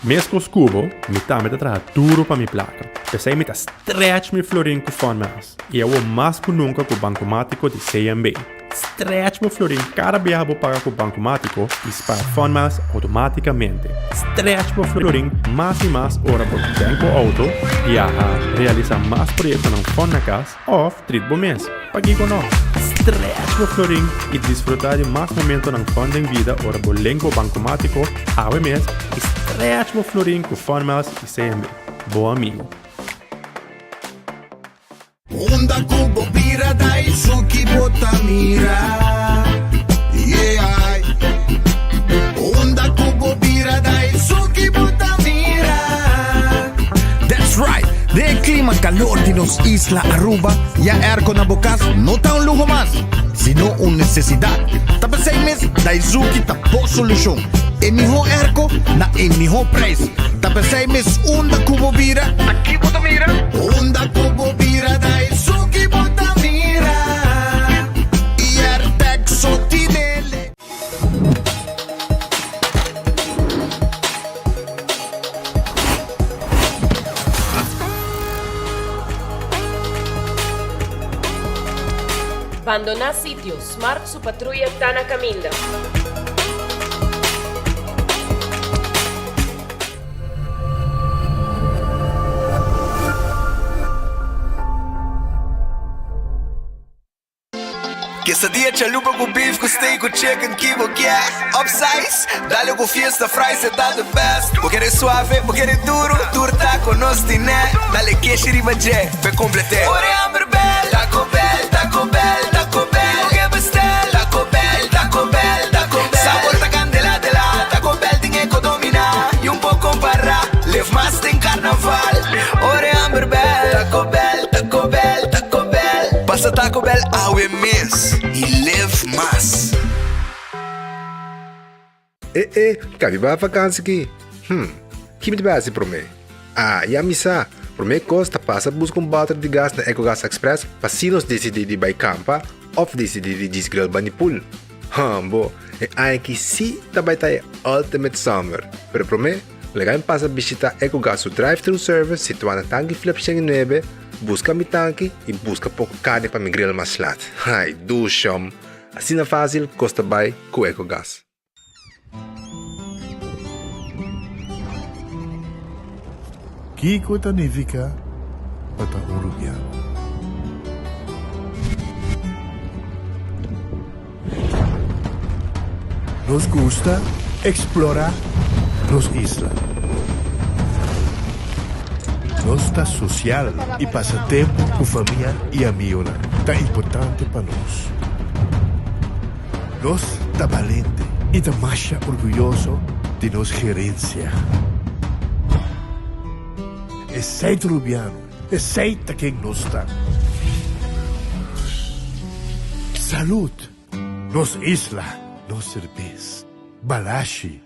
Meskos ku bo, mi tambe ta traha duru pa mi plaka. P'esei mi ta stretch mi florin ku Funmiles, i awor mas ku nunka ku Bankomátiko di CMB. Stretch bo florin kada biaha bo paga ku Bankomátiko i spar Funmiles outomátikamente. Stretch bo florin mas i mas ora bo tank bo outo, biaha, realisá mas proyektonan fun na kas, Of trit bo mes, pakiko no? Stretch bo florin i disfrutá di mas momentonan fun den bida ora bo link bo bankomátiko awe mes i stretch bo florin ku Funmiles i CMB, bo amigu. Unda ku bo bira da esun ki bo ta mira, yeah. Unda ku bo bira da esun ki bo ta mira. That's right! Den e clima calor di nos isla Aruba, ya airco na bo cas no ta un luho mas, sino un necesidad. Ta p'esey mes Daizuki ta bo solucion. E miho airco na e miho prijs. Ta p'esey mes unda cu bo bira, ta ki bo ta mira? Unda cu bo bira, Daizuki bo ta mira. Y Airtec so tinele. Bandoná sitio, Smart su patruya ta na kaminda. Quesadilla chalupa cu beef cu steak cu chicken ki bo kier Upsize, dale cu fiesta fries e ta the best Bo kere suave, bo kere duro, tur taco nos tine Dale keshi riba dje, p'e complete Ora e hamber bel, Taco Bell, Taco Bell, Taco Bell Bo ke bestel, Taco Bell, Taco Bell, Taco Bell Sabor ta candela de la, Taco Bell tin e co domina Y un por compara, live mas den carnaval Ora e hamber bel, Taco Bell, Taco Bell, Taco Bell. Pasa Taco Bell awe mes y live mas. E e, kabi bai vakansi ki? Hm, ki mi ta bai hasi promé? Ah, ya mi sa! Promé kos ta pasa buska un bòter di gas na Ecogas Express pa si nos disidí di bai kampa òf disidí di djis grill bani pool. Hambo, e aña aki sí ta bai ta e ultimate summer! Pero promé, laga mi pasa bishitá Ecogas su drive-thru service situá na Tanki Flip 109, Buska mi tanki i buska poko karni pa mi grill mas lat. Ai, dushom! Asina fásil kos ta bai ku Ecogas. Kiko ta nifiká pa ta un rubiano? Nos gusta eksplorá nos isla. Nos ta sosial i pasa tempu ku famia i amionan ta importante pa nos. Nos ta balente i ta masha orguyoso di nos gerensia. Esei ta Rubiano. Esey ta ken nos ta. Salud! Nos isla, nos serbes. Balashi.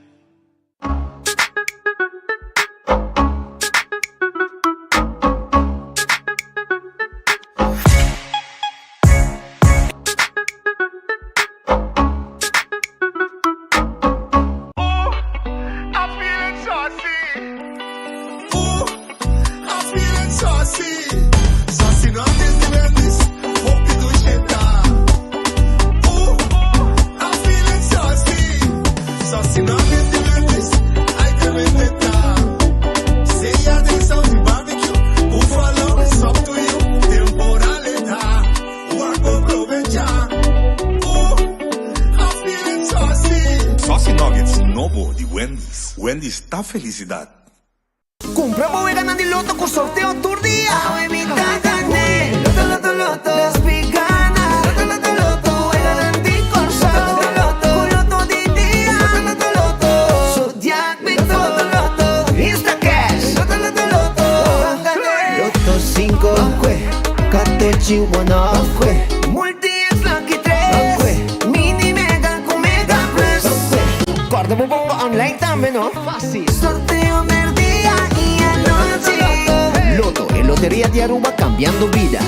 Saucy Nuggets nobo di Wendy's. Wendy's ta felicidad. Cumpra bo weganan di loto cu sorteo tur dia. Awe mi ta gane. Loto loto loto. Nos pi gana. Loto loto loto. Weganan di Corsou. Loto loto. Cu loto di dia. Loto loto loto. Zodiac Victor. Loto loto. Instacash. Loto loto loto. Ban gane. Loto cinco. Katochi one off. Multi X Lucky tres. Mini Mega ku Mega Plus. Kòrda bo bongo online tambe no. Sorteo merdia i anochi. Lotto, e loteria di Aruba cambiando bida.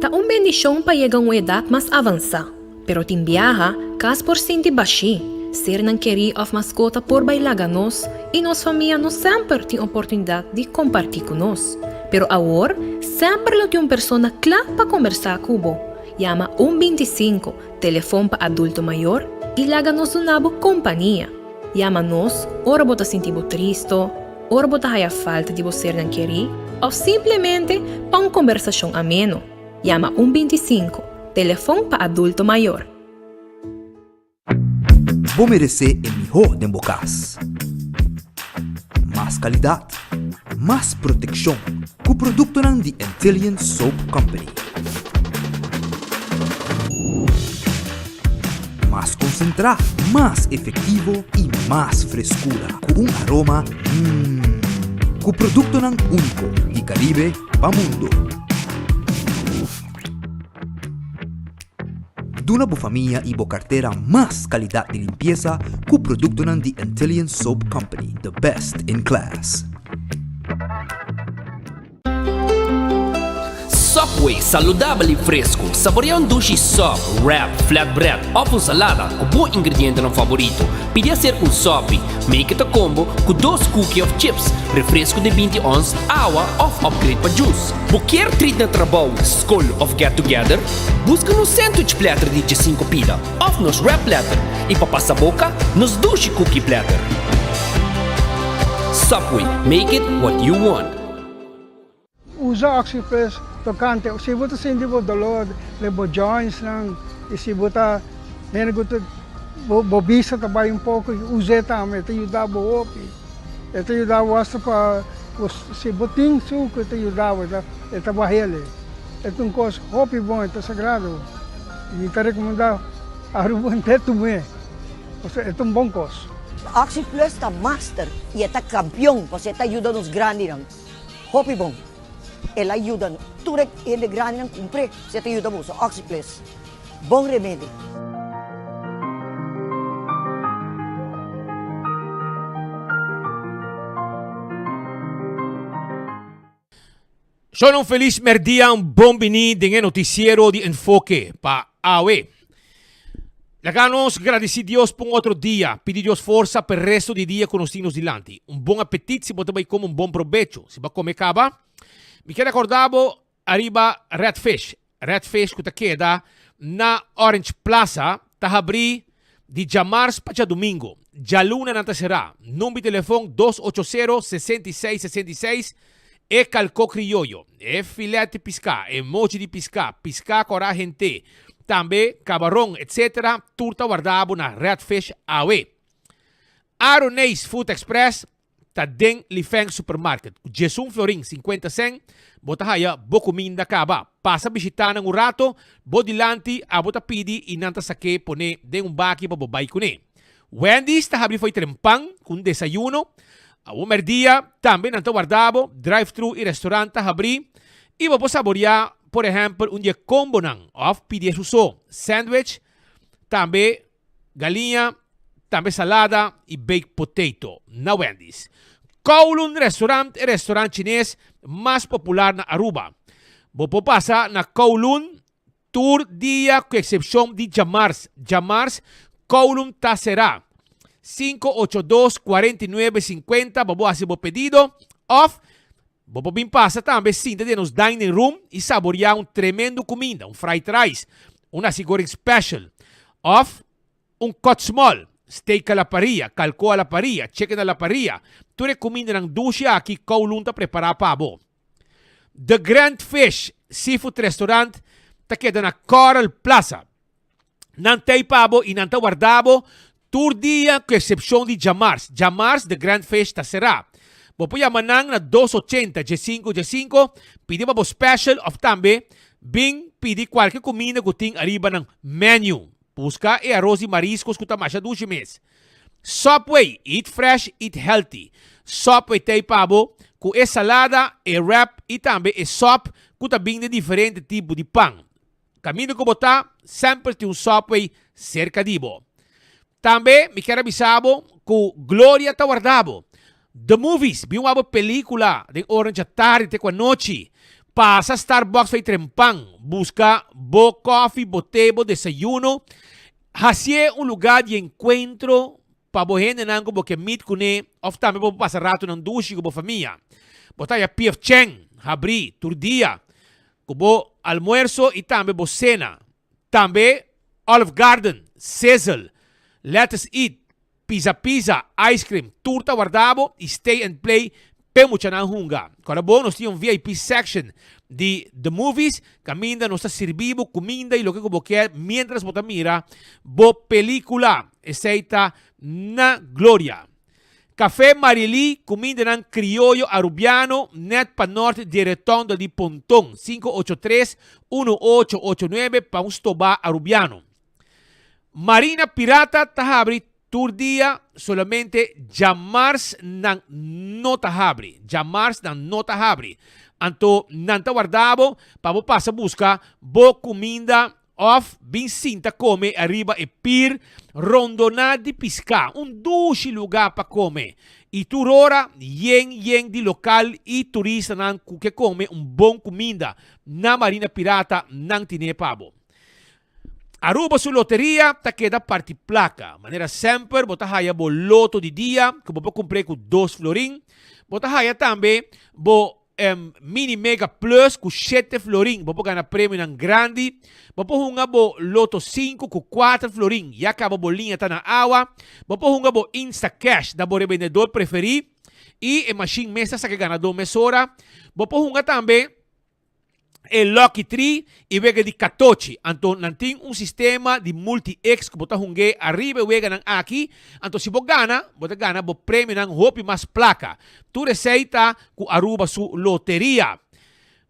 Ta un bendishon pa yega un edat mas avansá, pero tin biaha kas por sinti bashí. Sernan kerí òf maskota por bai laga nos i nos famia no semper tin oportunidat di kompartí ku nos. Pero awor, semper lo tin un persona kla pa kombersá ku bo. Yama un 25, telefon pa adulto mayor, i laga nos duna bo kompania. Yama nos ora bo ta sinti bo tristo, ora bo ta haya falta di bo sernan kerí òf simplemente pa un kombersashon ameno. Yama un 25, telefon pa adulto mayor. Bo meresé e mihó den bo kas. Mas kalidat, mas protekshon ku produktonan di Antillian Soap Company. Mas konsentrá, mas efektivo i mas freskura ku un aroma mmm. Ku produktonan úniko di Karibe pa mundo. Duna bo famia i bo kartera mas kalidat di limpiesa ku produktonan di Antillian Soap Company, the best in class. Subway, saludabel i fresku. Saborea un dushi sub, wrap, flatbread òf un salada ku bo ingredientenan favorito. Pidi hacer un sopi. Make it a combo ku dos cookie òf chips, refresku di 20 ons, awa òf upgrade pa juice. Bo kier treat na trabou, skol òf get together? Buska nos sandwich platter di 15 pida òf nos wrap platter i pa pasa boka, nos dushi cookie platter. Subway, make it what you want. Usa Oxyplus tokante si bo ta sinti bo dolor den bo jointsnan i si bo ta hende ku ta bo bista ta bai un poko us'e tambe e ta yuda bo hopi. E ta yuda bo asta pa si bo tin suku e ta yuda bo e ta bah'el. E ta un kos hopi bon e ta sagrado mi ta rekomendá Aruba henter tum'é pasobra e ta un bon kos. Oxyplus ta master i e ta kampion pasobra e ta yuda nos grandinan. Hopi bon. El a yuda tur e hende grandinan kumpr'é si e ta yuda boso. Oxyplus. Bon remedi. Shon un felis merdia un bon bini den e noticiero di Enfoke pa awe. Laga nos gradici Dios pa un otro dia, pidi Dios forsa pa e resto di dia cu nos tin nos dilanti. Un bon apetit si bo ta bay come un bon probecho. Si bo a come caba, mi kier acorda bo ariba Red Fish. Red Fish cu ta keda na Orange Plaza ta habri di djamars pa djadumingo. Djaluna nan ta sera. Number di telefon dos ocho sero, 66 66 E kalko krioyo, e filet di piská, e mochi di piská, piská kòrá hent'é, tambe kabaron etc. Tur ta warda bo na Red Fish awe. Aroneis Food Express ta den Lifeng Supermarket. Ku djesun florin 50 sèn bo ta haya bo kuminda kaba. Pasa bishitá nan un rato, bo dilanti abo ta pidi i nan ta sak'é pon'é den un baki pa bo bai kuné. Wendy's ta habri fo'i trempan ku un desayuno. Awor mèrdia tambe nan ta warda bo, drive-thru i restaurant ta habri i bo por saboriá por ehèmpel un di e kombonan òf pidi esun so, sandwich, tambe galiña, tambe salada i baked potato na Wendy's. Kowloon Restaurant e restaurant chines mas popular na Aruba. Bo por pasa na Kowloon Tur dia ku eksepshon di djamars. Djamars Kowloon ta será. 582 49 50 pa bo hasi bo pedido òf bo por bin pasa tambe sinta den nos dining room i saboriá un tremendo kuminda, un fried rice, un nasi goreng special òf un cut small, steak a la parilla, kalko a la parilla, chicken a la parilla. Tur e kumindanan dushi aki Kowloon ta prepará pa bo. The Grand Fish Seafood Restaurant ta keda na Coral Plaza. Nan ta ei pa bo i nan ta warda bo tur dia ku eksepshon di djamars. Djamars The Grand Fish ta será. Bo por yama nan na dos ochenta djesinku djesinku, pidi pa bo special òf tambe bin pidi kualke kuminda ku tin ariba nan menu. Buska e aros di mariskos ku ta masha dushi mes. Subway, eat fresh, eat healthy. Subway ta ei pa bo ku e salada, e wrap i tambe e sop ku ta bin den diferente tipo di pan. Kaminda ku bo ta, semper tin un Subway serka di bo. Tambe mi kier a bisa bo ku Gloria ta warda bo. The Movies, bin wak bo pelicula den ora djatardi te cu anochi. Pasa Starbucks fey trempan, busca bo koffie, bo te, bo desayuno. Hasié un lugá di enkuentro pa bo hendenan ku bo ke meet kuné òf tambe pa bo pasa ratunan dushi ku bo famia. Bo ta haya P.F. Chang habrí tur dia ku bo almuerso i tambe bo sena. Tambe Olive Garden, Sizzle, Lettuce Eat, Pizza Pizza, Ice Cream, tur ta warda bo y Stay and Play p'e muchanan hunga. Kòrda bo nos tin un VIP section di The Movies kaminda nos ta sirbi bo kuminda y loke ku bo kier mientras bo ta mira bo pelikula. Esei ta na Gloria. Café Marily, kumindanan krioyo arubiano nèt pa nòrt di e retondo di Ponton, 583 1889 pa un stobá arubiano. Marina Pirata ta habri tur dia, solamente djamars nan no ta habri. Djamars nan no ta habri. Anto nan ta warda bo pa bo pasa buska bo kuminda òf bin sinta kome ariba e pir rondoná di piská. Un dushi lugá pa kome i tur ora yen yen di lokal i turistanan ku ke kome un bon kuminda na Marina Pirata nan tine pa bo. Aruba su loteria ta keda parti placa. Manera semper bo ta haya bo loto di dia cu bo por cumpr'e cu dos florin. Bo ta haya tambe bo mini mega plus cu shete florin. Bo por gana premionan grandi. Bo por hunga bo loto sinku cu cuater florin. Ya caba bo liña ta na awa. Bo por hunga bo insta cash na bo rebendedor preferi y e machine mes ta saca e ganador mesora. Bo por hunga tambe. E Lucky Tree i wega di katochi. Anto nan tin un sistema di multi-X ku bo ta hung'é ariba e weganan aki. Anto si bo gana, bo ta gana bo premionan hopi mas plaka. Tur esei ta ku Aruba su loteria.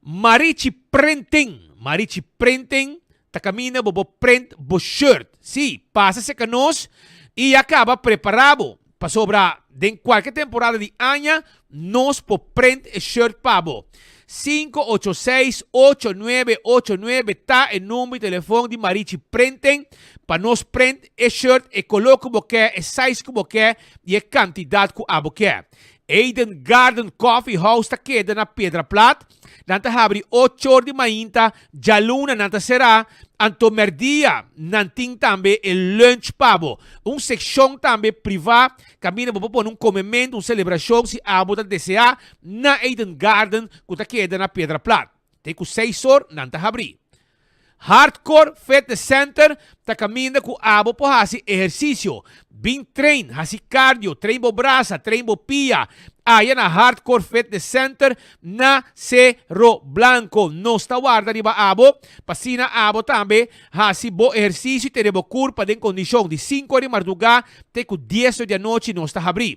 Marichi Printing Marichi Printing ta kaminda bo bo print bo shirt. Sí, pasa serka nos i ya kaba prepará bo. Pasobra den kualke temporada di aña nos por print e shirt pa bo. 586 8989 ta e number di telefon di Marichi Printing pa nos print e shirt e koló ku bo ke, e size ku bo ke i e kantidat ku abo ke. Eden Garden Coffee House ta keda na Piedra Plat. Nan ta habri ocho or di mainta, djaluna nan ta será, anto mèrdia nan tin tambe e lunch pa bo. Un sekshon tambe privá kaminda bo por pone un komementu, un selebrashon si abo ta deseá na Eden Garden ku ta keda na Piedra Plat. Te ku seis or nan ta habri. Hardcore Fitness Center ta kaminda ku abo por hasi ehersisio. Bin train, hasi cardio, train bo brasa, train bo pia. Aya na Hardcore Fitness Center na Cerro Blanco. Nos ta warda riba abo pa asina abo tambe hasi bo ehersisio i tene bo kurpa den kondishon. Di sinku or di mardugá te ku dies or di anochi nos ta habrí.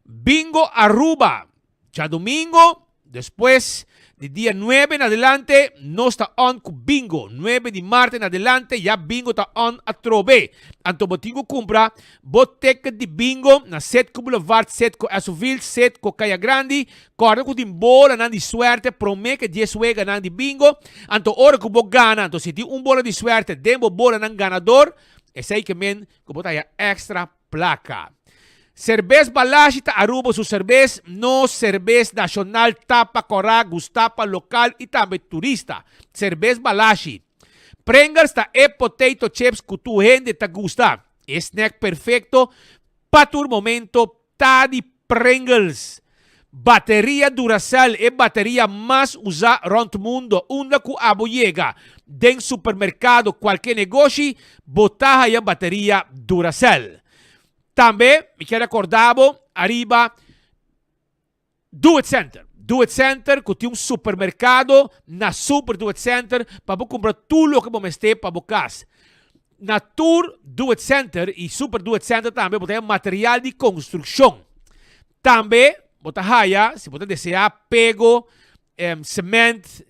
Bingo Aruba Djadumingo, despues di dia nuebe en adelante, nos ta on ku bingo. Nuebe di mart en adelante ya bingo ta on atrobe. Anto bo tin ku kumpra bo ticket di bingo na Setco Boulevard, Setco Esoville, Setco Kaya Grandi. Kòrda ku tin bolanan di suerte promé ke dies weganan di bingo. Anto ora ku bo gana, anto si tin un bola di suerte den bo bolanan ganador, esei ke men ku bo ta haya extra Plaka. Serbes Balashi ta Aruba su serbes, nos serbes nashonal ta pa kòrá, gustá pa lokal i tambe turista. Serbes Balashi. Pringles ta e potato chips ku tur hende ta gusta. E snack perfekto pa tur momento ta di Pringles. Bateria Duracell, e bateria mas usá rònt mundo. Unda ku abo yega, den supermerkado, kualke negoshi, bo ta haya bateria Duracell. Tambe mi kier rekordá bo ariba Do It Center. Do It Center ku tin un supermerkado na Super Do It Center pa bo kumpra tur loke bo mester pa bo kas. Na tur Do It Center i Super Do It Center tambe bo ta haya material di konstrukshon. Tambe bo ta haya, si bo ta deseá, pego, cement,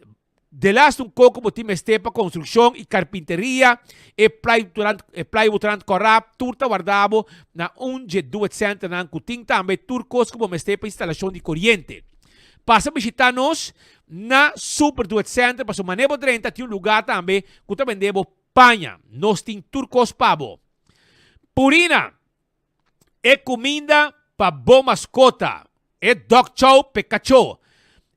delaste un koko bo tin mester pa konstrukshon i karpinteria, e e plywoodrand kòrá, tur ta warda bo na un dje Do It Centernan ku tin tambe tur kos ku bo mester pa instalashon di koriente. Pasa bishitá nos na Super Do It Center pasobra manera bo drenta tin un lugá tambe ku ta bende bo paña. Nos tin tur kos pa bo. Purina! E kuminda pa bo maskota, e dog chow p'e kachó,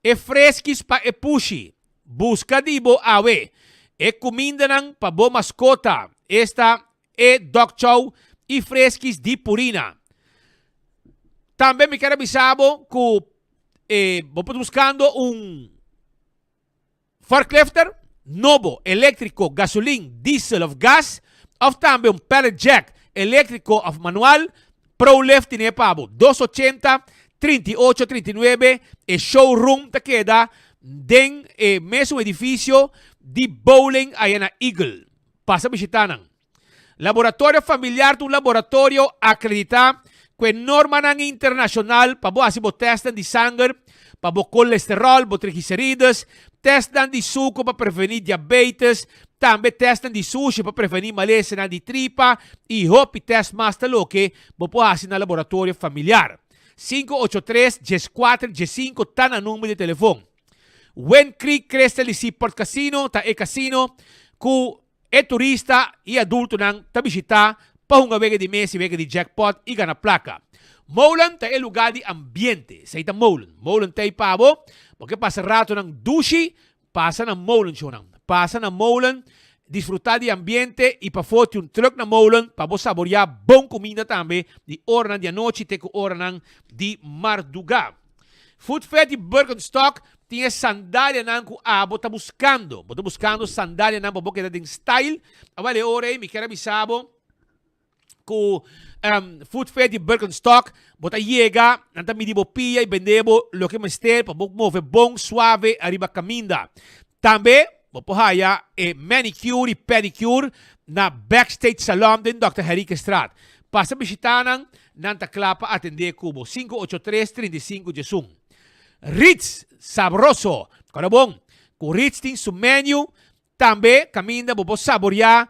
e freskis pa e pushi. Buska di bo awe. E kumindanan pa bo maskota, esta e dog chow y Friskies di Purina. Tambe mi kier a bisa bo cu eh, bo por buscando un forklifter nobo, electrico, gasolin, diesel of gas, of tambe un pallet jack electrico of manual, ProLift tine pa bo. 280 38 39 e showroom ta keda den e mesun edificio di bowling aya na Eagle. Pasa bishita nan. Laboratorio Familiar ta un laboratorio akreditá ku e normanan internashonal pa bo hasi bo tèstnan di sanger pa bo kolesteròl, bo trigliserides, tèstnan di suku pa prevení diabetes, tambe tèstnan di sushi pa prevení malesanan di tripa i hopi tèst mas ta loke bo por hasi na Laboratorio Familiar. 583 14 15 ta nan number di telefon. Wind Creek Crystal di Seaport Casino ta e casino ku E turista i adultonan ta bishitá pa hunga wega di mes i wega di jackpot i gana plaka. Molen ta e lugá di ambiente. Esei ta Molen. Molen ta ei pa bo. Bo ke pasa ratonan dushi? Pasa na Molen, shownan. Pasa na Molen, disfrutá di ambiente i pafó tin un trùk na Molen pa bo saboriá bon kuminda tambe di oranan di anochi te ku oranan di mardugá. Food Fair di Birkenstock tin e sandalianan ku abo ta buskando. Bo ta buskando sandalianan pa bo keda den style? Awel e ora ei mi kier a bisa bo ku Food Fair di Birkenstock bo ta yega, nan ta midi bo pia i bende bo loke mester pa bo move bon suave ariba kaminda. Tambe bo por haya e manicure i pedicure na Backstage Salon den Dòkter Henriquezstraat. Pasa bishita nan, nan ta kla pa atendé ku bo. 583 35 diesun. Ritz, sabroso! Kòrda bon, ku Ritz tin su menu tambe kaminda bo por saboriá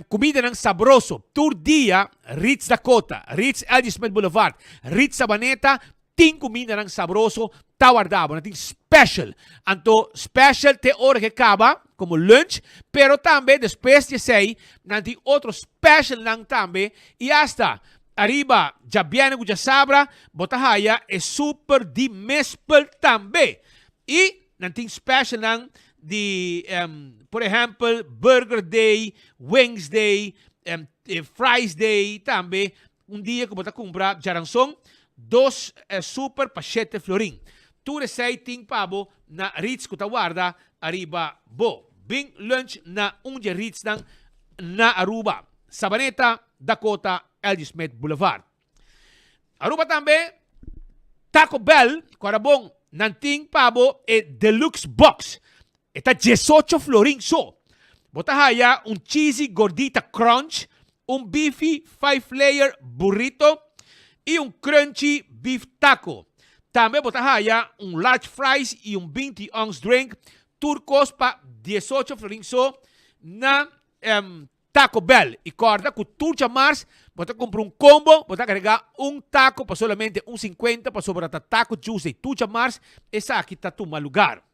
kumidanan sabroso. Tur dia Ritz Dakota, Ritz LG Smith Boulevard, Ritz Sabaneta tin kumindanan sabroso ta warda bo. Nan tin special. Anto special te ora ke kaba komo lunch, pero tambe despues di esei nan tin otro specialnan tambe i asta ariba djabièrnè ku djasabra bo ta haya e super di mespel tambe. I nan tin specialnan di por ehèmpel burger day, wings day, fries day tambe. Un dia ku bo ta kumpra djaranson dos super pa shete florin. Tur esei tin pa bo na Ritz ku ta warda ariba bo. Bin lunch na un dje Ritznan na Aruba, Sabaneta, Dakota, LG Smith Boulevard. Aruba tambe Taco Bell ku ara bon nan tin pa bo e Deluxe Box. E ta diesocho florin so. Bo ta haya un cheesy gordita crunch, un beefy five layer burrito y un crunchy beef taco. Tambe bo ta haya un large fries y un 20 ounce drink, tur cos pa 18 florin so na Taco Bell. Y corda cu tur djamars bo ta cumpra un combo, bo ta agrega un taco pa solamente un 50 pasobra ta Taco Tuesday tur djamars esaki ta tuma lugar.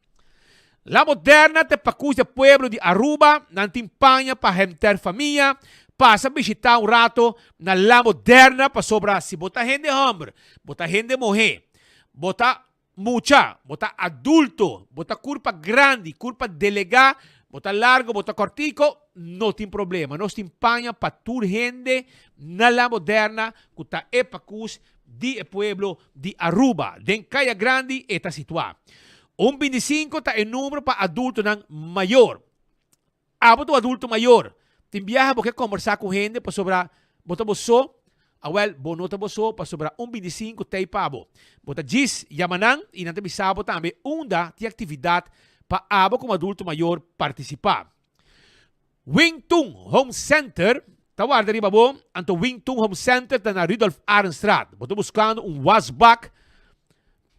La Moderna ta pakus di pueblo di Aruba, nan tin paña pa henter famia, pasa bishita un rato na La Moderna pasobra si bo ta hende homber, bo ta hende muhe, bo ta mucha, bo ta adulto, bo ta curpa grandi, curpa delega, bo ta largo, bo ta cortico, no tin problema. Nos tin paña pa tur hende na La Moderna cu ta e pakus di e pueblo di Aruba. Den Caya Grandi e ta situa. Un bintisinko ta e numero pa adultonan mayor. Abo ta un adulto mayor. Tin biaha bo ke kombersá ku hende pasobra bo ta bo so? Awèl, bo no ta bo so pasobra un bintisinko t'ei pa bo. Bo ta djis yama nan i nan ta bisa bo tambe unda tin aktividat pa abo komo adulto mayor partisipá. Wing Tun Home Center ta warda riba bo, anto Wing Tun Home Center ta na Rudolf Arendstraat. Bo ta buskando un wasbak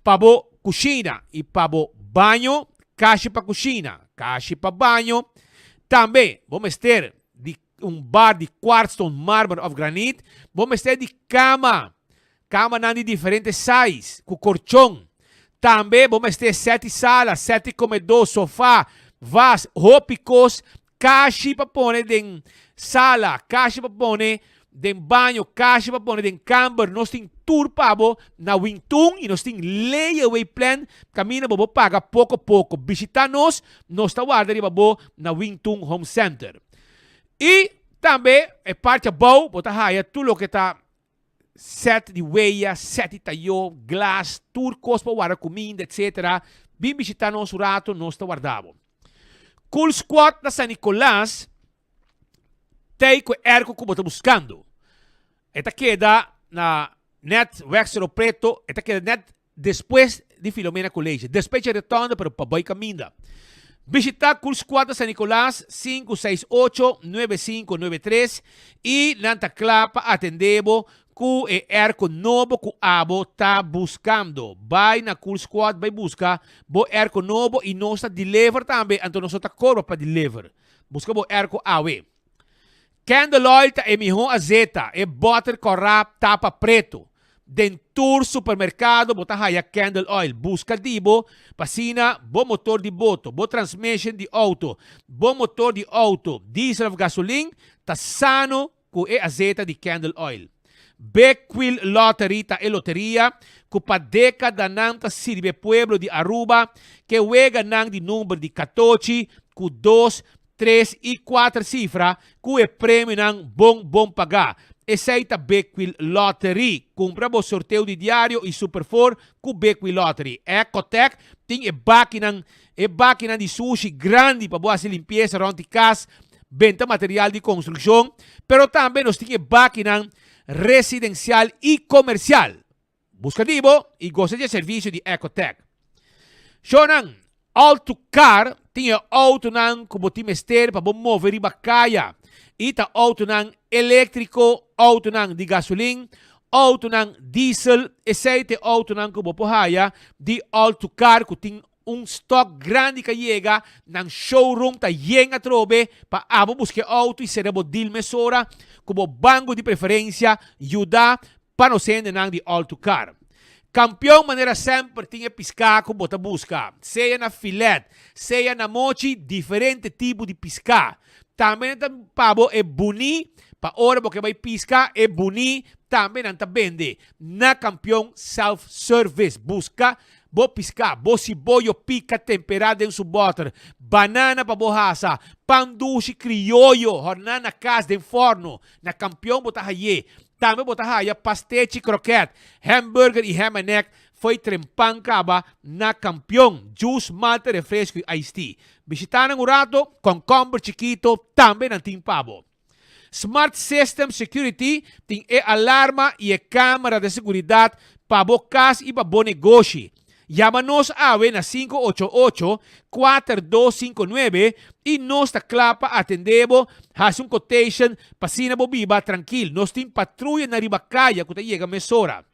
pa bo kushina i pa bo baño, kashi pa kushina, kashi pa baño. Tambe bo mester di un bar di kwartstone, marmer òf granit. Bo mester di kama, kamanan di diferente size ku korchon. Tambe bo mester sèt di sala, sèt di komedó, sofá, vas, hopi kos, kashi pa pone den sala, kashi pa pone den baño, kashi pa pone den kamber. Nos tin tur pa bo na Wingtun i nos tin layaway plan kaminda bo por paga poko poko. Bishita nos, nos ta warda riba bo na Wingtun Home Center. I. Tambe e parti abou bo ta haya tur loke ta set di weya, set di tayo, glas, tur kos pa warda kuminda etc. Bin bishita nos un rato, nos ta warda bo. Cool Squad na San Nicolas tei ku e airco ku bo ta buskando. E ta keda na net Weg Cerro Preto, e ta keda net Despues di Filomena College, despecha rotonde pero pa bay caminda. Bishita Cool Squad na San Nicolas, 568 9593 y nan ta cla pa atende bo cu e airco nobo cu abo ta buscando. Bay na Cool Squad bay busca bo airco nobo y nos ta deliver tambe, anto nos no ta cobra pa deliver. Busca bo airco awe. Candle oil ta e mihó azeta, e bòter kòrá tapa pretu. Den tur supermerkado bo ta haya candle oil. Buska di bo pa asina bo motor di boto, bo transmission di outo, bo motor di outo, diesel òf gasolin, ta sano ku e azeta di candle oil. Big Quill Lottery ta e loteria ku pa dékadanan ta sirbi e pueblo di Aruba ke weganan di number di katochi ku dos, tres i kuater sifra ku e premionan bon bon pagá. Esei ta Big Quill Lottery. Kumpra bo sorteo di diario i Super Four ku Big Quill Lottery. Ecotec tin e bakinan e bakinan di sushi grandi pa bo hasi limpiesa rònt di kas, benta material di konstrukshon, pero tambe nos tin e bakinan residensial i komersial. Buska di bo i gosa di e servisio di Ecotec. Shownan, All to Car tin e outonan ku bo tin mester pa bo move riba kaya. I ta outonan eléktriko, outonan di gasolin, outonan diesel, esei ta e outonan ku bo por haya di All to Car ku tin un stock grandi ka yega, nan showroom ta yen atrobe pa abo buska e outo i sera bo deal mesora ku bo banko di preferensia yuda Pa nos hendenan di All to Car. Kampion manera semper tin e piská ku bo ta buska, sea na filet, sea na mochi, diferente tipo di piská. Tambe nan ta pa bo e buní, pa ora bo ke bai piska, e buní tambe nan ta bende na Kampion Self Service. Buska bo piská, bo siboyo pika temperá den su bòter, banana pa bo hasa, pan dushi krioyo hòrná na kas den fòrno, na Kampion bo ta hay'é. Tambe bo ta haya pastechi kroket, hamburger i ham and egg fo'i trempan kaba na Kampion, juice, malta, refresco i iced tea. Bishita nan un rato, konkomber chikito tambe nan tin pa bo. Smart System Security tin e alarma i e kamera de seguridat pa bo kas i pa bo negoshi. Yama nos awe na 588 4259 i nos ta kla pa atendé bo, hasi un quotation pa asina bo biba trankil. Nos tin patruya na riba kaya ku ta yega mesora.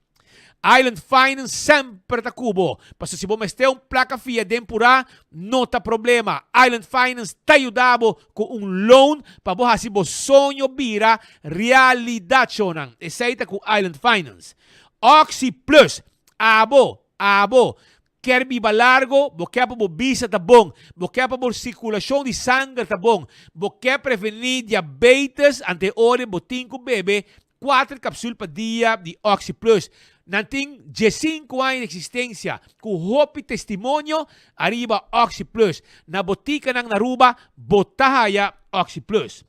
Island Finance semper ta ku bo, pasobra si bo mester un plaka fia den purá, no ta problema. Island Finance ta yuda bo ku un loan pa bo hasi bo soño bira realidat, shownan. Esei ta ku Island Finance. Oxi Plus Abo, abo, kier biba largo, bo kier pa bo bista ta bon, bo kier pa bo circulacion di sanger ta bon, bo kier preveni diabetes, ante ora bo tin cu bebe cuater capsul pa dia di Oxi Plus. Nan tin diescinco aña di existencia cu hopi testimonio ariba Oxi Plus. Na boticanan na Aruba bo ta haya Oxi Plus.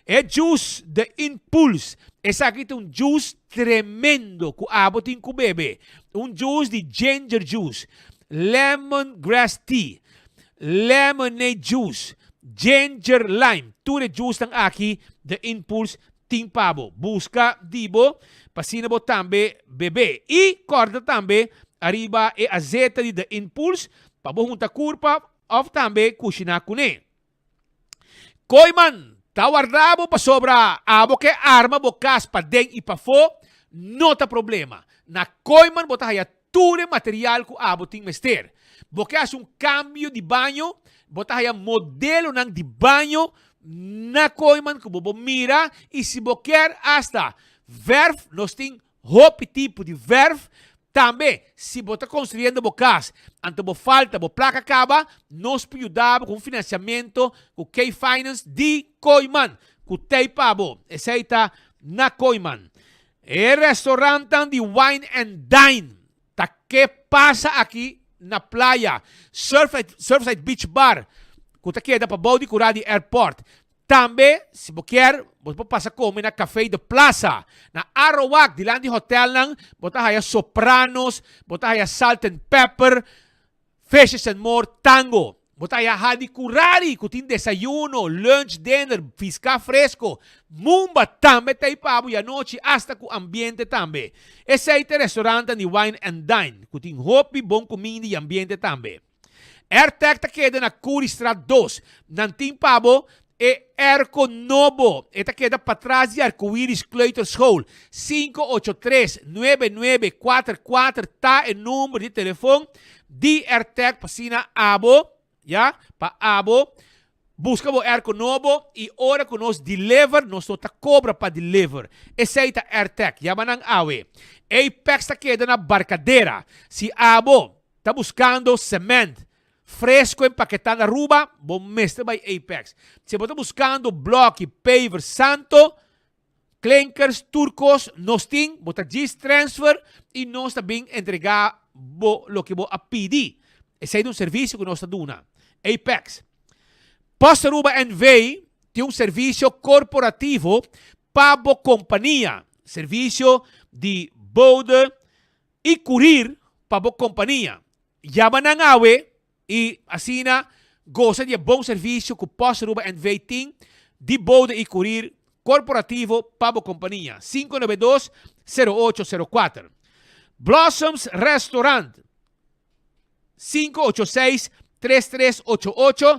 E juice de Impuls, esaki ta un juice tremendo cu abo tin cu bebe. Un juice di ginger juice, lemon grass tea, lemonade juice, ginger lime. Tur e juicenan aki de Impuls tin pa bo. Busca di bo pa asina bo tambe bebe. Y corda tambe ariba e azeta di de Impuls pa bo hunta curpa of tambe cushina cune. Kooiman ta warda bo pasobra abo ke arma bo kas paden i pafó no ta problema. Na Kooiman bo ta haya tur e material ku abo tin mester. Bo ke hasi un kambio di baño, bo ta haya modelonan di baño na Kooiman ku bo por mira i si bo kier asta verf nos tin Hopi tipo di verf. Tambe, si bo ta construyendo bo cas, anto bo falta bo placa caba, nos por yuda bo cu un financiamento cu K-Finance di Kooyman, cu t'ey pa bo. Esey ta na Kooyman. E restaurantnan di Wine and Dine ta ke pasa aki na playa. Surfside Beach Bar, cu ta keda pabou di cura di airport. Tambe, si bo kier, bo por pasa come na Café de Plaza. Na Arowak, dilanti hotelnan, bo ta haya Sopranos, bo ta haya Salt and Pepper, Fishes and More, Tango. Bo ta haya Hadicurari, cu tin desayuno, lunch, dinner, fisca fresco. Mumba tambe ta ei pa bo y anochi hasta cu ambiente tambe. Esey ta e restaurantnan di Wine and Dine, cu tin hopi bon cuminda y ambiente tambe. Airtag ta keda na Curiestraat dos. Nan tin pa bo e airco nobo. E ta keda patras di Arcoiris Kleuterschool. 583 9944 ta e number di telefon di Airtag pa asina abo, ya, pa abo buska bo airco nobo y ora cu nos deliver nos no ta cobra pa deliver. Esey ta Airtag. Yama nan awe. Apex ta keda na Barcadera. Si abo Ta buscando cement fresco empaketá na Aruba? Bo mester bai Apex. Si bo ta buscando bloki, paver, santo, klinkers, tur cos, nos tin. Bo ta djis transfer y nos ta bin entrega bo loke bo a pidi. Esey ta un servicio cu nos ta duna. Apex. Post Aruba NV tin un servicio corporativo pa bo compania. Servicio di bode i kurir pa bo kompania. Yama nan awe i asina gosa di e bon servisio ku Post Aruba NV tin di bode i kurir korporativo pa bo kompania. 592 0804 Blossoms Restaurant 586 3388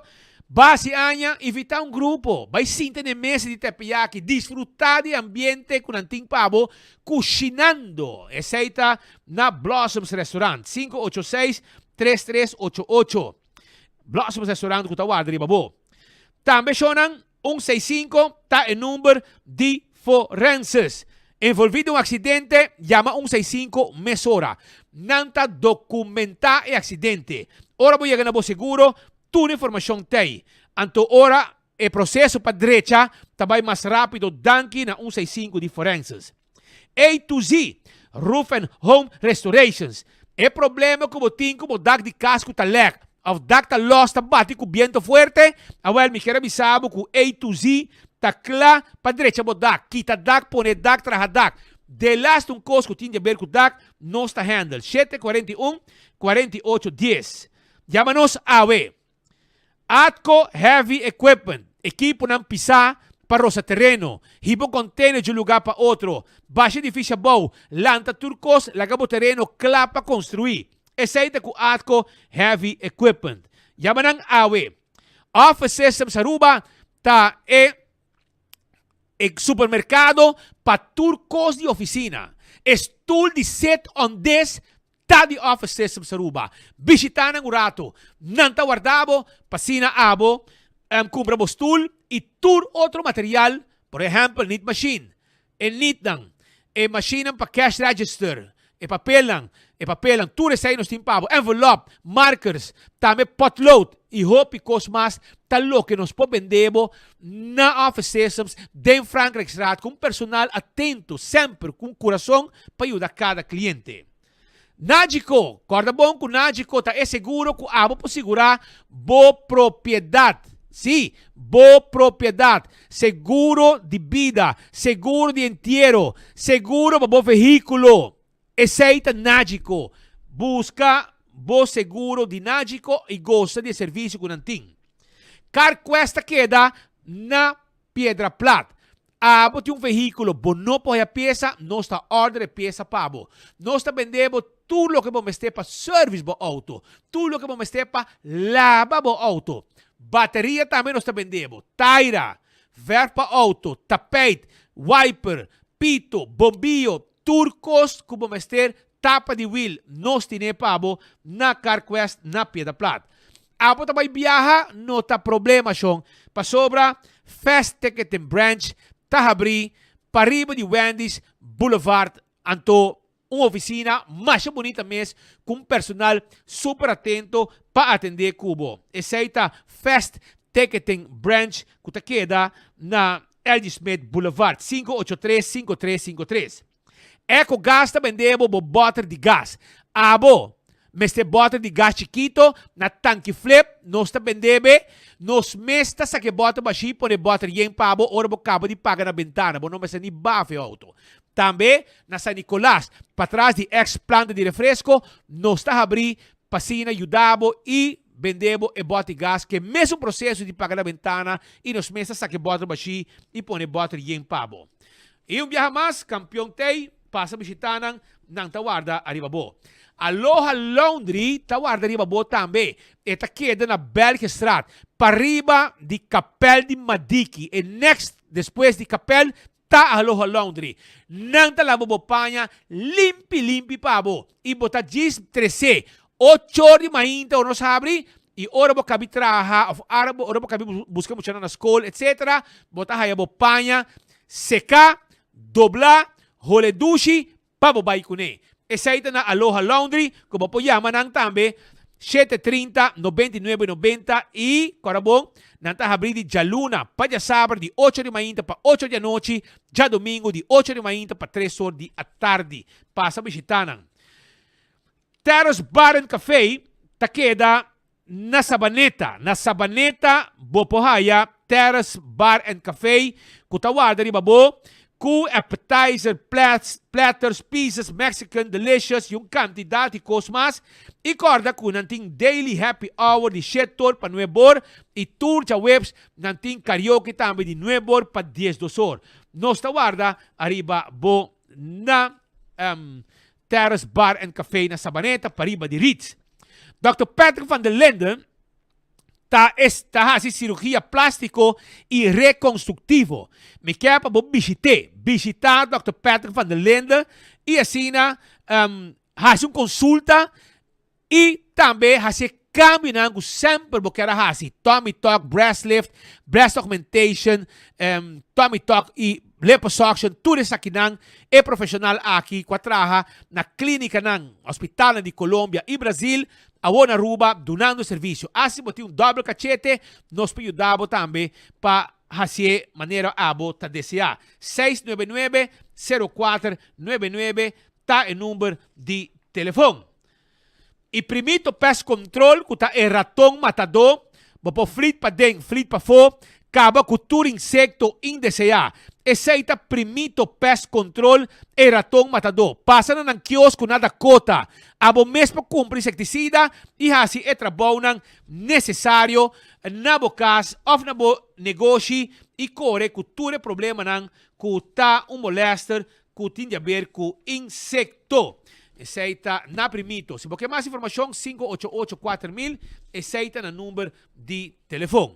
Basi aña, invitá un grupo, bai sinta na e mesa di teppanyaki, disfrutá di e ambiente ku nan tin pa bo kushinando. Esei ta na Blossoms Restaurant, 586 3388. Blossoms Restaurant ku ta warda riba bo. Tambe shownan Un seis sinku ta e number di forenses. Envolví den un aksidente, yama un seis sinku mesora. Nan ta dokumentá e aksidente. Ora bo yega na bo seguro, tur informashon t'ei. Anto ora e proseso pa drecha ta bai mas rápido danki na un seis sinku di forenses. A to Z, Roof and Home Restorations. E problema ku bo tin ku bo dak di kas ku ta lèk òf dak ta lòs ta bati ku biento fuerte, awèl mi kier a bisa bo ku A to Z ta kla pa drecha bo dak, kita dak, pone dak, traha dak. Delaste un kos ku tin di aber ku dak, nos ta handle. 7 41 48 10. Yama nos awe. Atco Heavy Equipment, ekiponan pisá pa rosa tereno, hiba un container dje un lugá pa otro, basha edificio abou, lanta tur kos, laga bo tereno kla pa konstruí. Esei ta ku Atco Heavy Equipment. Yama nan awe. Office Systems Aruba ta e E supermercado pa tur cos di oficina. E stoel di sit on des ta di Office Systems Aruba. Bishita nan un rato. Nan ta warda bo pa asina abo cumpra bo stoel y tur otro material, por ehempel nit machine, e nitnan, e machinenan pa cash register, E papelnan, e papelnan, tur esei nos tin pa bo, envelop, markers, tambe potlood y hopi cos mas ta loke nos por bende bo na Office Systems den Frankrijkstraat cu un personal atento semper cu un curason pa yuda cada cliente. Nagico, corda bon cu Nagico ta e seguro cu abo por sigura bo propiedad. Sí, bo propiedad. Seguro di bida, seguro di entiero, seguro pa bo vehículo. Esei ta Nagico. Busca bo seguro di Nagico y gosa di e servicio cu nan tin. CarQuest ta keda na Piedra Plat. Abo tin un vehículo, bo no por haya pieza, nos ta order e pieza pa bo. Nos ta bende bo tur loke bo mester pa service bo auto, tur loke bo mester pa laba bo auto. Bateria tambe nos ta bende bo, taira, verf pa auto, tapijt, wiper, pito, bombillo, tur kos ku bo mester, tapa di wiel, nos tine pa bo na CarQuest na Piedra Plat. Abo ta bai biaha? No ta problema shon, pasobra Fast Ticketing Branch ta habrí pariba di Wendy's Boulevard, anto un oficina masha bunita mes cu un personal super atento pa atende cu bo. Esey ta Fast Ticketing Branch cu ta keda na LG Smith Boulevard, 583 5353. Ecogas ta bende bo bo boter di gas. Abo. mester bòter di gas chikito, na Tanki Flip nos ta bende be. Nos mes ta saka e bòter bashí pone bòter yen pa bo ora bo kaba di paga na bentana. Bo no mester ni bafa e outo. Tambe na San Nicolas, patras di ex planta di refresco, nos ta habrí pa asina yuda bo i bende bo e bòter di gas ku e mesun proseso di paga na bentana i nos mes ta saka e bòter bashí i pone bòter yen pa bo. I un biaha mas, Kampion Tei pasa bishitá nan, nan ta warda ariba bo. Aloha Laundry ta warda riba bo tambe. E ta keda na Belgestraat, pariba di Kapèl di Madiki. E next despues di Kapèl ta Aloha Laundry. Nan ta laba bo paña limpi limpi pa bo i bo ta djis tresé ochor di mainta ora nos habri i ora bo kabi traha òf ora bo kabi buska muchanan na skol etsetera bo ta haya bo paña Seká, doblá, hole dushi pa bo bai kuné. Esei ta na Aloha Laundry ku bo por yama nan tambe 7 30 99 90 i kòrda bon, nan ta habrí di djaluna pa djasabra di ocho di mainta pa ocho di anochi, djadumingu di ocho di mainta pa tres or di atardi. Pasa bishitá nan. Terrace Bar and Café ta keda Na Sabaneta, Na Sabaneta bo por haya Terrace Bar and Café ku ta warda riba bo ku appetizer, plats, platters, pizzas, Mexican, delicious y un kantidat di kos mas. I kòrda ku nan tin daily happy hour di shete or pa nuebe or i tur djaweps nan tin karaoke tambe di nuebe or pa diesdos or. Nos ta warda ariba bo na Terrace Bar and Café na Sabaneta pariba di Ritz. Dòkter Patrick van der Linden ta es ta hasi sirugia plástiko i rekonstruktivo. Mi ke pa bo bishit'é. Bishitá Dòkter Patrick van der Linden i asina hasi un konsulta i tambe hasi e kambionan ku semper bo kier a hasi, tummy tuck, breast lift, breast augmentation, tummy tuck i liposuction, tur esakinan e profeshonal aki ku a traha na klínikanan, hospitalnan di Colombia i Brazil, awor na Aruba dunando servisio. Asi bo tin un dòbel kachete, nos por yuda bo tambe pa hasié manera abo ta deseá. 699 04 99 ta e number di telefon. I primito pest control ku ta e raton matadó, bo por flit paden, flit pafó, kaba ku tur insekto indeseá. Esei ta primito pest control, e raton matadó. Pasa na nan kiosko na Dakota. Abo mes por kumpra insektisida i hasi e trabounan nesesario na bo kas òf na bo negoshi i kore ku tur e problemanan ku ta un molèster ku tin di aber ku insekto. Esei ta na Primito. Si bo ke mas informashon, 588 4000, esei ta na number di telefon.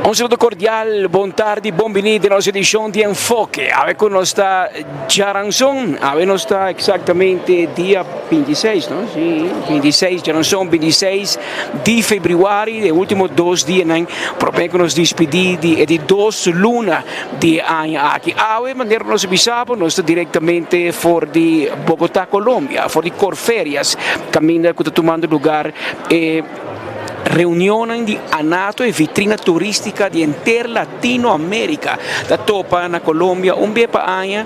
Un saludo cordial, bon tardi, bon bini den nos edicion di Enfoke. Awe cu nos ta djaranzon, awe nos ta exactamente dia 26, no? Si, 26, djaranzon 26 di februari, e ultimo dos dianan prome cu nos dispidi di e di dos luna di e aña aki. Awe, manera cu nos a bisa bo, nos ta directamente for di Bogota, Colombia, for di Corferias, caminda cu ta tumando lugar e Reunionnan di ANATO, e vitrina turística di henter Latinoamérica, ta topa na Colombia un bes pa aña,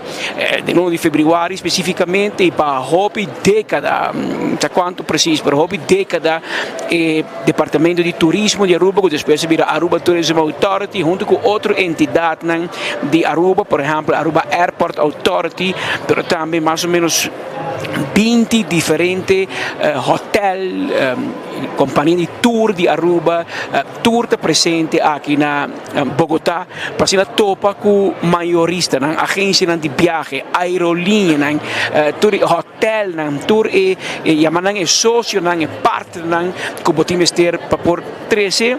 den luna di februari specificamente, y pa hopi decada, no sa cuanto precies, pero hopi decada e Departamento di Turismo di Aruba, cu despues a bira Aruba Tourism Authority, hunto cu otro entidadnan di Aruba, por ehempel Aruba Airport Authority, pero tambe mas o menos 20 diferente hotel, compania di tour di Aruba, tur ta presente aki na Bogota pa asina topa cu mayoristanan, agencianan di biahe, aerolineanan, tur e hotelnan, tur e yama nan e socionan, e partnernan cu bo tin mester pa por trece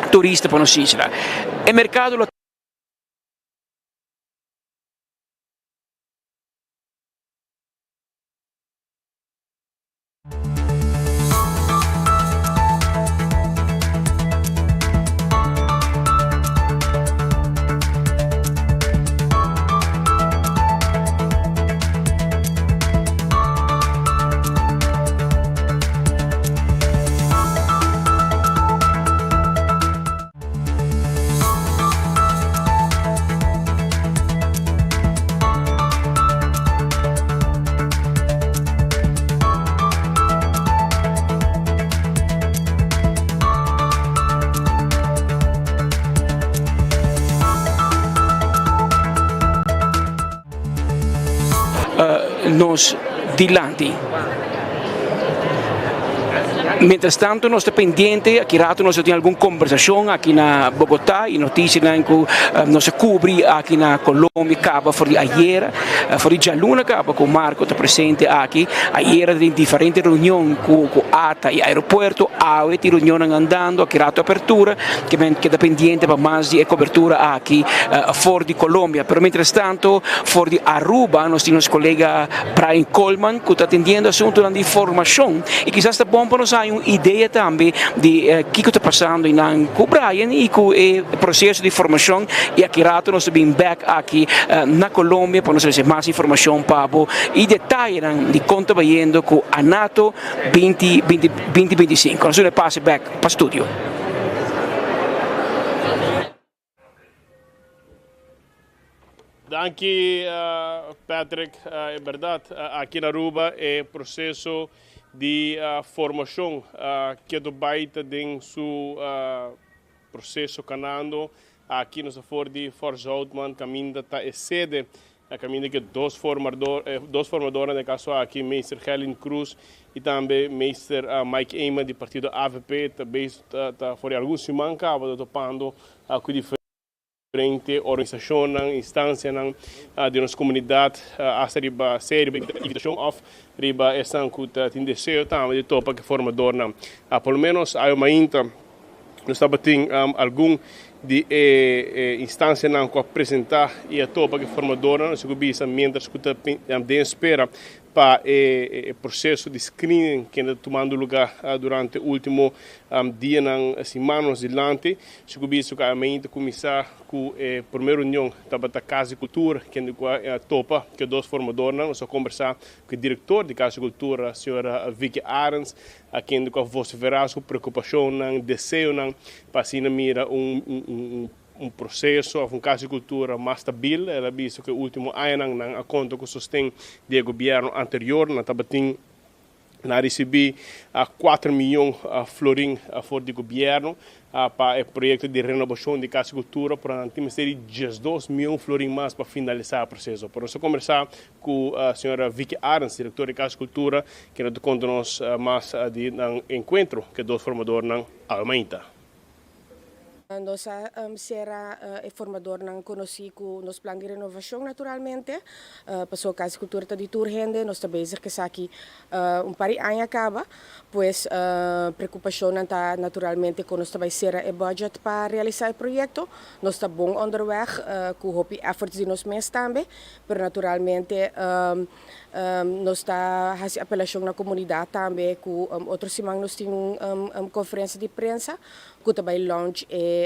turista pa nos isla. E mercado lo. Nos dilanti. Mientras tanto nos ta pendiente, aki rato nos lo tin algun conversacion aki na Bogota y noticianan cu nos a cubri aki na Colombia caba for di ayera, for di djaluna caba cu Marco ta presente aki. Ayera tin diferente reunion cu ata y aeropuerto, awe tin reunionnan andando, aki rato apertura, ke men keda pendiente pa mas di e cobertura aki for di Colombia. Pero mientras tanto for di Aruba nos tin nos colega Brian Coleman cu ta atendiendo asuntonan di formacion y kisas ta bon pa nos haña un idea tambe di kico ta pasando eynan cu Brian y cu e proceso di formacion y aki rato nos ta bin bek aki na Colombia pa nos trece mas informacion pa bo y detayenan di con ta bayendo cu Anato binti binti binticinco. Nos duna e pase bek pa studio. Danki Patrick, e berdad aki na Aruba e proceso di formacion keto bay ta den su proceso canando. Aki nos a for di Fort Zoutman caminda ta e sede caminda ke dos formador dos formadornan den caso aki Meester Gerlin Cruz y tambe Meester Mike Eman di partido avp ta bezig ta for di algun siman caba ta topando cu diferente organisacionnan, instancianan di nos comunidad, hasta riba sea riba invitacion of riba esnan cu ta tin deseo tambe di topa cu e formadornan. Por lo menos awe mainta nos tabatin algun di e instancianan cu a presenta y a topa cu e formadornan, nos a bisa mientras cu ta den espera pa e proceso di screening kende ta tumando luga durante ultimo dianan, simannan dilanti. Si cu bisa cu awe ta cuminsa cu e prome reunion tabata Cas di Cultura kende cu a topa cu e dos formadornan. Nos a combersa cu e director di Cas di Cultura, señora Vicky Arends, a kende cu a vocifera su preocupacionnan, deseonan pa asina mira un Un proseso òf un kas di kultura mas stabil. El a bisa ku e último añanan nan a konta ku sosten di e gobièrnu anterior. Nan tabatin nan a risibí kuater mion florin for di gobièrnu pa e proyekto di renobashon di kas di kultura, pero nan tin mester di diesdos mion florin mas pa finalisá e proseso. Por nos a kombersá ku señora Vicky Arends, direktor di Kas di Kultura, kende ta konta nos mas di nan enkuentro ku e dos formadornan awe mainta. Nos a sera e formadornan konosí ku nos plan di renovashon naturalmente, pasobra Kas di Kultura ta di tur hende, nos ta bezig ku esaki un par di aña kaba, pues preokupashonnan ta naturalmente kon nos ta bai sera e budget pa realisá e proyekto. Nos ta bon onderweg ku hopi efforts di nos mes tambe, pero naturalmente nos ta hasi apelashon na komunidat tambe ku otro siman nos tin un konferensia di prensa ku ta bai launch e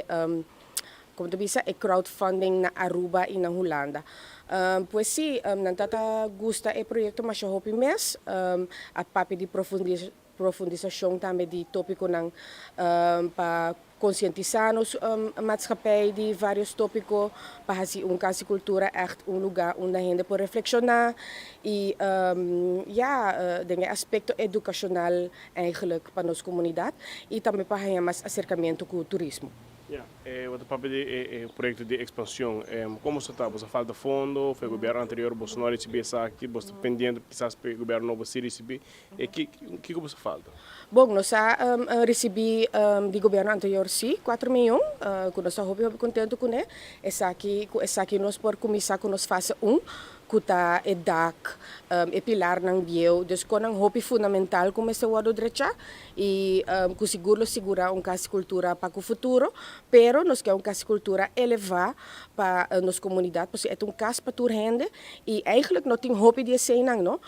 como ta bisa e crowdfunding na Aruba y na Hulanda. Pues si, nan ta ta gusta e proyecto masha hopi mes, a papia di profundisacion tambe di topiconan pa concientisa nos maatschappij di varios topico pa haci un Cas di Cultura echt un lugar unda hende por reflexiona y ya den e aspecto educacional eigenlijk pa nos comunidad y tambe pa haña mas acercamiento cu turismo. Ya, e bo ta papia di e proyecto di expansion. Como sa ta? Bo sa falta fondo? Of e gobierno anterior boso no a ricibi esaki? Bo sta pendiente kisas pa e gobierno nobo si ricibi? E kico bo sa falta? Bon, nos a ricibi di gobierno anterior si, cuatro miyon, cu nos ta hopi hopi contento cune. Esaki, cu esaki nos por cuminsa cu nos fase un, cu ta e dak, e pilarnan bieu, dus conan hopi fundamental cu mester wordo drecha y cu sigur lo sigura un Cas di Cultura pa cu futuro, pero nos ke un Cas di Cultura eleva pa nos comunidad, pasobra e ta un cas pa tur hende y eigenlijk no tin hopi di eseynan no,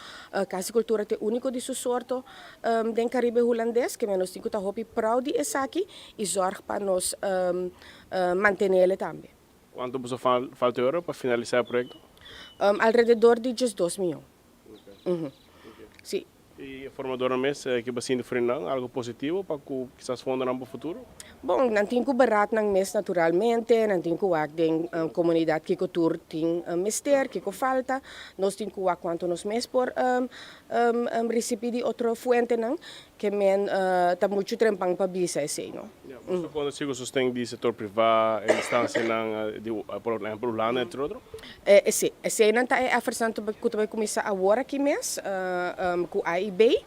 Cas di Cultura ta e unico di su sorto den Caribe Hulandes, ke nos tin cu ta hopi proud di esaki y zorg pa nos mantenele tambe. Cuanto boso falta ora pa finalisa e proyecto? Alrededor di diesdos miyon. Si. Y e formadornan mes ke bo sinti for nan algo positivo pa cu kisas fondonan pa futuro? Bon, nan tin cu beraad nan mes naturalmente, nan tin cu wak den comunidad kico tur tin mester, kico falta. Nos tin cu wak cuanto nos mes por ricibi di otro fuentenan. Ke men ta muchu trempan pa bisa esei, no? Ya, boso ta konta si ku sosten di sektor privá, e instansianan di, por ehempel, Hulanda, entre otro? Sí, eseinan ta e effortsnan ku ta bai kuminsá awor aki mes ku AIB.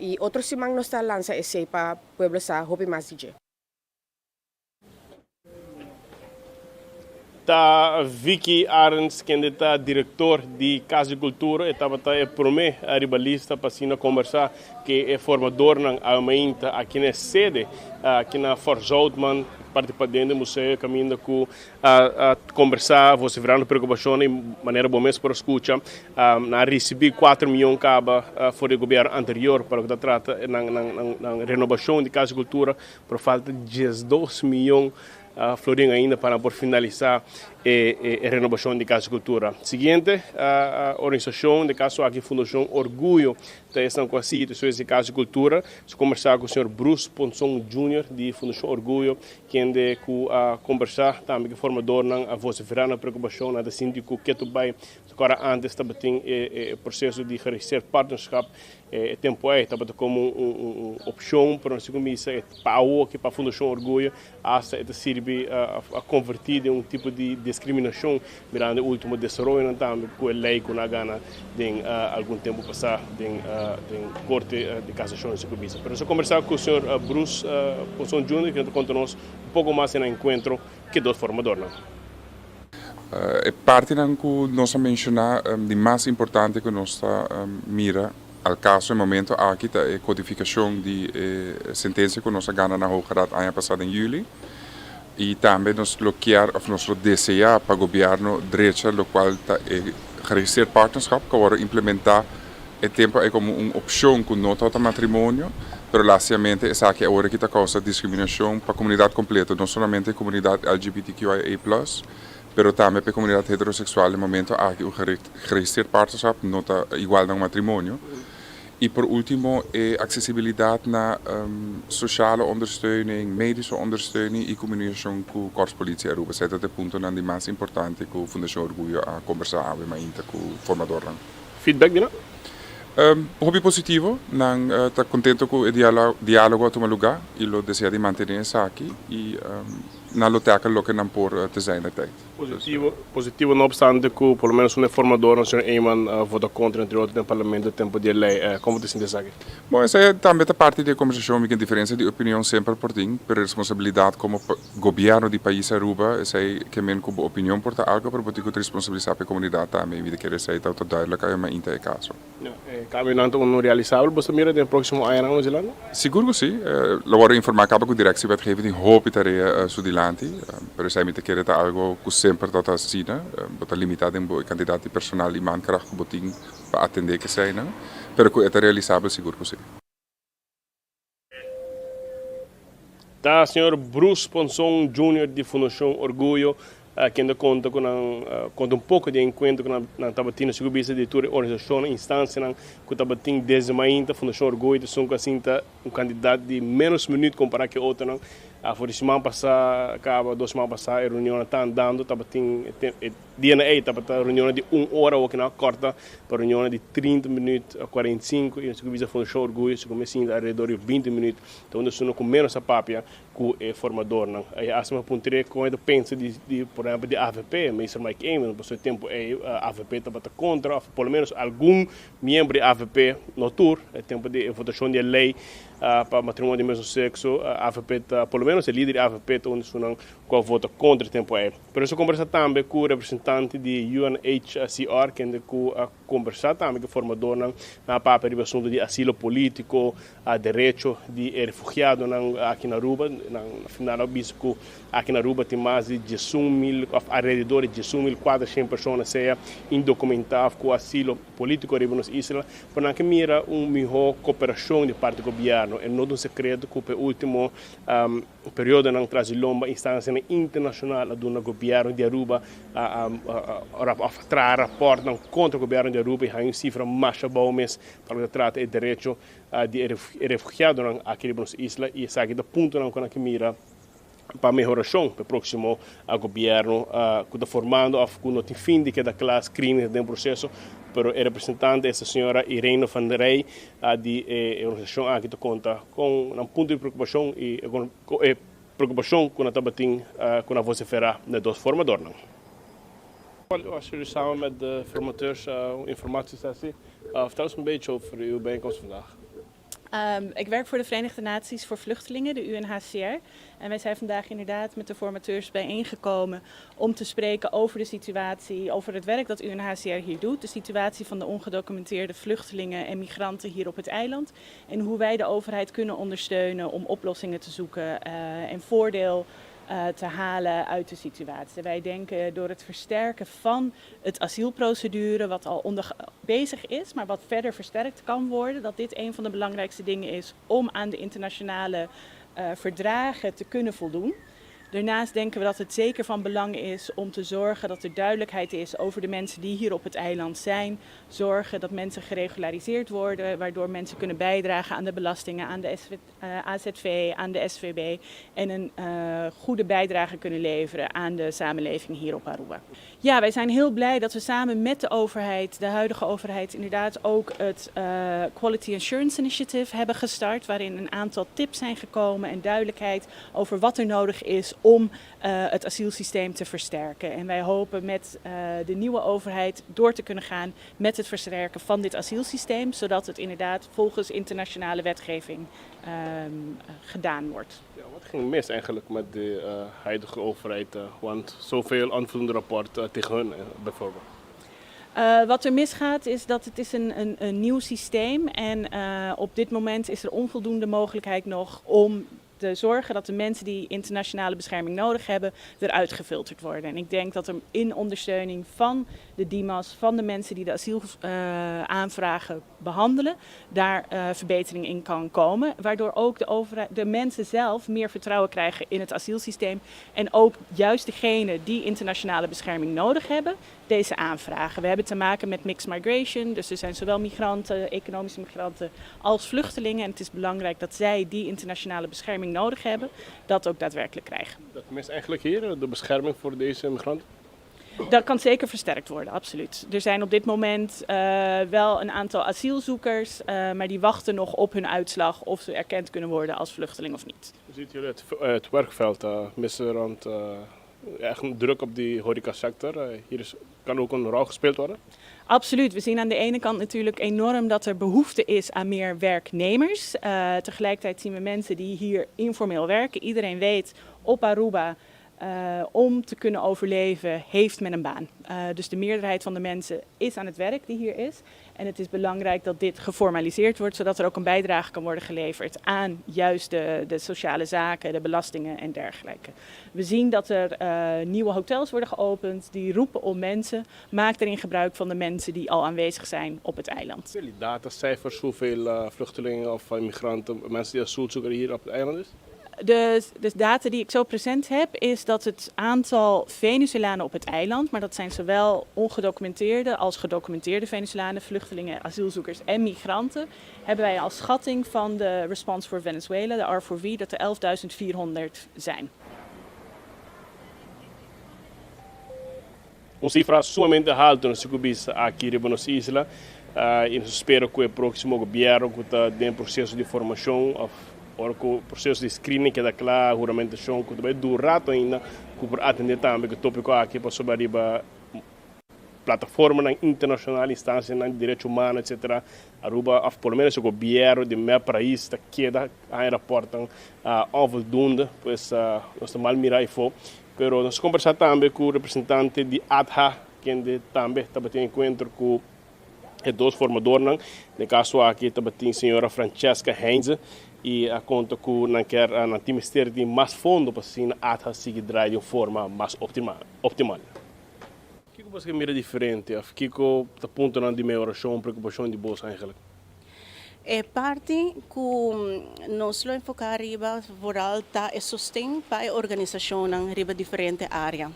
I otro siman nos ta lansa esei pa pueblo sa hopi mas di dje. Ta Vicky Arends kende ta director di Cas di Cultura e tabata e prome riba lista pa asina combersa ke e formadornan awe-mainta aki na e sede aki na Fort Zoutman parti paden di museo caminda cu a combersa vociferando preocupacionnan y manera bo mes por a scucha nan a ricibi cuatro miyon caba for di e gobierno anterior pa loke ta trata nan renobacion di Cas di Cultura. Pero falta diesdos miyon florin ainda pa nan por finalisa e renobacion di Cas di Cultura. Siguiente organisacion, den caso aki Fundacion Orguyo, ta esnan cu a sigui despues di Cas di Cultura. Nos a combersa cu señor Bruce Ponson Junior di Fundacion Orguyo, kende cu a combersa tambe cu e formadornan a vocifera nan preocupacion. Nan ta sinti cu ketu bay, ora antes tabatin e proceso di geregistreerd partnerschap. E tempu ei tabata komo un opshon, pero nos tin ku misa e pa awoki pa Fundashon Orguyo asta e ta sirbi a konvertí den un tipo di diskriminashon mirando e último desaroyonan tambe ku e lei ku nan a gana den algun tempu pasá den den Korte di Kasashon nos tin ku bisa. Pero nos a kombersá ku señor Bruce Ponson Junior kende ta konta nos un poko mas den nan enkuentro ku e dos formadornan. E partinan ku nos a menshoná di mas importante ku nos ta mira al kaso e momento aki ta e kodifikashon di e sentensia ku nos a gana na Hoge Raad aña pasá den yüli i tambe nos lo kier òf nos lo deseá pa gobièrnu drecha lokual ta e geregistreerd partnerschap ku a wòrdu implementá e tempu ei komo un opshon ku no tabata matrimonio pero lastimamente esaki awor aki ta kousa diskriminashon pa komunidat kompleto no solamente e komunidat LGBTQIA plus pero tambe pa e komunidat heteroseksual e momento aki un geregistreerd partnerschap no ta igual na un matrimonio. I por ultimo e aksesibilidat na sociale ondersteuning, medische ondersteuning i komunikashon ku Korpspolitie Aruba. Esei ta e puntonan di mas importante ku Fundashon Orguyo a kombersá awe mainta ku formadornan. Feedback di nan? Hopi positivo. Nan ta kontento ku e dialogo a tuma lugá i lo desea di mantené esaki i. nan lo tackle loke nan por te zijner tijd. Positivo, positivo no obstante cu por lo menos un e formadornan, señor Eman, a vota contra entre otro den parlamento tempo di e ley. Como ta sinti esaki? Bon, esei tambe ta parti di e conversacion. Mi ken diferencia di opinion semper por tin, pero e responsabilidad como gobierno di pais Aruba, esei ke men cu bo opinion por ta algo, pero bo tin cu ta responsabilisa pa e comunidad tambe y mi ta kere esei ta duidelijk awe mainta e caso. E cambionan ta uno realisabel bo ta mira den e proximo añanan nos dilanti? Sigur cu si. Lo worde informa caba cu directiewetgeving tin hopi tarea su dilanti, pero esei mi ta kere ta algo cu semper ta ta asina. Bo ta limita den bo e cantidad di personal y mankracht cu bo tin pa atende cu eseinan, pero cu e ta realisabel sigur cu si. Ta señor Bruce Ponson Junior di Fundacion Orguyo ken ta konta ku nan konta un poko di e enkuentro ku nan tabatin na sigur bista di tur e organisashonnan i instansianan ku tabatin desde mainta. Fundacion Orguyo ta esun ku a sinta un kantidat di ménos minüt kompará ku e otronan. For di siman pasá kaba dos siman pasá e reunionnan ta andando tabatin e Dianan ei tabata reunionnan di un ora awor kinan a kòrta pa reunionnan di 30 minüt, 45 i nos a kuminsá Fundashon Orguyo si kuminsá sinta alrededor di 20 minüt ta unda esun ku ménos a papia ku e formadornan. I asta mi a puntr'é kon e ta pensa di di por ehèmpel di avp, Meester Mike Eman, pasobra e tempu ei avp tabata kontra òf por lo ménos algun miembro di avp, no tur, e tempu di e votashon di e lei pa matrimonio di mesun sekso avp ta por lo ménos e lider di avp ta unda esunnan ku a vota kontra e tempu ei. Pero nos a kombersá tambe ku representante di UNHCR kende ku a kombersá tambe ku e formadornan. Nan a papia riba asuntu di asilo polítiko, derecho di e refugiadonan aki na Aruba. Nan na final a bisa ku aki na Aruba tin mas di 11.000 òf alrededor di 11.400 persona sea indokumentá òf ku asilo polítiko riba nos isla. Pero nan ke mira un mihó koperashon di parti gobièrnu. E no ta un sekreto ku pa e último Periodonan tras di lomba instansianan internashonal a duna gobièrnu di Aruba òf a traha rapòrtnan kontra gobièrnu di Aruba i haña un sifra masha abou mes pa loke ta trata e derecho di e refugiadonan aki riba nos isla i esaki ta puntonan ku nan ke mira pa mehorashon pa e próksimo gobièrnu ku ta formando òf ku no tin fin di keda kla screening ta den proseso. Pero e representante esta señora Irene van der Rey di e organisashon aki ta konta kon nan punto di preokupashon i e preokupashon ku nan tabatin ku nan vosifera na e dos formadornan. Was jullie samen met de formateurs een informatiesessie. Vertel eens een beetje over uw bijeenkomst vandaag. Ehm, ik werk voor de Verenigde Naties voor Vluchtelingen, de UNHCR. En wij zijn vandaag inderdaad met de formateurs bijeengekomen om te spreken over de situatie, over het werk dat UNHCR hier doet. De situatie van de ongedocumenteerde vluchtelingen en migranten hier op het eiland. En hoe wij de overheid kunnen ondersteunen om oplossingen te zoeken eh, en voordeel eh, te halen uit de situatie. Wij denken door het versterken van het asielprocedure, wat al onder, bezig is, maar wat verder versterkt kan worden, dat dit een van de belangrijkste dingen is om aan de internationale uh, verdragen te kunnen voldoen. Daarnaast denken we dat het zeker van belang is om te zorgen dat er duidelijkheid is over de mensen die hier op het eiland zijn. Zorgen dat mensen geregulariseerd worden, waardoor mensen kunnen bijdragen aan de belastingen, aan de SV, eh, AZV, aan de SVB en een uh, goede bijdrage kunnen leveren aan de samenleving hier op Aruba. Ja, wij zijn heel blij dat we samen met de overheid, de huidige overheid, inderdaad ook het uh, Quality Assurance Initiative hebben gestart, waarin een aantal tips zijn gekomen en duidelijkheid over wat er nodig is om uh, het asielsysteem te versterken. En wij hopen met uh, de nieuwe overheid door te kunnen gaan met het versterken van dit asielsysteem, zodat het inderdaad volgens internationale wetgeving um, gedaan wordt. Ja, wat ging mis eigenlijk met de uh, huidige overheid? Uh, want zoveel aanvullende rapporten tegen hun bijvoorbeeld. Uh, wat er misgaat is dat het is een, een, een nieuw systeem en uh, op dit moment is er onvoldoende mogelijkheid nog om te zorgen dat de mensen die internationale bescherming nodig hebben, eruit gefilterd worden. En ik denk dat er in ondersteuning van de DIMAS, van de mensen die de asielaanvragen uh, behandelen, daar uh, verbetering in kan komen. Waardoor ook de, overheid, de mensen zelf meer vertrouwen krijgen in het asielsysteem. En ook juist degenen die internationale bescherming nodig hebben, deze aanvragen. We hebben te maken met mixed migration, dus er zijn zowel migranten, economische migranten als vluchtelingen. En het is belangrijk dat zij die internationale bescherming nodig hebben, dat ook daadwerkelijk krijgen. Dat mist eigenlijk hier, de bescherming voor deze migranten? Dat kan zeker versterkt worden, absoluut. Er zijn op dit moment uh, wel een aantal asielzoekers, uh, maar die wachten nog op hun uitslag of ze erkend kunnen worden als vluchteling of niet. Hoe ziet jullie het, het werkveld, uh, missen rond echt druk op die horecasector? Hier is, kan ook een rol gespeeld worden? Absoluut. We zien aan de ene kant natuurlijk enorm dat er behoefte is aan meer werknemers. Uh, tegelijkertijd zien we mensen die hier informeel werken. Iedereen weet op Aruba uh, om te kunnen overleven heeft men een baan. Uh, dus de meerderheid van de mensen is aan het werk die hier is. En het is belangrijk dat dit geformaliseerd wordt, zodat er ook een bijdrage kan worden geleverd aan juist de, de sociale zaken, de belastingen en dergelijke. We zien dat er uh, nieuwe hotels worden geopend die roepen om mensen. Maak erin gebruik van de mensen die al aanwezig zijn op het eiland. Jullie datacijfers, hoeveel vluchtelingen of immigranten, mensen die asielzoeker hier op het eiland is? De, de data die ik zo present heb, is dat het aantal Venezolanen op het eiland, maar dat zijn zowel ongedocumenteerde als gedocumenteerde Venezolanen, vluchtelingen, asielzoekers en migranten, hebben wij als schatting van de Response for Venezuela, de R4V, dat er 11.400 zijn. Un cifra sumamente halto nos cu bisa aki riba nos isla y nos ta spera cu e proximo gobierno cu ta den proceso di formacion of ora cu proceso di screening keda cla, huramentacion cu ta bay dura rato ainda cu por atende tambe cu e topico aki pasobra riba plataformanan internacional, instancianan di derecho humano etc. Aruba of por lo menos e gobierno di mep pais ta keda haña raportnan onvoldoende, pues nos ta mal mira eyfo. Pero nos a kombersá tambe ku representante di ATHA, kende tambe tabatin enkuentro ku e dos formadornan. Den kaso aki tabatin señora Francesca Heinze i a konta ku nan kier nan tin mester di mas fondo pa asina ATHA sigui drai di un forma mas optimal. Kiko boso ke mira diferente òf kiko ta puntonan di mehorashon, preokupashon di boso eigenlik? E parti ku nos lo enfoká riba vooral ta e sosten pa e organisashonnan riba diferente área.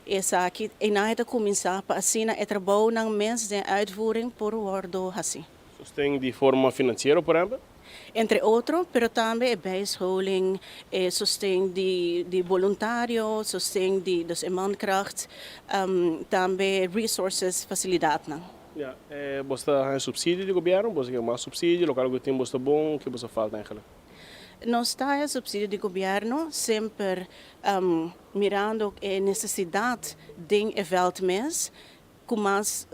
Esaki einan e ta kuminsá pa asina e trabounan mes den uitvoering por wòrdu hasí. Sosten di forma finansiero por ehèmpel? Entre otro, pero tambe e bijscholing, e sosten di di boluntario, sosten di dus e mankracht, tambe resources, fasilidatnan. Ja, bo ta haña subsidio di gobierno? Bo ke mas subsidio? Local ku tin bo ta bon? Ke bo ta falta eigenlijk? Nos ta haña subsidio di gobierno semper mirando e nesesidat den e veld mes. Ku mas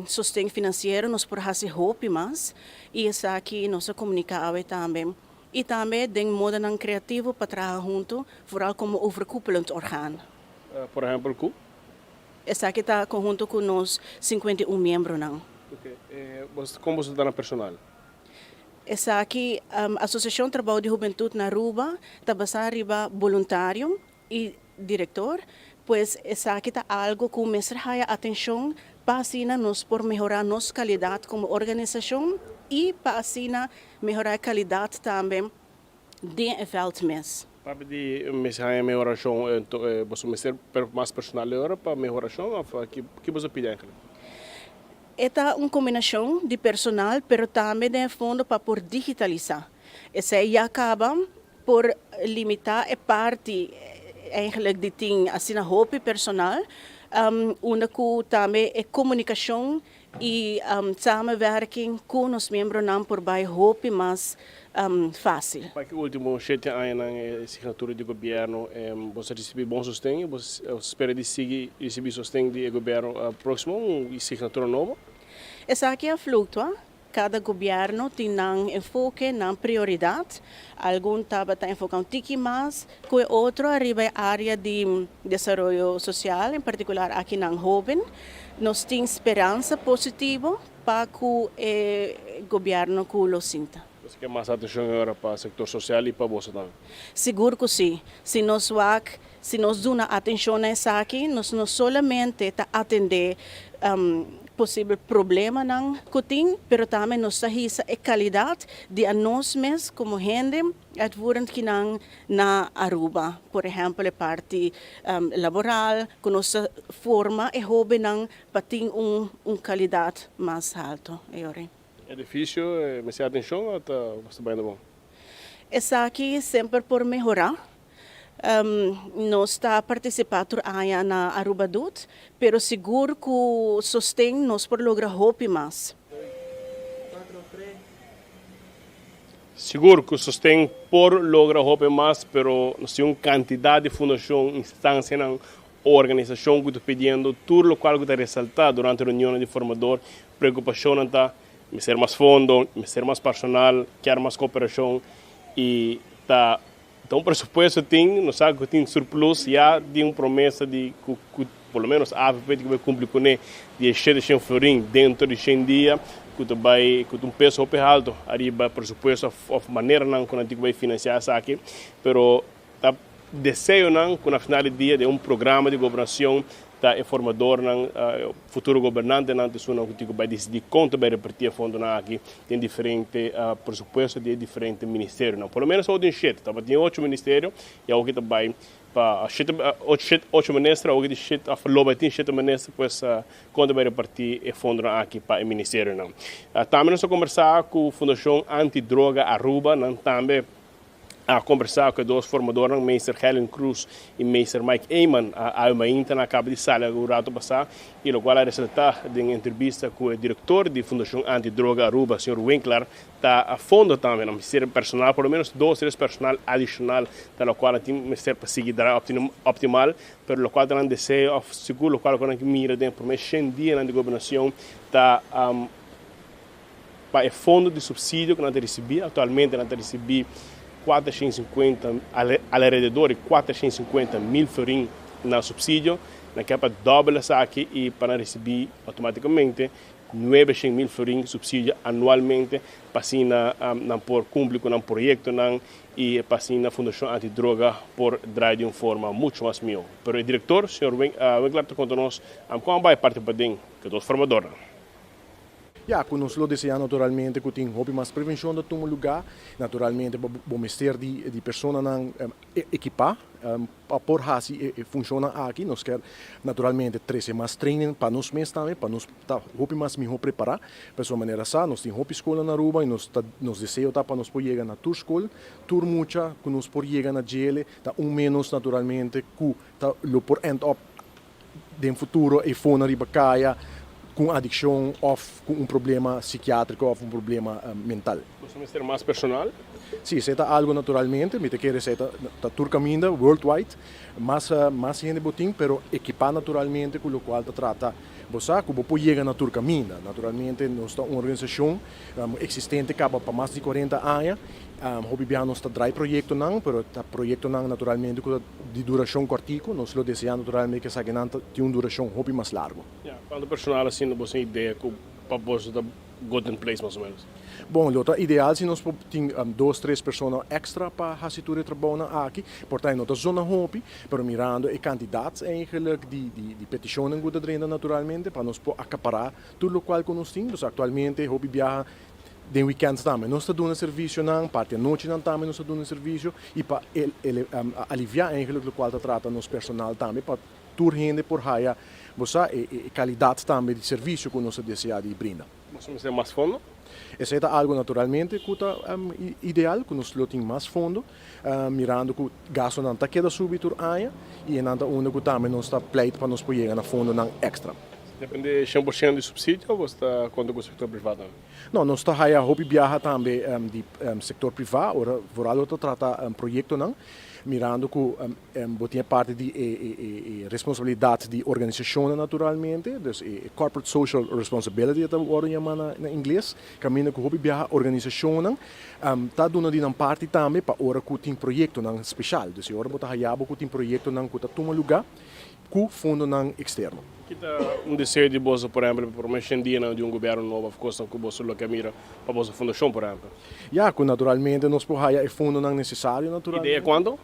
sosten finansiero nos por hasi hopi mas i esaki nos a komuniká awe tambe. I tambe den modanan kreativo pa traha huntu, vooral komo overkoepelend orgaan. Por ehèmpel ku? Esaki ta konhunto ku nos 51 miembronan. Oke. Kon boso ta na personal? Esaki, Asosiashon Trabou di Hubentut na Aruba ta basá riba boluntario i direktor, pues esaki ta algo ku mester haya atenshon pa asina nos por mehorá nos kalidat komo organisashon i pa asina mehorá e kalidat tambe den e vèlt mes. Papia di mester haña mehorashon, boso mester mas personal e ora pa mehorashon òf ki boso pidi eigentlik? E ta un kombinashon di personal pero tambe den e fondo pa por digitalisá. Esei ya kaba Por limita e parti eigenlijk di tin asina hopi personal, unda cu tambe e comunicacion y samenwerking cu nos miembronan por bay hopi mas facil. Pa ki ultimo shete añanan e signatura di gobierno boso a ricibi bon sosten y boso spera di sigui ricibi sosten di e gobierno proximo un signatura nobo? Esaki a fluctua Kada gobièrnu tin nan enfoke, nan prioridat. Algun tabata enfoká un tiki mas ku e otro ariba e área di desaroyo sosial, en partikular aki nan hóben. Nos tin speransa positivo pa ku e gobièrnu ku lo sinta. Nos ke mas atenshon e ora pa sektor sosial i pa boso tambe. Sigur ku si. Si nos wak, si nos duna atenshon na esaki, nos no solamente ta atendé posibel problemanan ku tin, pero tambe nos ta hisa e kalidat di a nos mes komo hende uitvoerend kinan na Aruba. Por ehèmpel e parti laboral ku nos ta forma e hóbennan pa tin un un kalidat mas halto. E ora. Edifisio mester atenshon òf ta bayendo bon? Esaki semper por mehorá. Nos ta partisipá tur aña na Aruba Doet, pero sigur ku sosten nos por logra hopi mas. Sigur ku sosten por logra hopi mas, pero nos tin un kantidat di fundashon, instansianan, organisashon ku ta pidiendo tur lokual ku ta resaltá durante reunionnan di formador. Preokupashonnan ta mester mas fondo, mester mas personal, kier mas kooperashon i ta Ta un presupuesto tin, nos sa cu tin surplus ya di un promesa di cu cu por lo menos avp tin cu bay cumpli cune di e shete shen florin dentro di shen dia cu ta bay cu ta un peso hopi halto ariba presupuesto of of maneranan cu nan tin cu bay financia esaki pero ta deseonan cu na final di dia den un programa di gobernacion Ta e formadornan, futuro gobernantenan ta esunnan ku tin ku bai disidí kon ta bai repartí e fondonan aki den diferente presupuesto di e diferente ministerionan. Por lo menos awor tin shete, tabatin ocho ministerio i awor ki ta bai pa shete, ocho, ocho minister, awor ki tin shete, òf lo bai tin shete minister, pues kon ta bai repartí e fondonan aki pa e ministerionan. Tambe nos a kombersá ku Fundashon Anti Droga Aruba, nan tambe A kombersá ku e dos formadornan, Meester Helen Cruz i Meester Mike Eman, awe mainta nan a kaba di sali algun rato pasá i lokual a resaltá den entrevista ku e direktor di Fundashon Anti Droga Aruba, señor Winklar, ta a fondo tambe nan mester personal, por lo menos dos tres personal adishonal ta lokual nan tin mester pa sigui drai optimal, pero lokual ta nan deseo òf sigur lokual ku nan ke mira den e promé shen dianan di gobernashon ta. Pa e fondo di subsidio ku nan ta risibí, aktualmente nan ta risibí 450, alrededor di 450 mil florin na subsidio. Nan ke pa dòbel esaki i pa nan risibí outomátikamente 900 mil florin subsidio anualmente pa asina nan por kumpli ku nan proyektonan i pa asina Fundashon Anti Droga por drai di un forma muchu mas mihó. Pero e direktor, señor Winkler ta konta nos kon a bai parti paden ku e dos formadornan. Ya cu nos lo desea naturalmente cu tin hopi mas prevencion ta tuma lugar. Naturalmente bo bo mester di di personanan equipa pa por haci e funcionnan aki. Nos kier naturalmente trece mas training pa nos mes tambe pa nos ta hopi mas miho prepara. Pasobra manera sa nos tin hopi scolnan na Aruba y nos ta nos deseo ta pa nos por yega na tur scol, tur mucha cu nos por yega na djele ta un menos naturalmente cu ta lo por end up den futuro e fona riba kaya ku un adikshon òf ku un problema sikiátriko òf un problema mental. Boso mester mas personal? Sí, esei ta algu naturalmente. Mi ta kere esei ta ta tur kaminda, worldwide. Mas mas hende bo tin, pero ekipá naturalmente ku lokual ta trata bo sa ku bo por yega na tur kaminda. Naturalmente nos ta un organisashon eksistente kaba pa mas di kuarenta aña. Hopi biaha nos ta drai proyektonan, pero ta proyektonan naturalmente ku ta Di durashon kòrtiku, nos lo deseá naturalmente ku esakinan ta tin un durashon hopi mas largu. Ya, kuantu personal asina bo tin idea ku pa boso ta good in place mas o menos? Bon, lo ta ideal si nos por tin dos, tres persona èkstra pa hasi tur e trabounan aki. Por ta e no ta zona hopi, pero mirando e kantidat eigenlijk di di petishonnan ku ta drenta naturalmente pa nos por akapará tur lokual ku nos tin. Pasobra aktualmente hopi biaha Den weekends tambe nos ta duna servicionan, parti anochinan tambe nos ta duna servicio y pa alivia eigenlijk locual ta trata nos personal tambe pa tur hende por haya bo sa e calidad tambe di servicio cu nos ta desea di brinda. Boso mester mas fondo? Esey ta algo naturalmente cu ta ideal cu nos lo tin mas fondo mirando cu gastonan ta keda subi tur aña y enan ta unda cu tambe nos ta pleit pa nos por yega na fondonan extra. Depende 100% di subsidio of bo ta konta ku sektor privá tambe? No, nos ta haya hopi biaha tambe di sektor privá ora vooral ora ta trata proyektonan, mirando ku bo tin e parti di e responsabilidat di organisashonnan naturalmente, dus e corporate social responsibility ta wòrdu yamá na ingles, kaminda ku hopi biaha organisashonnan ta duna di nan parti tambe pa ora ku tin proyektonan speshal. Dus e ora bo ta haya bo ku tin proyektonan ku ta tuma lugá ku fondonan eksterno. Ki ta un deseo di boso, por ehempel, pa prome shen dianan di un gobierno nobo of kosnan ku boso lo ke mira pa boso fundashon, por ehempel? Ya, ku naturalmente nos por haya e fondonan nesesario, naturalmente. Idea kuantu?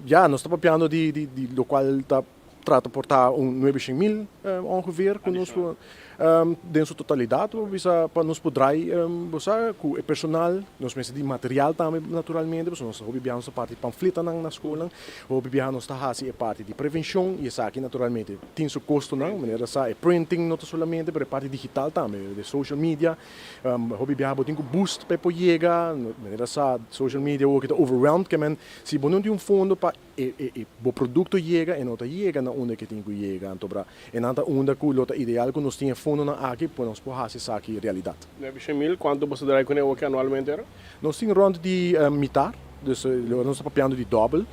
Ya, nos ta papiando di di lokual ta trata por ta un nuebe shen mil ongeveer ku nos por. Den su totalidat bo bisa pa nos por drai bo sa ku e personal, nos mester di material tambe naturalmente pasobra nos ta hopi biaha nos ta parti pamfletanan na skolnan, hopi biaha nos ta hasi e parti di prevenshon i esaki naturalmente tin su kostonan, manera sa e printing no ta solamente pero e parti digital tambe, de social media, hopi biaha bo tin ku boost pa e por yega, manera sa social media awor ta overwhelmed ke men si bo no tin un fondo pa E e bo produkto yega e no ta yega na unda ke tin ku yega anto bra e nan ta unda ku lo ta ideal ku nos tin e fondonan aki pa nos por hasi esaki realidat. 900.000, kuantu boso drai kuné oki anualmente era? Nos tin rònt di mitar, dus lo nos ta papiando di dòbel,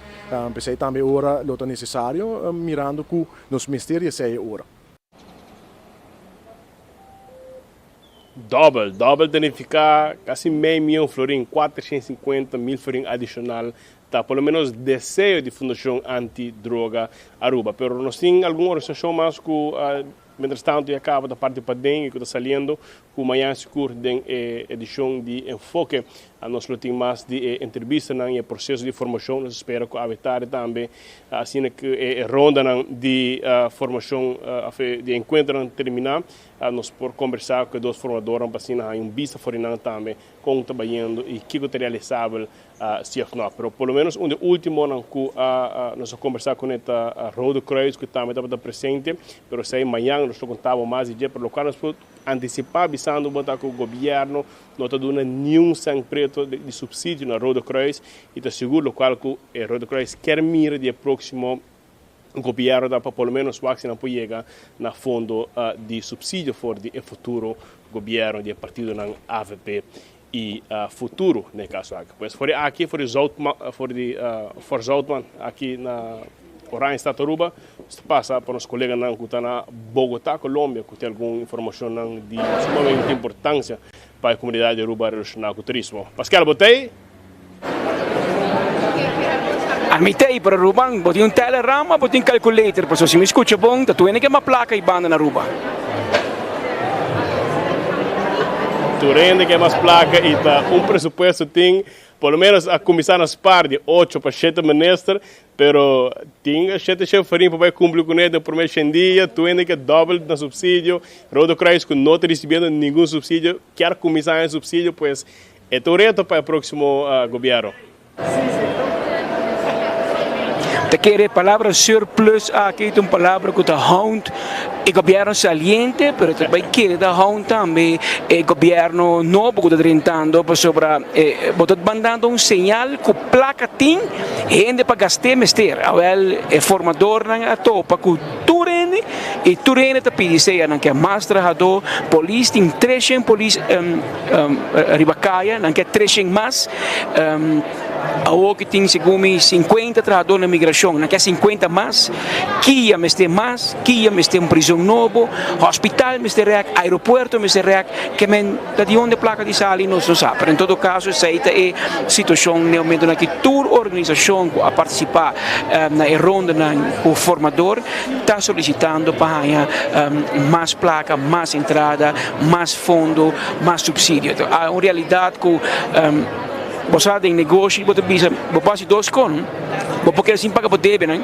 p'esei tambe ora lo ta nesesario mirando ku nos mester di esei e ora. Dòbel. Dòbel ta nifiká kasi mei mion florin, 450.000 florin adishonal ta por lo menos deseo di Fundashon Anti Droga Aruba. Pero nos tin algun organisashon mas ku mientras tanto ya kaba ta parti paden i ku ta saliendo ku mañan sigur den e edishon di Enfoke nos lo tin mas di e entrevistanan i e proseso di formashon. Nos ta spera ku awe tardi tambe asina ku e rondanan di formashon òf di enkuentronan terminá Nos por kombersá ku e dos formadornan pa asina haña un bista for di nan tambe kon ta bayendo i kiko ta realisabel si òf nò. Pero por lo menos un di e últimonan ku nos a kombersá kuné ta Rode Kruis ku tambe tabata presente, pero esei mañan nos lo konta bo mas di dje. Pero lokual nos por antisipá bisando bo ta ku gobièrnu no ta duna niun sèn preto di supsidio na Rode Kruis i ta sigur lokual ku e Rode Kruis kier mira di e próksimo Gobierno ta pa por lo menos wak si nan por yega na fondo di subsidio for di e futuro gobierno di e partidonan avp y Futuro den e caso aki. Pues for di aki, for di Zoutman, for di Fort Zoutman aki na Oranjestad Aruba, nos ta pasa pa nos coleganan cu ta na Bogota, Colombia cu tin algun informacionnan di sumamente importancia pa e comunidad di Aruba relaciona cu turismo. Pascal Botey. Ami t'ei, pero Ruban, bo tin un teleram of bo tin calculator? Pasobra si mi scucha bon, ta tur hende ke mas placa y banda na Aruba. Tur hende ke mas placa y ta un presupuesto tin, por lo menos a cuminsa na spaar di ocho pa shete minister, pero tin shete sheferin pa bay cumpli cune den prome shen dia, tur hende ke dobel na subsidio, Rode Kruis cu no ta ricibiendo ningun subsidio, kier cuminsa haña subsidio, pues E ta un reto pa e próksimo gobièrnu. Ta kere e palabra surplus aki ta un palabra ku ta hound e gobièrnu saliente, pero ta bai kere ta hound tambe e gobièrnu nobo ku ta drentando pasobra bo ta mandando un señal ku plaka tin hende pa gast'é mester. Awèl e formadornan a topa ku tur hende i tur hende ta pidi sea nan ke mas trahadó, polis tin treshen polis. Riba kaya nan ke treshen mas. Awor ki tin segun mi sinkuenta trahador na migrashon, nan ke sinkuenta mas. Kia mester mas, kia mester un prizon nobo, hospital mester rèk, aeropuerto mester rèk. Ke men ta di unda e plaka di sali nos no sa. Pero en todo kaso esei ta e situashon na e momentonan aki. Tur organisashon ku a partisipá na e rondanan ku formador ta solisitando pa haña mas plaka, mas entrada, mas fondo, mas subsidio. Ta un realidad cu bo sa den negoshi bo ta bisa bo por haci dos con, bo por keda sin paga bo debenan,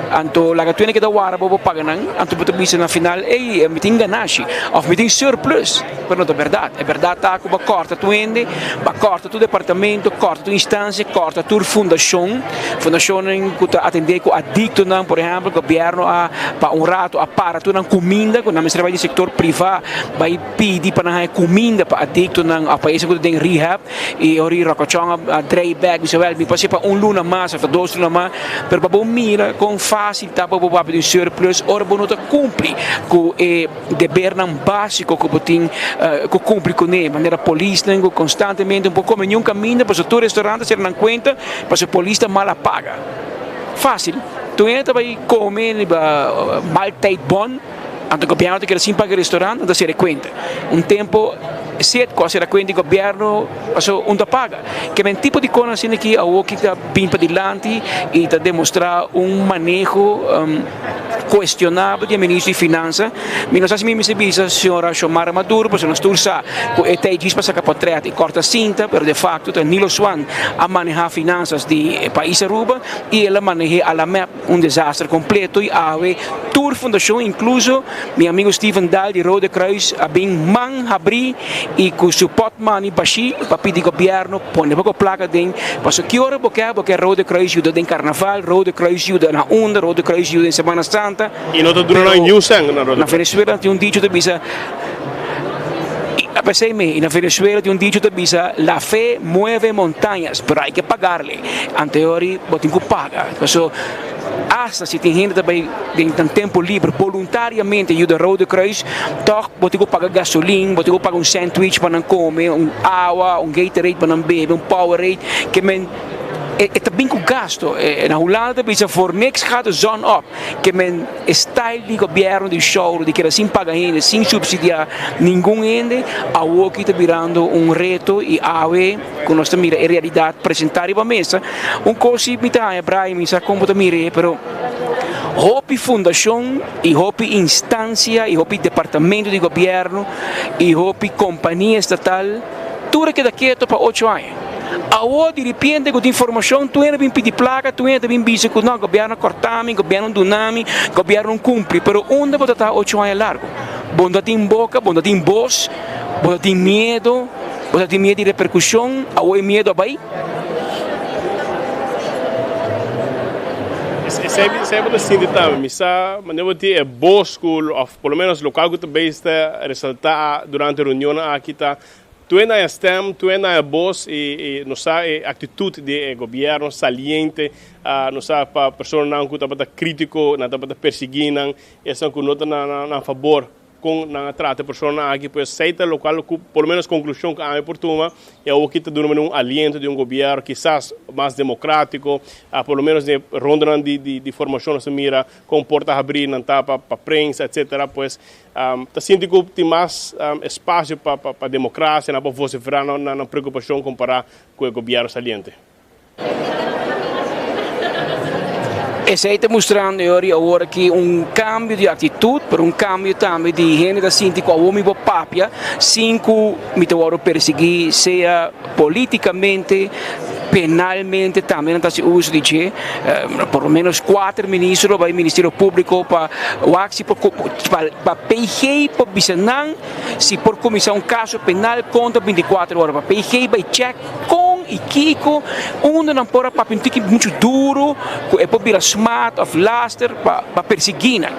anto laga tu hende keda wara bo bo paga nan, anto bo ta bisa na final ey mi tin ganashi of mi tin surplus, pero no ta berdad. E berdad ta cu bo a corta tur hende, bo a corta tur departamento, corta tur instancia, corta tur fundacion, fundacionnan cu ta atende cu adictonan, por ehempel gobierno a pa un rato a para tur nan cuminda cu nan mester bay den sector priva. Bai pidi pa nan haña kuminda pa adiktonan òf pa esnan ku ta den rehab i ora i Rokochon a drei bèk bisa wèl mi por hasi pa un luna mas òf ta dos luna mas pero pa bo mira kon fásil ta pa bo papia di un surplus ora bo no ta kumpli ku e debernan básiko ku bo tin ku kumpli kuné manera polisnan ku konstantemente no por kome niun kaminda pasobra tur restaurant ta sera nan kuenta pasobra polis ta mal a paga fásil tur hende ta bai kome riba maaltijdbon. Anto gobièrnu ta keda sin paga e restorant, nan ta sera e kuenta. Un tempu Set ku a sera kuenta di gobièrnu paso un ta paga. Ke men tipo di kosnan asina aki awoki ta bin padilanti i ta demostrá un maneho kuestionabel di e ministro di finansa. Mi no sa si mi mester bisa señora Xiomara Maduro pasobra nos tur sa ku e ta e djis pa saka potrèt i kòrta sinta pero de fakto ta Nilo Swan a manehá finansas di e pais Aruba i el a maneh'é a la mep. Un desaster completo y awe tur fundacion incluso mi amigo Steven Daal di Rode Kruis a bin man habri y cu su potmani bashi pa pidi gobierno pone poco placa den paso ki ora bo ke bo ke Rode Kruis yuda den carnaval, Rode Kruis yuda na unda, Rode Kruis yuda den Semana Santa. Y no ta dura nan yu sèn na Rode Na Kruis. Venezuela tin un dicho ta bisa y a pesey mi na Venezuela tin un dicho ta bisa la fe mueve montañas pero hay que pagarle. Anteori bo tin ku paga. Paso asta si tin hende ta bai den nan tempu liber boluntariamente yuda Rode Kruis, tòg bo tin ku paga gasolin, bo tin ku paga un sandwich pa nan kome, un awa, un Gatorade pa nan bebe, un Powerade, ke men e ta bin ku gasto. Na Hulanda ta bisa voor niks gaat de zon op. Ke men e style di gobièrnu di shouro di keda sin paga hende, sin supsidiá ningun hende, awoki ta birando un reto i awe ku nos ta mira e realidat presentá riba mesa. Un kos si mi ta haña Brian, mi sa kon bo ta mir'é, pero hopi fundashon i hopi instansia i hopi departamento di gobièrnu i hopi kompania estatal tur a keda keto pa ocho aña. Awor di ripiente ku tin formashon tur hende bin pidi plaka, tur hende ta bin bisa ku no, gobièrnu a kòrta mi, gobièrnu a duna mi, gobièrnu a kumpli. Pero unda bo ta ta ocho aña largu? Bo no ta tin boka, bo no ta tin bos, bo ta tin miedu, bo ta tin miedu di reperkushon, awor e miedu a bai. Esei bo ta sinti tambe. Mi sa manera bo tin e bos ku òf por lo ménos lokal ku ta bezig ta resaltá durante reunionnan aki ta Tur na e stem, tur na e bos y nos sa e actitud di e gobierno saliente, nos sa pa personanan cu tabata critico, nan tabata persegui nan, esnan cu no ta na nan fabor con nan a trata e personanan aki, pues esey ta locual cu por lo menos conclusion cu ami por tuma y awo ki ta duna un aliento di un gobierno kisas mas democratico, por lo menos den e rondanan di formacion nos ta mira con por ta habri nan ta pa prensa etcetera, pues Ta sinti ku tin mas espasio pa demokrasia, nan por vosiferá nan preokupashon kompará ku e gobièrnu saliente. Esei ta mustrando e ora i awor aki un kambio di aktitut, pero un kambio tambe di hende ta sinti ku awor mi por papia sin ku mi ta wòrdu persiguí, sea polítikamente, penalmente tambe nan ta hasi uso di dje. Por lo menos kuater ministro lo bai Ministerio Públiko pa wak si por pa PG por bisa nan si por kuminsá un kaso penal kontra bintikuater ora pa PG bai chèk kon i kiko unda nan por a papia un tiki muchu duru ku e por bira smaad òf laster pa pa persiguí nan.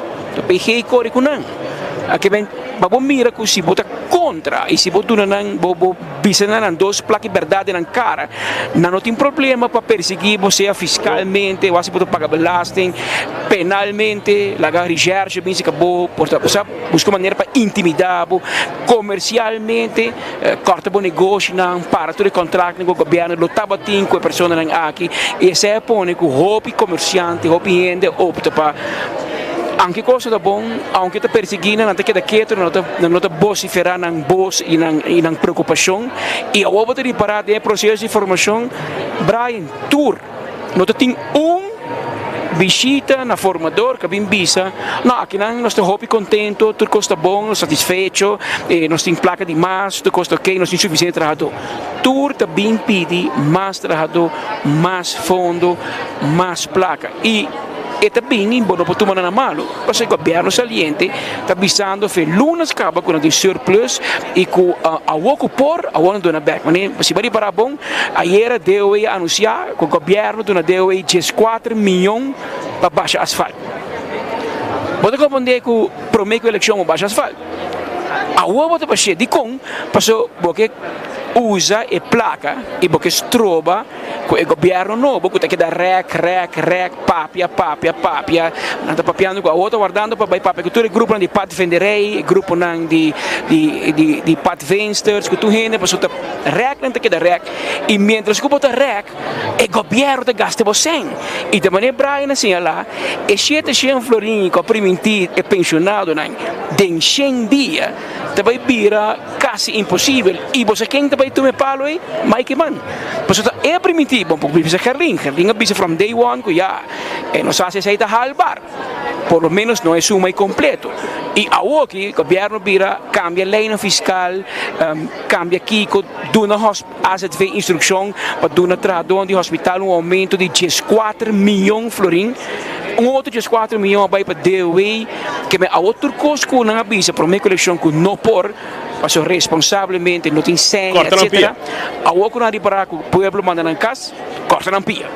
PG kore ku nan. Aki ben pa bo mira ku si bo ta kontra i si bo duna nan bo bo Bisa nan nan dos plaki berdad den nan cara. Nan no tin problema pa persegui bo sea fiscalmente o asi bo ta paga belasting, penalmente, laga recherche bin sika bo, por ta sa busca un manera pa intimida bo, comercialmente corta bo negoshinan, para tur e contractnan cu gobierno lo tabatin cu e personanan aki y esey a pone cu hopi comerciante, hopi hende opta pa. Aunke cosa ta bon, aunke ta persegui nan, nan ta keda ketu, nan no ta, nan no ta bosiferá nan bos i nan, i nan preokupashon. I awor bo ta ripará den e proseso di formashon, Brian, tur no ta tin un bishita na formador ku a bin bisa, No, akinan nos ta hopi kontentu, tur kos ta bon, nos satisfecho, nos tin plaka di mas, tur kos ta oke, nos tin sufisiente trahadó. Tur ta bin pidi mas trahadó, mas fondo, mas plaka. I. E ta bini, bo no por tuma nan na malu, pasobra e gobièrnu saliente ta bisando fe lunes kaba ku nan tin surplus i ku awor ku por, awor nan duna bèk. Manera si bo ripará bon, ayera DOW a anunsiá ku gobièrnu duna DOW dieskuater mion pa basha asfalt. Bo ta komprondé ku promé ku elekshon bo basha asfalt. Awor bo ta bash'é. Dikon? Pasobra bo ke usa e plaka i bo ke stroba. Ku e gobièrnu nobo ku ta keda rèk, rèk, rèk, papia, papia, papia. Nan ta papiando ku awor ta wardando pa bai papia ku tur e gruponan di padvinderij, e gruponan di di di di padvinsters, ku tur hende pasobra ta rèk nan ta keda rèk. I miéntras ku bo ta rèk, e gobièrnu ta gasta bo sèn. I ta manera Brian a señalá, e 700 florin ku a primintí e penshonadonan. Den shen dia ta bai bira kasi imposibel i bo sa ken ta bai tuma e palo ei? Mike Eman. Pasobra ta e a primintí, bon por bisa Gerlin, Gerlin a bisa from day one ku ya e no sa si esei ta haalbaar, por lo menos no e suma ei kompleto. I awoki gobièrnu bira kambia leinan fiskal, kambia kiko, duna AZV instrukshon pa duna trahadónan di hospital un oumento di dieskuater mion florin. Un otro dieskuater mion a bai pa DOW. Keme awor tur kos ku nan a bisa promé ku elekshon ku no por, pasobra responsablemente no tin sèn, Kòrta nan pia. etcétera. Awor ku nan a ripará ku pueblo manda nan kas, kòrta nan pia.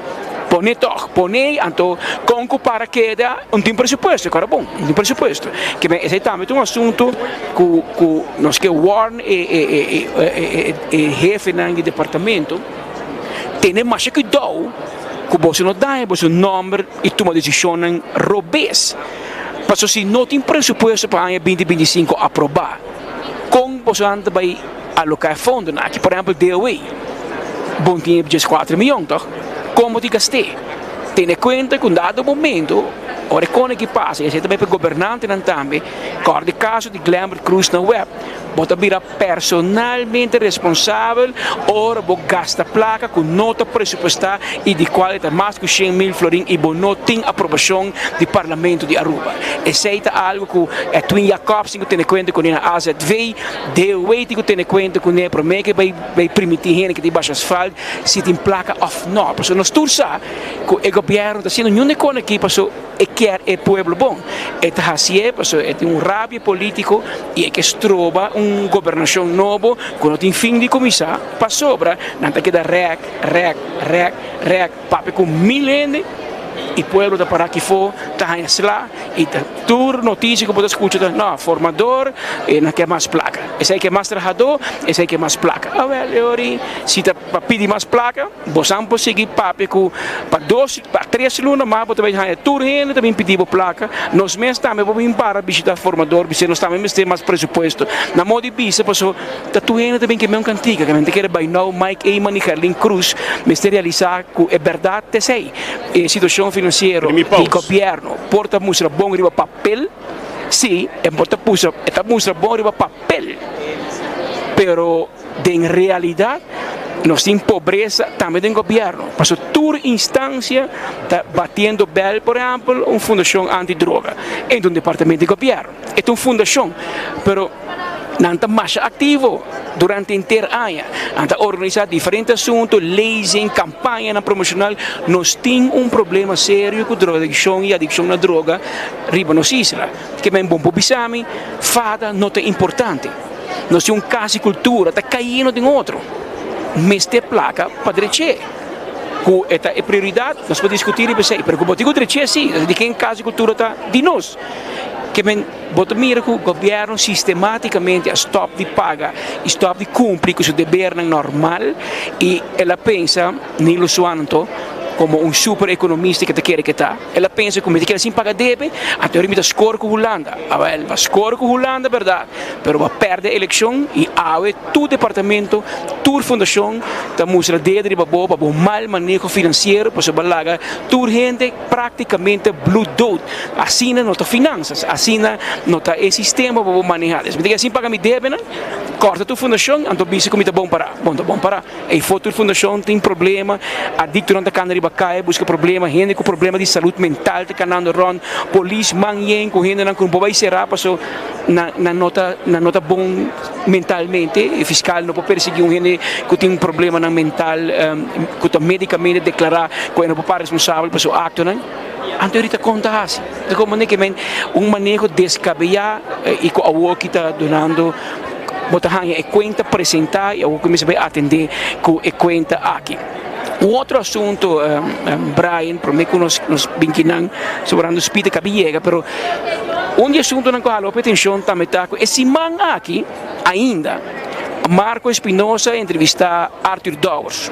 Pone tòg, pone anto kon ku para keda un tin presupuesto, kòrda bon, un tin presupuesto. Keme esei tambe ta un asuntu ku ku nos ke warn e e e e e hefenan di departamento tene masha kuidou ku boso no daña boso nòmber i tuma desishonnan robes. Pasobra si no tin presupuesto pa aña binti 25 aprobá, kon boso nan ta bai aloká e fondonan aki? Por ehèmpel DOW, bon tin e 14 mion tòg? Kon bo tin gast'é? Tene kuenta ku un dado momento ora e kone ki pasa i esei ta bai pa e gobernantenan tambe, kòrda e kaso di Glenbert Croes na web, bo ta bira personalmente responsabel ora bo gasta plaka ku no ta presupuestá i di kual e ta mas ku 100,000 florin i bo no tin aprobashon di Parlamento di Aruba. Esei ta algu ku Edwin Jacobs tin ku tene kuenta kuné na AZV, DOW tin ku tene kuenta kuné promé ke bai bai primintí hende ke tin basha asfalt si tin plaka òf no. Pasobra nos tur sa ku e gobièrnu ta hasiendo niun de kos aki pasobra e kier e pueblo bon. E ta hasié pasobra e tin un rabia polítiko i e ke stroba un gobernashon nobo ku no tin fin di kuminsá pasobra nan ta keda rèk, rèk, rèk, rèk papia ku mil hende i pueblo ta pará kifó ta haña sla i ta tur notisia ku bo ta skucha ta no formador e nan ke mas plaka, esei ke mas trahadó, esei ke mas plaka. Awèl e ora si ta pa pidi mas plaka. Bosan por sigui papia ku pa dos, pa tres luna mas bo ta bai haña tur hende ta bin pidi bo plaka. Nos mes tambe por bin para bishita formador bis'é nos tambe mester mas presupuesto. Na modo di bisa paso ta tur hende ta bin kem'é un kantika. Kem'é ta kere bai nou Mike Eman i Gerlin Cruz mester realisa ku e bèrdat ta esei. E situashon finansiero di gobièrnu por ta mustra bon riba papel, si e por ta pusa e ta mustra bon riba papel pero. Den realidad nos tin pobreza tambe den gobierno, pasobra tur instancia ta batiendo bel, por ehempel un fundacion anti droga, e ta un departamento di gobierno, e ta un fundacion, pero nan ta masha activo durante henter aña, nan ta organisa diferente asunto, lezing, campañanan promocional, nos tin un problema serio cu drogadiccion y adiccion na droga riba nos isla, ke men bon por bisa mi, fada no ta importante. Nos tin un kas di kultura ta kayendo den otro. Mester plaka pa drech'é. Ku e ta e prioridat, nos por diskutí riba esei, pero ku bo tin ku drech'é sí, di ken kas di kultura ta? Di nos. Ke men bo ta mira ku gobièrnu sistematikamente a stòp di paga i stòp di kumpli ku su debernan normal i el a pensa, Nilo Suanto, komo un super ekonomista ke ta kere ke ta. El a pensa ku mi ta keda sin paga debe, anto mi ta skor ku Hulanda. Awel, bo a skor ku Hulanda bèrdat, pero bo a pèrdè elekshon i awe tur departamento, tur fundashon ta mustra dedo riba bo pa bo mal maneho finansiero pasobra bo a laga tur hende práktikamente bloeddood. Asina no ta finansas, asina no ta e sistema pa bo manehá. Mi ta keda sin paga mi debenan, kòrta tur fundashon, anto bisa ku mi ta bon pará. Bo no ta bon pará. Eyfo tur fundashon tin problema, adiktonan ta kanda riba kaya buska problema, hende ku problema di salud mental ta kanando rònt, polis man yen ku hendenan ku no por bai será paso nan nan no ta nan no ta bon mentalmente, e fiskal no por persiguí un hende ku tin problemanan mental ku ta medikamente deklará ku e no por para responsabel pa su aktonan. Anto ahorita kon ta hasi? Ta komo ke men un maneho deskabeyá i ku awoki ta dunando. Bo ta haña e kuenta presentá i awor kuminsá bai atendé ku e kuenta aki. Un otro asuntu, Brian, promé ku nos nos bin kinan sobrando spita kabi yega, pero un di e asuntunan ku a hala hopi atenshon tambe ta ku e siman aki ainda Marco Espinosa a entrevistá Arthur Dowers,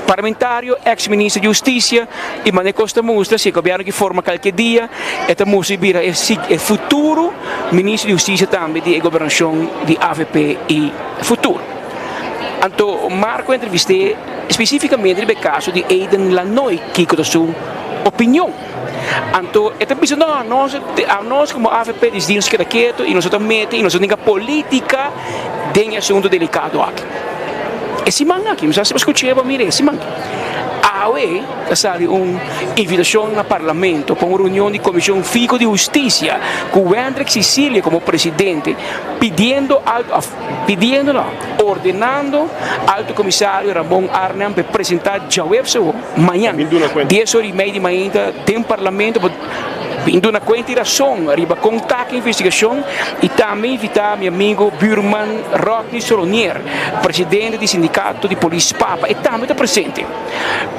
parlamentario, eks minister di hustisia i manera kos ta mustra si e gobièrnu ki forma kalke dia e ta mustra i bira e futuro Minister di Husticia tambe di e gobernacion di avp y Futuro. Anto Marco a entrevist'e specificamente riba e caso di Aiden Lanoy, kico ta su opinion. Anto e ta bisa no, nos anos komo avp disidí nos keda ketu i nos no ta mete i nos no tin polítika den e asuntu delikado aki. E siman aki, mi sa si bo skuch'é bo mira e siman aki. Awe ta sali un invitashon na parlamento pa un reunion di Komishon Fiho di Hustisia ku Wendrick Cicilia komo presidente pidiendo alto òf pidiendo no, ordenando Alto Komisario Ramon Arnhem pa e presentá djaweps awor, mañan, dies ora i mei di mainta den parlamento pa bin duna kuenta i rason riba kon ta ki investigashon i tambe invitá mi amigo buurman Rodney Solonier, presidente di sindikato di polis Papa, e tambe ta presente.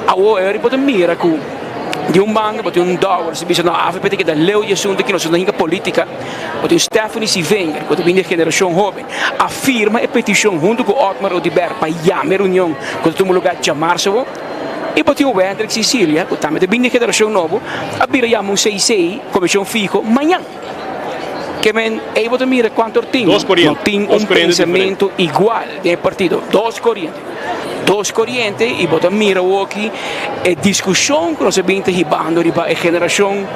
Awor e bo ta mira ku di un banda bo tin un Dowers ta bisa no avp ta keda leu di asuntu aki nos no hinka politika, bo tin Stephanie Sivenger ku ta bini di e generashon hoben a firma e petishon huntu ku Otmar Oduber pa yama e reunion ku ta tuma lugar djamarsa awor. I bo tin Wendrick Cicilia ku tambe ta bini di e generashon nobo a bira yama un CC, Komishon Fiho, mañan. Ke men ei bo ta mira kuantu or tin. Dos koriente. No tin Dos un koriente pensamentu igual den e partido. Dos koriente. Dos koriente i bo ta mira awoki e diskushon ku nos a bin ta hibando riba e generashon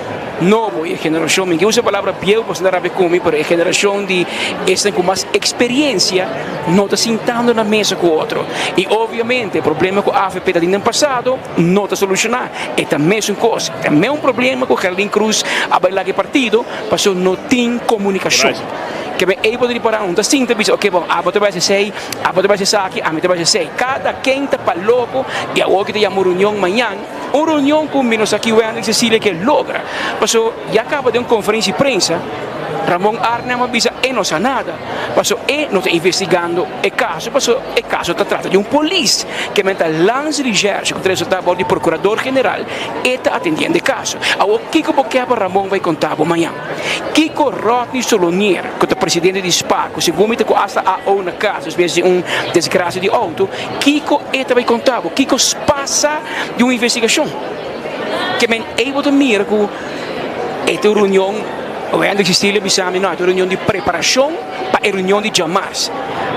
nobo i e generashon, mi ke usa e palabra bieu pasobra nan rabia ku mi, pero e generashon di esnan ku mas eksperensia no ta sintando na mesa ku otro. I obviamente e problema ku avp ta tin den pasado no ta solushoná. E ta mesun kos. E ta meun problema ku Gerlin Cruz a bai laga e partido pasobra no tin komunikashon. Ke men ei bo ta ripará un ta sinta bisa oke bon abo ta bai hasi esei, abo ta bai hasi esaki, ami ta bai hasi esei. Kada ken ta pa loko i awor ki ta yama un reunion mañan, un reunion ku mi no sa ki Wendrick Cecilia ke logra. Pasobra ya kaba den un konferensia di prensa Ramon Arnhem a bisa e no sa nada. Paso e no ta investigando e caso paso e caso ta trata di un polis ke men ta landsrecherche ku ta resulta bou di procurador general e ta atendiendo e caso. Awor kiko bo ke pa Ramon bai conta bo mañan? Kiko Rodney Solonier ku ta presidente di spa ku segun mi ta ku hasta AO na cas despues di un desgracia di auto kiko e ta bai conta bo? Kiko spa sa di un investigacion? Ke men ey bo ta mira ku e ta un reunion. Wendrick Cecilia bisa mi no, e ta un reunion di preparashon pa e reunion di djamars,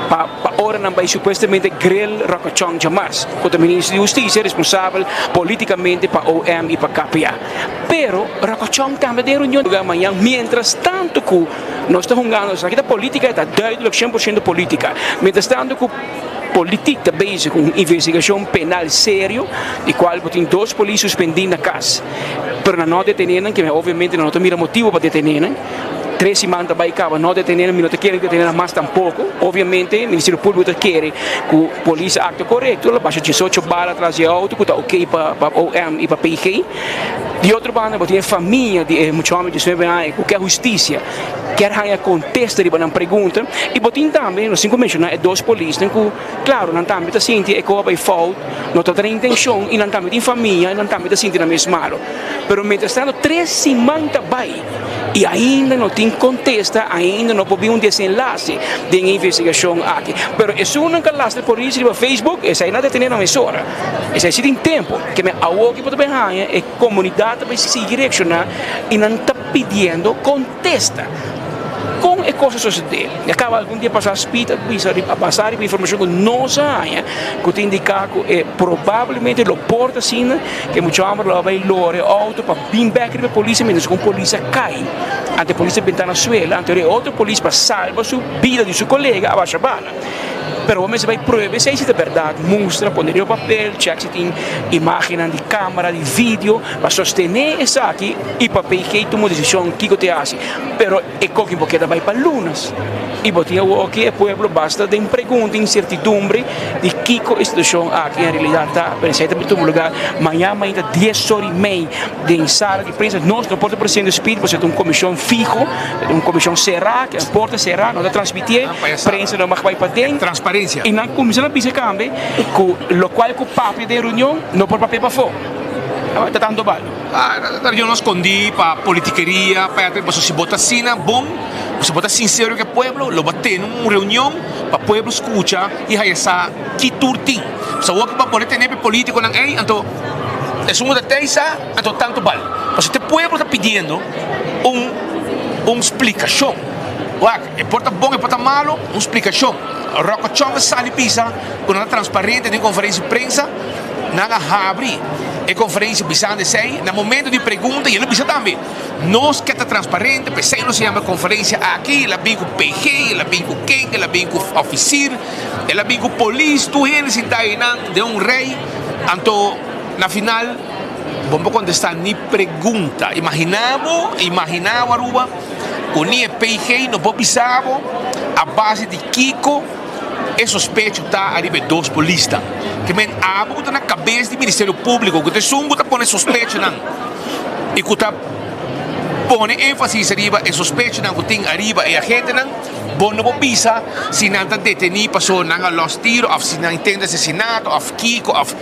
pa pa ora nan bai supuestamente grill Rocochon djamars, ku ta minister di hustisia responsabel politikamente pa OM i pa KPA. Pero Rocochon tambe den reunion lugar mañan, mientras tanto ku nos ta hungando, esaki ta politika, e ta duidelijk 100% politika, mientras tanto ku politiek ta bezig ku un investigashon penal serio, di kual bo tin dos polis suspendi na kas. Pero nan no a detené nan, keme obviamente nan no ta mira motibu pa detené nan. Tres siman ta bai kaba no detené nan, mi no ta kere detené nan mas tampoko. Obviamente Ministerio Públiko ta kere ku polis a aktua korekto, lo basha diesocho bala tras di e outo ku ta oké pa pa OM i pa PG. Di otro banda bo tin e famia di e mucha hòmber di diesnuebe aña ku ke hustisia kier haña kontesta riba nan pregunta i bo tin tambe, nos tin ku menshoná e dos polisnan ku. Claro, nan tambe ta sinti e koba bay fout, no ta tene intencion y nan tambe tin famia y nan tambe ta sinti nan mes malo. Pero mientras tanto tres siman ta bay y ainda no tin contesta, ainda no por bin un desenlace den e investigacion aki. Pero esunnan cu a lastra polis riba Facebook, esey nan ta tene nan mesora. Esey si tin tempo. Ke men awo ki bo ta bay haya e comunidad ta bay sigui reacciona y nan ta pidiendo contesta. Kon e kos a sosodé? Ya kaba algun dia pasá Speed a bisa a basá riba informashon ku nos a haña ku ta indiká ku e probablemente lo por ta asina ku e mucha hòmber lo a bai lora e outo pa bin bèk riba e polis mientras ku un polis a kai anto e polis a bentá na suela anto e otro polis pa salba su bida di su kolega a basha bala. Pero bo mester bai prueba esei si ta bèrdat, mustra, pone riba papel, chèk si tin imágennan di kámara, di video pa sostené esaki i pa PG tuma un desishon kiko ta hasi. Pero e koki bo keda bai pa lunas i bo tin awoki e pueblo basta den pregunta, insertidumbre di kiko e situashon aki en realidat ta. Pero esei ta tuma lugar mañan mainta dies ora i mei den sala di prensa. Nos no por ta presente speed pasobra ta un komishon fiho, un komishon será, ku porta será, no ta transmitié, prensa no mag bai paden. Transparencia. I nan kuminsá na bisa kambe ku lokual ku papia den reunion no por papia pafó. Ta tanto bal. Ta reunion no skondí pa politikeria, pa pasobra si bo ta asina bon, si bo ta sinsero ku e pueblo, lo bo tene un reunion pa pueblo skucha i haya sa ki tur tin. Pasobra awor ku bo a pone tene pa e politikonan ei, anto esun ku ta tei sa, anto tanto bal. Pasobra te pueblo ta pidiendo un un splikashon. Wak, e por ta bon, e por ta malo, un splikashon. Rocco Chong a sali bisa ku nan ta transparente den konferensia di prensa. Nan a habri. e konferensia bisando esei na momento di pregunta i el a bisa tambe, Nos ke ta transparente, p'esei nos a yama e konferensia aki, el a bin ku PG, el a bin ku ken, el a bin ku òfisir, el a bin ku polis, tur hende sintá einan den un rei, anto na final bo no por kontestá ni pregunta. Imaginá bo, imaginá bo Aruba, ku ni e PG no por bisa bo a base di kiko e sospecho ta ariba e dos polisnan. Ke men abo ku ta na kabes di Ministerio Públiko, ku ta esun ku ta pone sospechonan i ku ta pone énfasis riba e sospechonan ku tin ariba e agentenan, bo no por bisa si nan ta detení pasobra nan a lòs tiro òf si nan intenta asesinato òf kiko òf.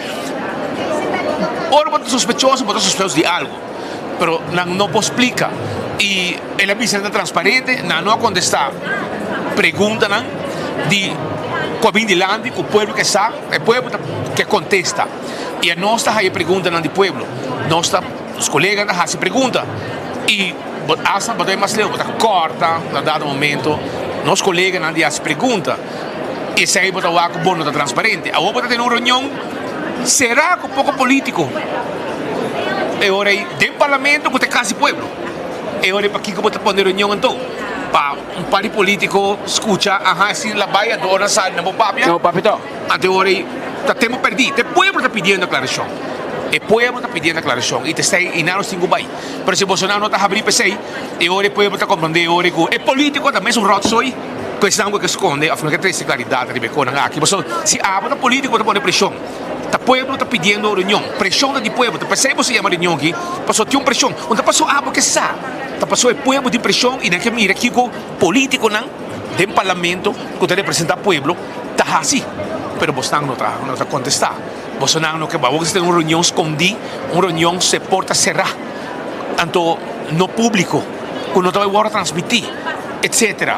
Ora bo ta sospechoso, bo ta sospechoso di algu, pero nan no por splika. I el a bisa nan ta transparente, nan no a kontestá preguntanan di ku a bin dilanti ku pueblo ke sa, e pueblo ta ke kontesta. I anos ta haya preguntanan di pueblo. Nos ta, nos koleganan ta hasi pregunta i bo hasta bo ta bai mas leu, bo ta kòrta na dado momento nos koleganan di hasi pregunta. Esei bo ta wak ku bo no ta transparente. Awor bo ta tene un reunion será ku poko polítiko. E ora ei den parlamento ku ta e kas di pueblo. E ora ei pakiko bo ta pone reunion anto? Pa un par di polítiko skucha aha asina la bai anto ora nan sali nan por papia. Nan por papia tòg. Anto e ora ei ta tempu pèrdí. Ta e pueblo ta pidiendo aklarashon. E pueblo ta pidiendo aklarashon i ta esei i nan nos tin ku bai. Pero si bosonan no ta habrí pa esei, e ora e pueblo ta komprondé e ora ku e polítiko ta mesun ròtsoi ku esnan ku ke skonde òf no ke trese klaridat riba e konan aki. Pasobra si abo ta polítiko bo ta pone preshon. Ta pueblo ta pidiendo reunion. Preshon ta di pueblo. Ta p'esei boso yama reunion aki, pasobra tin un preshon. Un ta pasobra abo ke sa. Ta pasobra e pueblo tin preshon i nan ke mira kiko polítikonan den parlamento ku ta representá pueblo ta hasi. Pero bosnan no ta no ta kontestá. Bosonan no ke bai. Bo ke ta un reunion skondí, un reunion se porta será, anto no públiko, ku no ta bai wòrdu transmití, etsetera.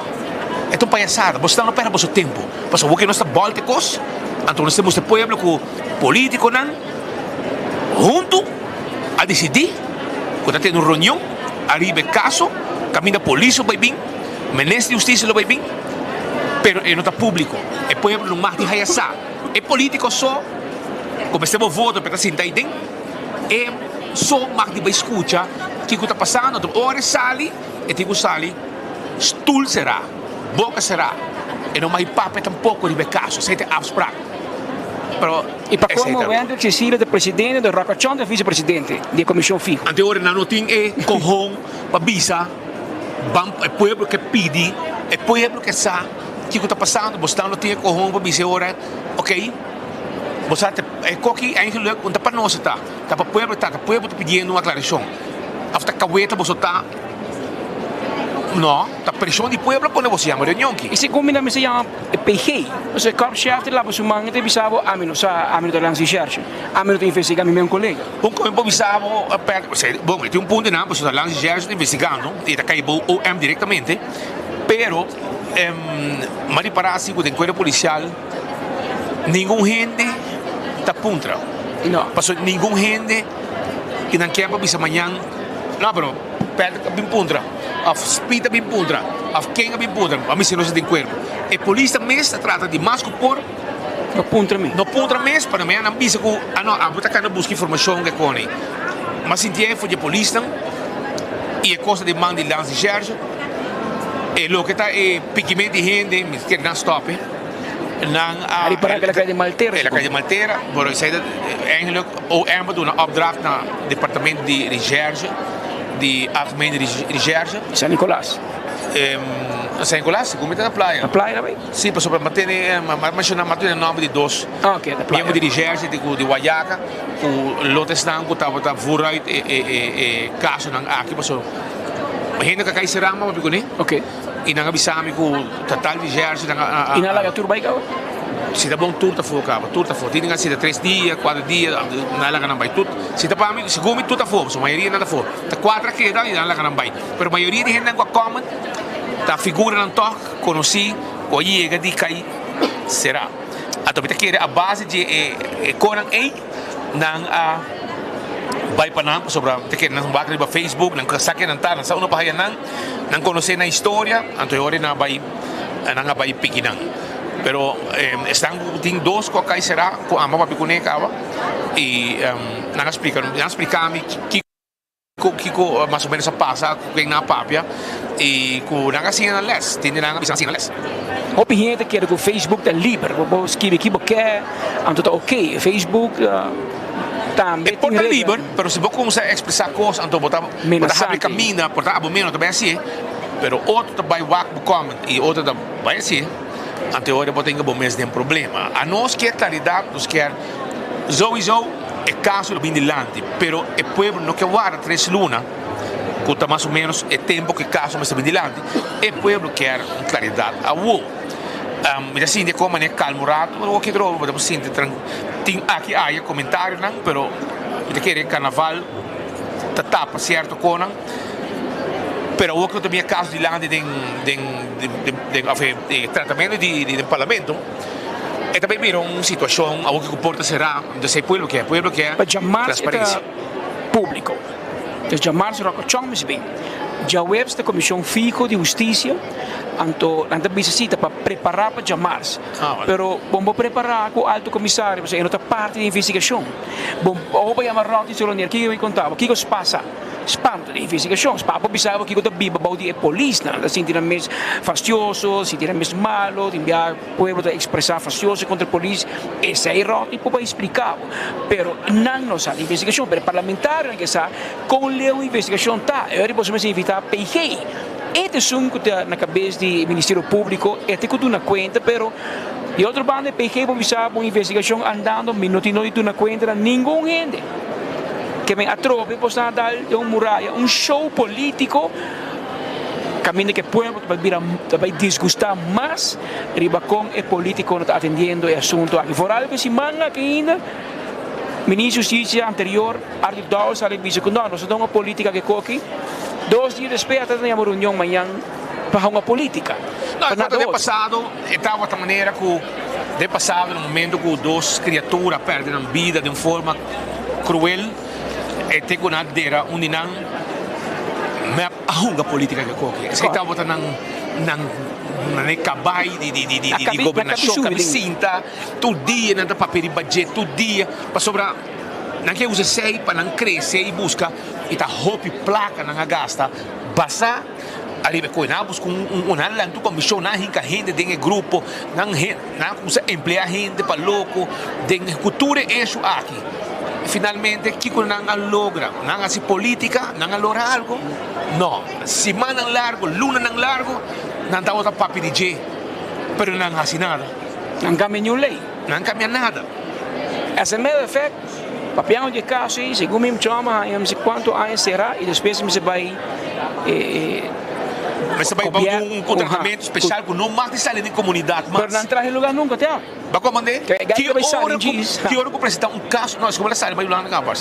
E ta un payasada. Bosnan no pèrdè boso tempu. Pasobra bo ke nos ta bòlta e kos, anto nos ta mustra e pueblo ku polítikonan huntu a disidí ku ta tene un reunion ariba e kaso kaminda polis lo bai bin, minister di hustisia lo bai bin, pero e no ta públiko. E pueblo no mag di haya sa. E polítiko so ku mester bo voto pa e ta sinta ei den, e so mag di bai skucha kiko ta pasando. Anto ora e sali, e tin ku sali stul será, boka será. E no mag papia tampoko riba e kaso. Esei ta e afsprak. Pero I pa esei komo ta. Wendrick Cecilia ta presidente, enton Rocco Chong ta visepresidente di e komishon fiho. Anto ora nan no tin e kohon pa bisa ban e pueblo ke pidi, e pueblo ke sa. Kiko ta pasando? Bo stan lo tin e kohon pa bisa e ora, ok, bo sa e koki eigenlijk no ta pa nos e ta, ta pa pueblo e ta, ta pueblo ta pidiendo un aklarashon. Of ta kaweta boso ta? No, ta preshon di pueblo a pone boso yama reunion ki. I segun mi nan mester yama e PG, pasobra e korpschef ta laba su man i ta bisa bo, ami no sa, ami no ta landsrecherche, ami no ta investiga mi mes kolega. Un koe por bisa bo, bon, e tin un punto einan, pasobra landsrecherche ta investigando i ta kai bou OM direktamente, pero. M'a ripará si ku den kuerpo polisial ningun hende ta puntra. Pasobra ningun hende ki nan kier pa bisa mañan, no pero Patrick a bin puntra òf Speed a bin puntra òf ken a bin puntra, a mester nos den kuerpo. E polisnan mes ta trata di mas ku por no puntra mes. No puntra mes pa mañan nan bisa ku ah no abo ta kanda buska informashon ke koni. M'a sinti e for di e polisnan i e kos ta den man di Landsrecherche. E loke ta e pikiment di hende, mi kere nan stop e. Nan a. A ripará ku el a kai den maltera. El a kai den maltera, pero esei ta eigenlijk OM a duna opdracht na departamento di recherche, di algemene recherche. San Nicolas. San Nicolas, segun mi ta na playa. Na playa tambe? Si, pasobra mi a tene, mi a menshoná, mi a tene nòmber di dos. Ah, oké, na playa. Miembro di recherche di Guayaca, ku lo ta esnan ku tabata vooruit e kasonan aki, pasobra. Hende ka kai será mama kuné. Ok. I nan a bisa mi ku ta tal di Jersey nan a. I nan a laga tur bai kaba? Si ta bon tur ta afó kaba, tur ta afó. Tin nan a sita tres dia, kuater dia, nan a laga nan bai. Tur, si ta pa mi, segun mi tur ta afó, pasobra mayoria nan ta afó. Ta kuater a keda i nan a laga nan bai. Pero mayoria di hendenan ku a kòmen ta figuranan tòg konosí ku a yega di kai será. Anto mi ta kere a base di e konan ei. Nan a bai pa nan pasobra ta kere nan wak riba Facebook, nan sa ken nan ta, nan sa unda pa haya nan, nan konosé nan historia, anto e ora nan a bai, nan a bai piki nan. Pero esnan ku tin dos ku a kai será ku amo papia kuné kaba i nan a splika nan a splika mi kiko kiko mas o menos a pasa ku ken nan a papia i ku nan a siña nan lès tin di nan a bisa nan siña nan lès. Hopi hende ta kere ku Facebook ta liber, bo por skibi ki bo ke, anto ta oke. Facebook tambe E por tin ta liber, reglanan. pero si bo kuminsá ekspresá kos anto bo ta bo ta habri Menasante. kaminda, por ta abo meno ta bai hasié, pero otro ta bai wak bo comment i otro ta bai hasié. Ante ora bo tenga bo mes den problema. Anos kier claridad, nos kier souiso e caso lo bin dilanti, pero e pueblo no ke warda tres luna, cu ta mas o menos e tempo cu e caso mester bin dilanti, e pueblo kier un claridad awo. Mi ta sinti como manera calma un rato, pero awor kier bo ta por sinti tran, tin aki aya comentarionan, pero mi ta kere carnaval ta tapa cierto conan. Pero awor ku ta bin e kaso dilanti den den den òf e tratamentu di den parlamento e ta bin bira un situashon awor ku porta será entonces e pueblo ke e pueblo ke Pa djamars e ta transparensia. públiko. Dus djamars Rocco Chong mester bin. Djaweps ta komishon fiho di hustisia anto nan ta bisa si ta pa prepará pa djamars. Pero bon bo prepará ku alto komisario pasobra e no ta parti di investigashon. Bon ora bo yama Rocky Solonier kiko e konta bo? Kiko pasa? Spanto di investigashon. Spa por bisa bo kiko ta biba bou di e polisnan. Ta sinti nan mes fastioso, sinti nan mes malo, tin bia pueblo ta ekspresá fastioso kontra polis. Esei ròt i por bai splika bo. Pero nan no sa di investigashon, pero e parlamentarionan ke sa kon leu investigashon ta. E ora boso mester invitá PG. E ta esun ku ta na kabes di Ministerio Públiko, e ta ku duna kuenta, pero di otro banda e PG por bisa bo un investigashon andando, mi no tin no di duna kuenta na ningun hende. Ke men atrobe bo sa dal den un muraya, un show politico caminda ke pueblo ta bai bira ta bai disgusta mas riba con e politiconan ta atendiendo e asunto aki. Vooral ku e siman aki ainda Ministro di Husticia anterior Arthur Dowers a bisa ku no, nos no ta hunga politica ke koki. Dos dia despues a ta yama reunion mañan pa hunga politica. No, e konta den pasado e tabata manera ku den pasado na momento ku dos kriatura pèrdè nan bida den forma Cruel e te cu nan dera un di nan mep a hunga politica ke koki. Esey tabata nan nan nan e cabay di di di di di gobernacion cabi sinta tur dia nan ta papia riba dje tur dia pasobra nan ke usa esey pa nan crece y busca y ta hopi placa nan a gasta basa Ariba e koe nan a buska un nan lanta un komishon, nan a hinka hende den e grupo, nan nan a kuminsá empleá hende pa loko den ku tur e eshu aki. Finalmente kiko nan a logra? Nan a hasi polítika? Nan a logra algu? No. Simannan largu, lunanan largu nan tabata papia di dje, pero nan a hasi nada. Nan kambia niun lei. Nan kambia nada. As a matter of fact, papiando di e kaso ei, segun mi choma haña mi si kuantu aña será i despues mi si bai e Mester bai bou di un tratamentu spesial ku no mag di sali den komunidat mas. Pero nan traha e lugar nunka te. Bo komand'é? Ki ora ku ki ora ku presentá un kaso, no, esaki bo la sali bai Hulanda kaba.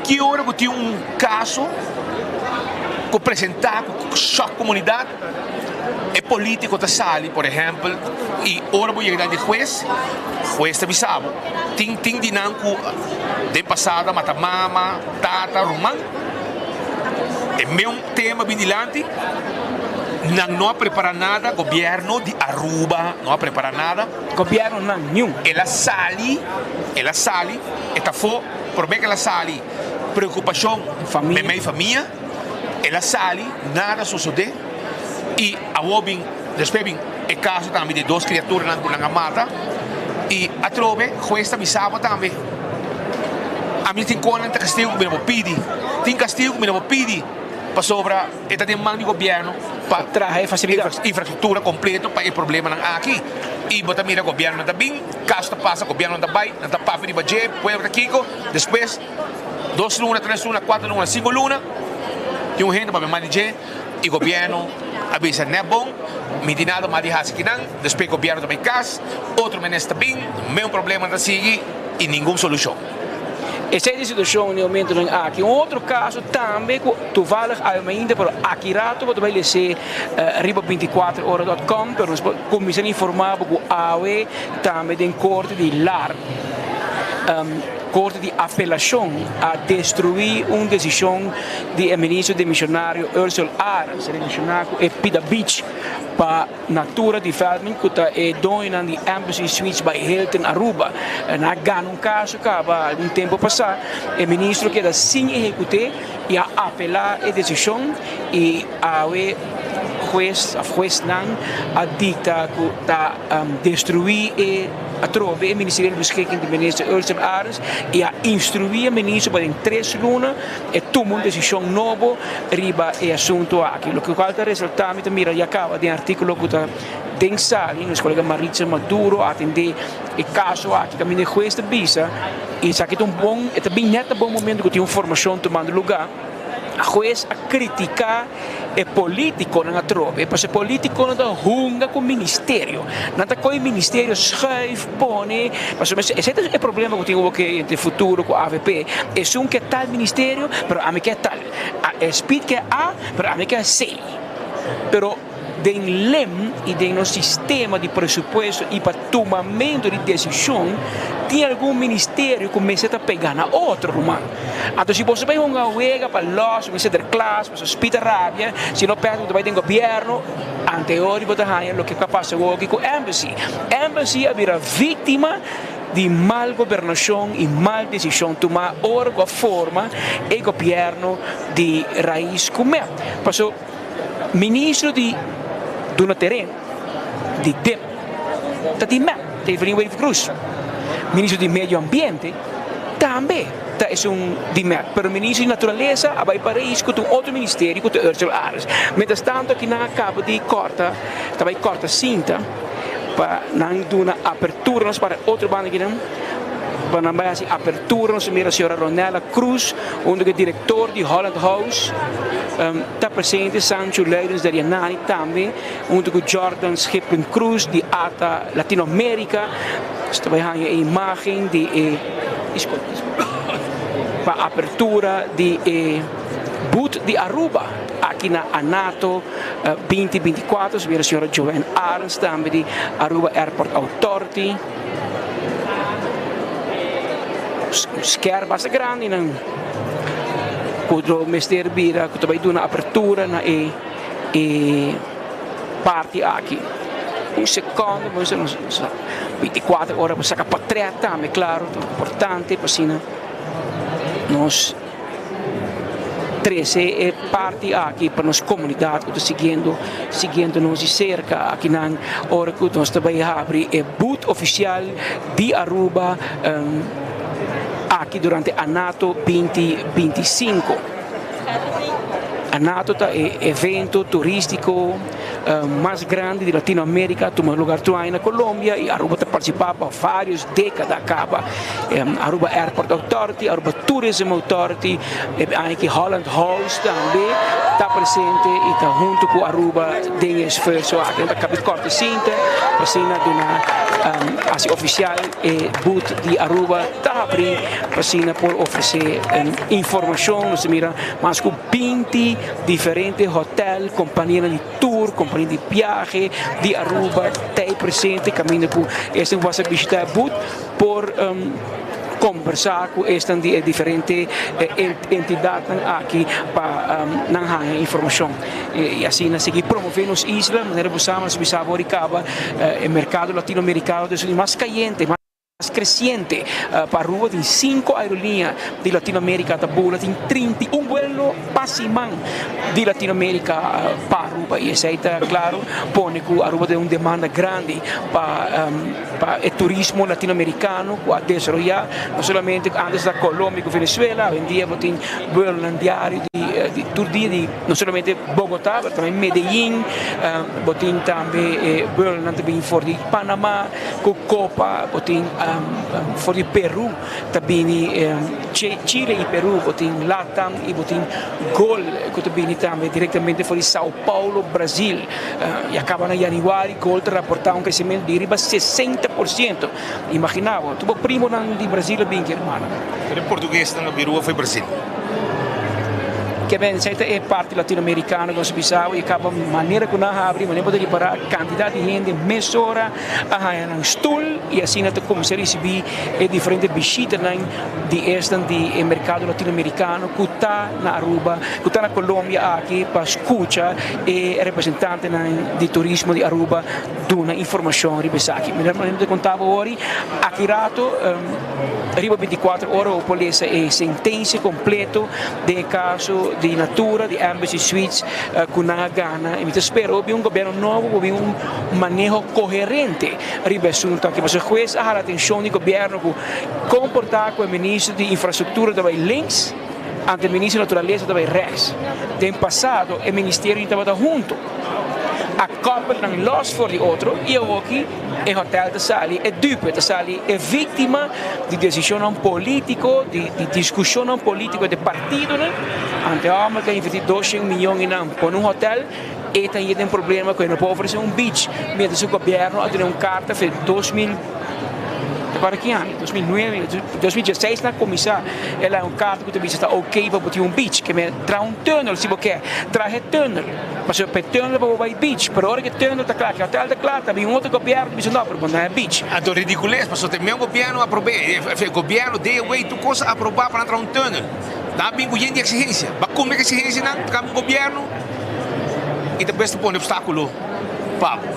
Ki ora ku tin un kaso ku presentá ku shòk komunidat, E politico ta sali, por ehempel, y ora bo yega dilanti hues, hues ta bisa bo, tin tin di nan cu den pasado a mata mama, tata, ruman, e meun tema bin dilanti, nan no a prepara nada, gobierno di Aruba no a prepara nada. Gobierno nan niun. El a sali, el a sali, e ta afo, prome cu el a sali, preocupacion memey famia. El a sali, nada a sosodé i awor bin despues bin e kaso tambe di e dos kriaturanan ku nan a mata i atrobe hues ta bisa bo tambe ami tin konan ta kastigu ku mi no por pidi, tin kastigu ku mi no por pidi pasobra e ta den man di gobièrnu pa traha e fasilidat, infrastruktura kompleto pa e problemanan aki i bo ta mira gobièrnu ta bin kaso ta pasa gobièrnu ta bai nan ta papia riba dje pueblo ta kiko despues. Dos luna, tres luna, kuater luna, sinku luna, tin un hende papia mal di dje i gobièrnu a bisa nè bon, mi tin nada mas di hasi kinan, despues gobièrnu ta bai kas, otro minister ta bin, meun problema ta sigui i ningun solushon. Esei ta e situashon den momentunan aki. Un otro kaso tambe ku toevallig awe mainta, pero aki rato bo ta bai les'é riba bintikuater ora dòt kòm, pero nos por kuminsá informá bo ku awe tambe den korte di lar. Korte di Apelashon a destruí un desishon di e ministro demisionario Ursel Arends relashoná ku e Pida Beach. Pa Natura Development ku ta e doñonan di Embassy Suites by Hilton Aruba. Nan a gana un kaso kaba algun tempu pasá. E ministro keda sin ehekut'é i a apelá e desishon i awe hues òf huesnan a dikta ku ta destruí e atrobe e Ministeriële Beschikking di Minister Ursula Arends i a instruí e ministro pa den tres luna e tuma un desishon nobo riba e asuntu aki. Loke kual ta resaltá mi ta mira ya kaba den artíkulo ku ta den sali, nos kolega Maritza Maduro a atendé e kaso aki kaminda e hues ta bisa i esaki ta un bon e ta bin nèt na bon momento ku tin un formashon tumando lugá. Hues a kritiká e polítikonan atrobe pasobra e polítikonan ta hunga ku ministerio. Nan ta kohe ministerio schuif pone pasobra esei ta e problema ku tin awor ke entre futuro ku avp. Esun ke tal ministerio pero ami ke tal. Speed ke A pero ami ke C. Pero den lem i den nos sistema di presupuesto i pa tumamentu di desishon tin algun ministerio ku mester ta pegá na otro ruman. Anto si boso bai hunga wega pa lòs un Sinterklaas boso spita rabia si no pèrdè bo ta bai den gobièrnu anteori bo ta haña loke ku a pasa awoki ku Embassy. Embassy a bira víktima di mal gobernashon i mal desishon tumá ora ku a forma e gobièrnu di Rais ku mep. Paso. Ministro di duna tereno di dip ta di mep, ta Evelyn Wever Croes. Ministro di medio ambiente tambe ta esun di mep, pero ministro di naturalesa a bai Parijs ku ta un otro ministerio ku ta Ursula Arends. Mientras tanto aki nan a kaba di kòrta, ta bai kòrta sinta pa nan duna apertura, nos para otro banda akinan. Pa nan bai hasi apertura nos a mira señora Ronella Cruz hunto ku e direktor di Holland House ta presente, Sancho Luidens Darianani tambe hunto ku Jordan Schipling Cruz di ata Latino America. Nos ta bai haña e imagen di e pa apertura di e boot di Aruba aki na Anato 2024. Nos a mira señora Joanne Arends tambe di Aruba Airport Authority. Sker basta grandi nan ku lo mester bira ku ta bai duna apertura na e e parti aki. Un sekondo 24 ora pa saka potret tambe klaro ta importante pa asina nos Trece e parti aki pa nos comunidad cu ta siguiendo siguiendo nos di cerca akinan ora cu nos ta bay habri e boot oficial di Aruba aki durante Anato binti 25. Anato ta e evento turistico mas grandi di Latino America tuma lugar tur aña na Colombia y Aruba ta participa pa varios decada caba. Aruba Airport Authority, Aruba Tourism Authority, e aña aki Holland House tambe ta presente y ta hunto cu Aruba den e esfuerzo aki. Nan ta cabi corte cinta pa asina duna haci oficial e booth di Aruba ta habri pa asina por ofrece informacion. Nos ta mira mas cu 20 diferente hotel, companianan di tour, compania di viahe di Aruba ta ei presente caminda cu esnan cu a bishita e booth por combersa cu esnan di e diferente entidadnan aki pa nan haya informacion y asina sigui promove nos isla manera bo sa nos bisa bo ricaba e mercado latinoamericano ta esun di mas cayente. Mas creciente pa Aruba tin cinco aerolínea di Latinoamerica ta bula, tin 31 vuelo pa siman di Latinoamerica pa Aruba y esey ta claro pone cu Aruba tin un demanda grandi pa pa e turismo latinoamericano cu a desaroya no solamente antes ta Colombia cu Venezuela, awendia bo tin vuelonan diario di tur dia di no solamente Bogota pero tambe Medellin, bo tin tambe e vuelonan ta bini for di Panama. Ku kopa bo tin for di Peru ta bini Chile i Peru bo tin Latam i bo tin Gol ku ta bini tambe direktamente for di Sao Paulo Brazil. Ya kaba na yanüari Gol ta raportá un kresementu di riba 60%. Imaginá bo, tur bo primonan di Brazil a bin ki hermano. Pero e portuguesnan a birua for Brazil. Ke men esei ta e parti latinoamerikano ku nos a bisa awe i kaba manera ku nan habri manera bo ta ripará kantidat di hende mesora a haña nan stul i asina ta kuminsá risibí e diferente bishitanan di esnan di e merkado latinoamerikano ku ta na Aruba, ku ta na Colombia aki pa skucha e representantenan di turismo di Aruba duna informashon riba esaki. Manera mi ta konta bo awor, aki rato riba bintikuater ora bo por lesa e sentensia kompleto den e kaso di Natura, di Embassy Suites ku nan a gana i mi ta spera bo bin un gobièrnu nobo, bo bin un maneho koherente riba e asuntu aki. Pasobra hues a hala atenshon di gobièrnu ku kon por ta ku e minister di infrastruktura ta bai links anto e minister di naturalesa ta bai rechts. Den pasado e ministerionan tabata hunto, a koppel nan los for di otro i awoki e hotel ta sali e dupe, ta sali e víktima di desishonnan polítiko, di diskushonnan polítiko di partidonan. Anto e hòmber ku a invertí doshen miyon i nan pone un hotel, e ta yega den problema ku e no por ofresé un beach, mientras su gobièrnu a duna un karta fe 2000, ta para ki aña? 2009, 2016 nan a kuminsá e laha un karta ku ta bisa ta oke pa bo tin un beach, ke men traha un tunnel si bo ke, traha e tunnel. Pasobra pa e tunnel pa bo bai beach, pero ora ku e tunnel ta kla, ku e hotel ta kla, ta bin un otro gobièrnu ta bisa no, pero bo no a beach. Anto ridicules, pasobra ta e meun gobièrnu a aprob'é, e gobièrnu dea wey tur kos a aprobá pa nan traha un tunnel. Nan a bin ku yen di eksigensia. Ba kumpli ku eksigensianan, ta kaba un gobièrnu i ta bes ta pone opstákulo pa bo.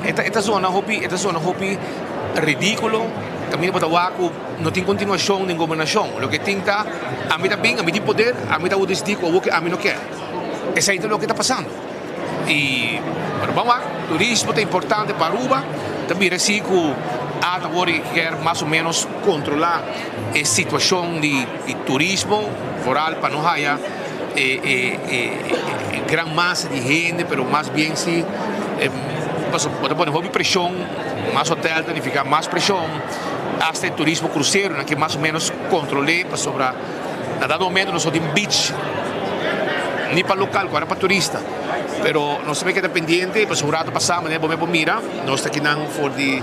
E ta e ta zona hopi, e ta zona hopi ridíkulo, kaminda bo ta wak ku no tin kontinuashon den gobernashon. Loke tin ta, ami ta bin, ami tin poder, ami ta disidí ku awor ke ami no ke. Esei ta loke ta pasando. I pero ban wak, turismo ta importante pa Aruba, ta bira si ku ata awor e kier mas o menos kontrolá e situashon di turismo, foral pa no haya e e gran masa di hende, pero mas bien si pasobra bo ta pone hopi preshon, mas hotel ta nifiká mas preshon, asta e turismo kruseronan ke mas o menos kontrol'é pasobra. Na dado momento nos no tin beach ni pa local cu ora pa turista pero nos ta keda pendiente pasobra un rato pasa manera bo me por mira nos ta kinan for di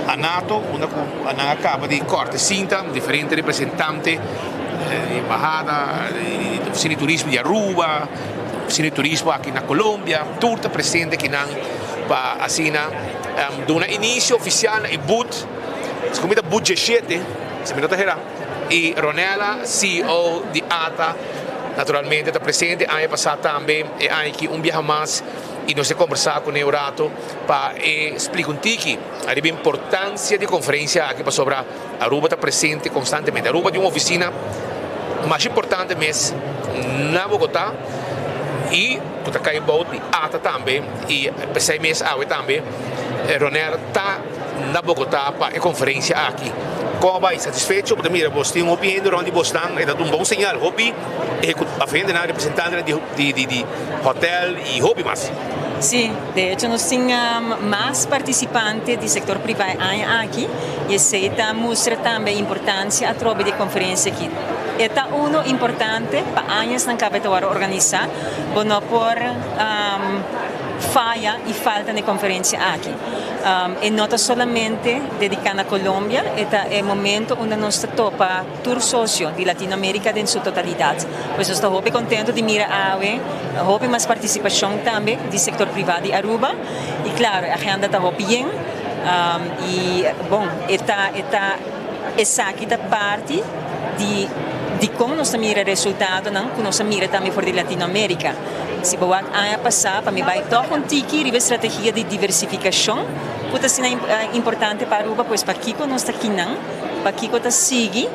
Anato unda cu nan a caba di corte cinta diferente representante di embahada di oficina di turismo di Aruba oficina di turismo aki na Colombia tur ta presente kinan pa asina duna inicio oficial na e boot Esaki ta boot diecisiete. Si mi no ta hera. Y Ronella, CEO di ata, naturalmente ta presente. Aña pasa tambe, e aña aki un biaha mas y nos a combersa cu ne un rato pa e splica un tiki ariba importancia di e conferencia aki pasobra Aruba ta presente constantemente. Aruba tin un oficina mas importante mes na Bogota y cu ta cay bou di ata tambe y pesey mes awe tambe Ronella ta. Na Bogotá pa e konferensia aki. Kon a bai? Satisfecho? Bo ta mira bos tin hopi hende rònt di bosnan, e ta un bon señal. Hopi ehekut hendenan, representantenan di di hotèl i hopi mas. Sí, de hecho nos tin mas partisipante di sektor privá e aña aki i esei ta mustra tambe e importansia atrobe di e konferensia aki. E ta uno importante pa añasnan kaba e ta wòrdu organisá. Bo no por faya i falta na e konferensia aki. E no ta solamente dediká na Colombia, e ta e momento unda nos ta topa tur sosio di Latinoamerica den su totalidat. Pues nos ta hopi kontento di mira awe hopi mas partisipashon tambe di sektor privá di Aruba. I klaro, e agenda ta hopi yen i bon, e ta e ta esaki ta parti di dikon nos ta mira resultadonan ku nos a mira tambe for di Latinoamerica. Si bo wak aña pasá pa mi bai tòg un tiki riba e strategia di diversifikashon ku ta asina importante pa Aruba, pues pakiko nos ta kinan, pakiko ta sigui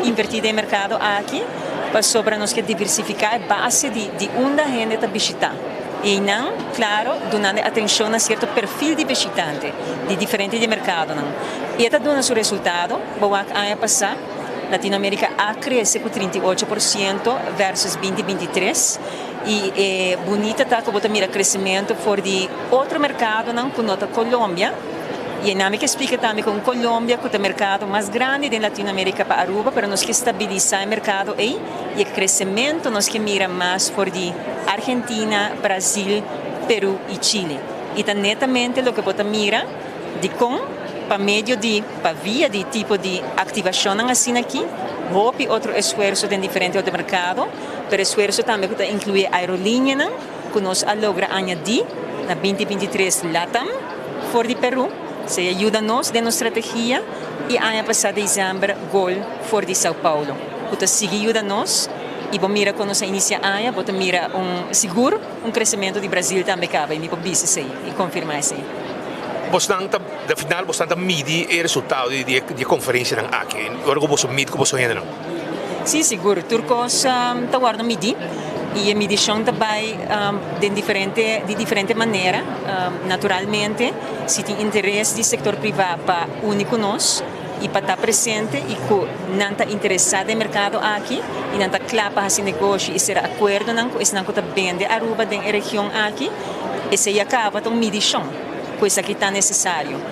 invertí den e merkado aki, pasobra nos ke diversifiká e base di di unda hende ta bishitá. I einan, klaro, dunando e atenshon na sierto perfil di bishitante di diferente di e merkadonan. I e ta duna su resultado, bo wak aña pasá. Latinoamerica a crece cu 38% versus 2023 y e bunita ta cu bo ta mira crecemento for di otro mercadonan cu no ta Colombia y e mi ke splica tambe con Colombia cu ta mercado mas grandi den Latinoamerica pa Aruba pero nos ke stabilisa e mercado ey y e crecemento nos ke mira mas for di Argentina, Brasil, Peru y Chile y ta netamente loke bo ta mira. Dikon? Pa medio di, pa via di tipo di aktivashonnan asina aki, hopi otro esfuerso den diferente otro merkado. Pero esfuerso tambe ku ta inkluí aerolíneanan ku nos a logra añadí na 2023 LATAM for di Perú, esei a yuda nos den nos strategia i aña pasá desèmber Gol for di Sao Paulo ku ta sigui yuda nos i bo mira kon nos a inisiá aña bo ta mira un sigur un kresementu di Brasil tambe kaba i mi por bisa esei i konfirmá esei. Bosnan ta, na final bosnan ta midi e resultado di e konferensianan aki ora ku boso meet ku boso hendenan? Sí, sigur. Tur kos ta wòrdu midí i e midishon ta bai den diferente di diferente manera. Naturalmente, si tin interes di sektor privá pa uni ku nos i pa ta presente i ku nan ta interesá den merkado aki i nan ta kla pa hasi negoshi i sera akuerdonan ku esnan ku ta bende Aruba den e region aki, esei a kaba ta un midishon ku esaki ta nesesario.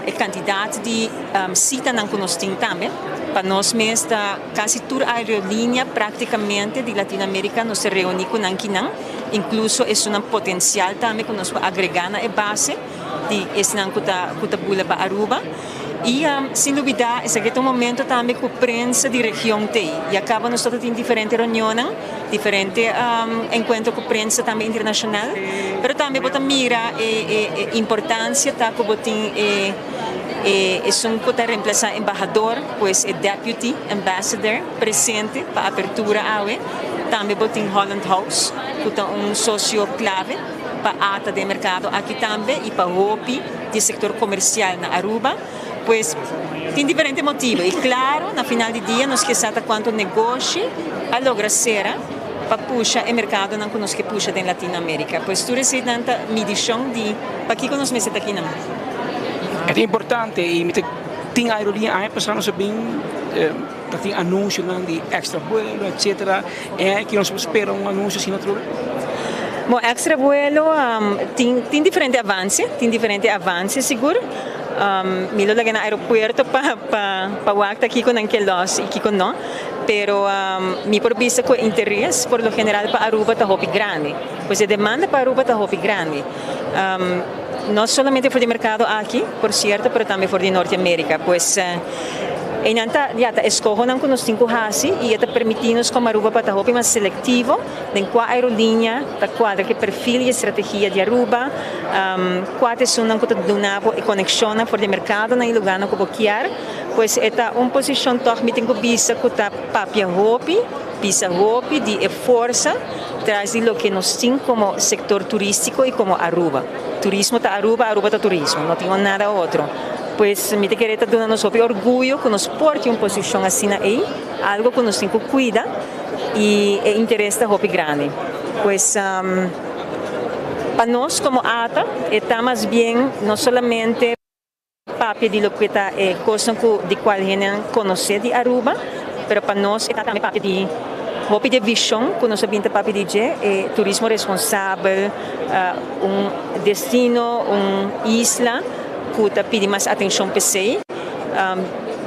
E kantidat di sitanan ku nos tin tambe. Pa nos mes ta kasi tur aerolínea práktikamente di Latinoamérika nos ta reuní ku nan kinan, inkluso esunnan potensial tambe ku nos por agregá na e base di esnan ku ta ku ta bula pa Aruba. I sin lubidá esaki ta un momento tambe ku prensa di region t'ei. Ya kaba nos ta tin diferente reunionnan, diferente enkuentro ku prensa tambe internashonal, pero tambe bo ta mira e e importansia ta ku bo tin e E esun ku ta remplasá embahador, pues e deputy ambassador presente pa apertura awe. Tambe bo tin Holland House ku ta un sosio klave pa ata den merkado aki tambe i pa hopi di e sektor komersial na Aruba. Pues tin diferente motibu i klaro na final di dia nos ke sa ta kuantu negoshi a logra sera pa pusha e merkadonan ku nos ke pusha den Latinoamérika. Pues tur eseinan ta midishon di pakiko nos mester ta akinan. E ta importante y mi ta tin aerolínea aña pasá nos a bin ta tin anuncionan di extra vuelo etcetera e aña aki nos por spera un anuncio asina otro vez? Bon extra vuelo tin tin diferente avance tin diferente avance sigur mi lo laga na aeropuerto pa pa pa wak ta kiko nan ke los y kiko no pero mi por bisa cu e interes por lo general pa Aruba ta hopi grandi pues e demanda pa Aruba ta hopi grandi. No solamente for di merkado aki, por sierto, pero tambe for di Norteamérika. Pues einan ta, ya, ta eskohonan ku nos tin ku hasi i e ta permití nos komo Aruba pa ta hopi mas selektivo den kua aerolínea ta kuadra ku e perfil i e strategia di Aruba, kua ta esunnan ku ta duna bo e konekshonnan for di merkadonan i lugánan ku bo kier. Pues e ta un posishon tòg mi tin ku bisa ku ta papia hopi, bisa hopi di e forsa. Tras di loke nos tin como sector turistico y como Aruba. Turismo ta Aruba, Aruba ta turismo, no tin nada otro. Pues mi ta kere ta duna nos hopi orguyo cu nos por tin un posicion asina ey, algo cu nos tin cu cuida y e interes ta hopi grandi. Pues pa nos como ata e ta mas bien no solamente. Papia di loke ta e kosnan ku di kual hendenan konosé di Aruba, pero pa nos e ta tambe papia di hopi di e vishon ku nos a bin ta papia di dje, e turismo responsabel, un destino, un isla ku ta pidi mas atenshon p'esei.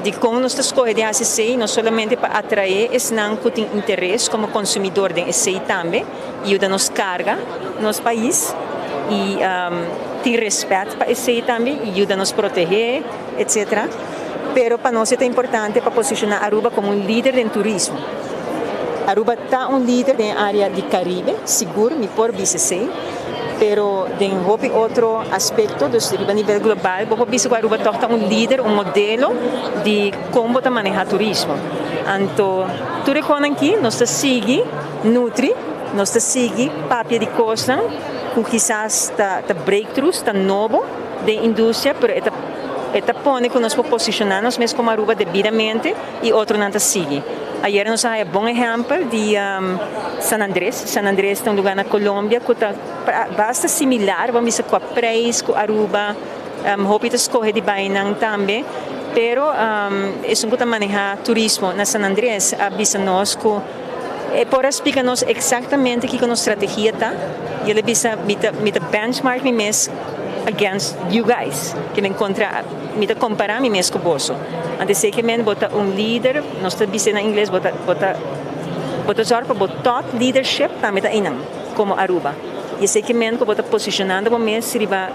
Dikon nos ta skohe di hasi esei? No solamente pa atraé esnan ku tin interes komo konsumidor den esei tambe, yuda nos karga nos pais i tin respet pa esei tambe i yuda nos protehé etcetera. Pero pa nos e ta importante pa posishoná Aruba komo un lider den turismo. Aruba ta un lider den e área di Karibe, sigur mi por bisa esei, pero den hopi otro aspekto, dus riba nivel global, bo por bisa ku Aruba tòg ta un lider, un modelo di kon bo ta manehá turismo. Anto tur e konan aki nos ta sigui. Nutri, nos ta sigui papia di kosnan ku kisas ta ta breakthroughs, ta nobo den industria, pero e ta e ta pone ku nos por posishoná nos mes komo Aruba debidamente i otronan ta sigui. Ayera nos a haya bon ehèmpel di San Andres. San Andres ta un lugá na Colombia ku ta basta similar, bo a bisa kua preis ku Aruba, hopi ta skohe di bai nan tambe, pero esun ku ta manehá turismo na San Andres a bisa nos ku E por a splika nos eksaktamente kiko nos strategia ta i el a bisa, Mi ta mi ta benchmark mi mes against you guys, ke men kontra mi ta kompará mi mes ku boso. Anto esei ke men bo ta un lider, nos ta bisa na ingles bo ta bo ta bo ta zòrg pa bo thought leadership tambe ta einan komo Aruba. I esei ke men ku bo ta posishonando bo mes riba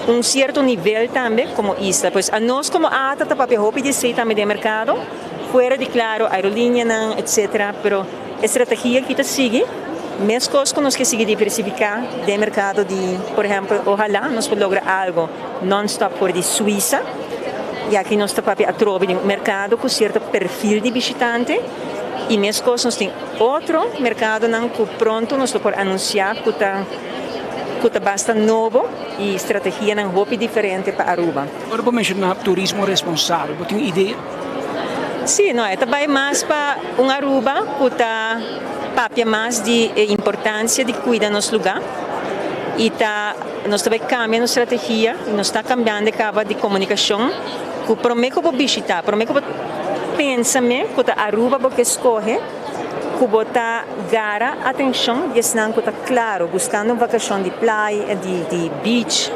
un sierto nivel tambe komo isla. Pues anos komo ata ta papia hopi di esei tambe den merkado. Fuera di claro aerolineanan etc. Pero E strategia aki ta sigui meskos ku nos ke sigui diversifiká den merkado di, por ehèmpel, ohalá nos por logra algo nònstòp for di Suisa, ya ki nos ta papia atrobe di un merkado ku sierto perfil di bishitante i meskos nos tin otro merkadonan ku pronto nos lo por anunsiá ku ta ku ta basta nobo i strategianan hopi diferente pa Aruba. Ora bo menshoná turismo responsabel, bo tin un idea? Sí, no, e ta bai mas pa un Aruba ku ta papia mas di e importansia di kuida nos lugá i ta nos ta bai kambia nos strategia i nos ta kambiando e kaba di komunikashon ku promé ku bo bishitá, promé ku bo pensa me ku ta Aruba bo ke skohe, ku bo ta gara atenshon di esnan ku ta klaro buskando un vakashon di playa, di beach,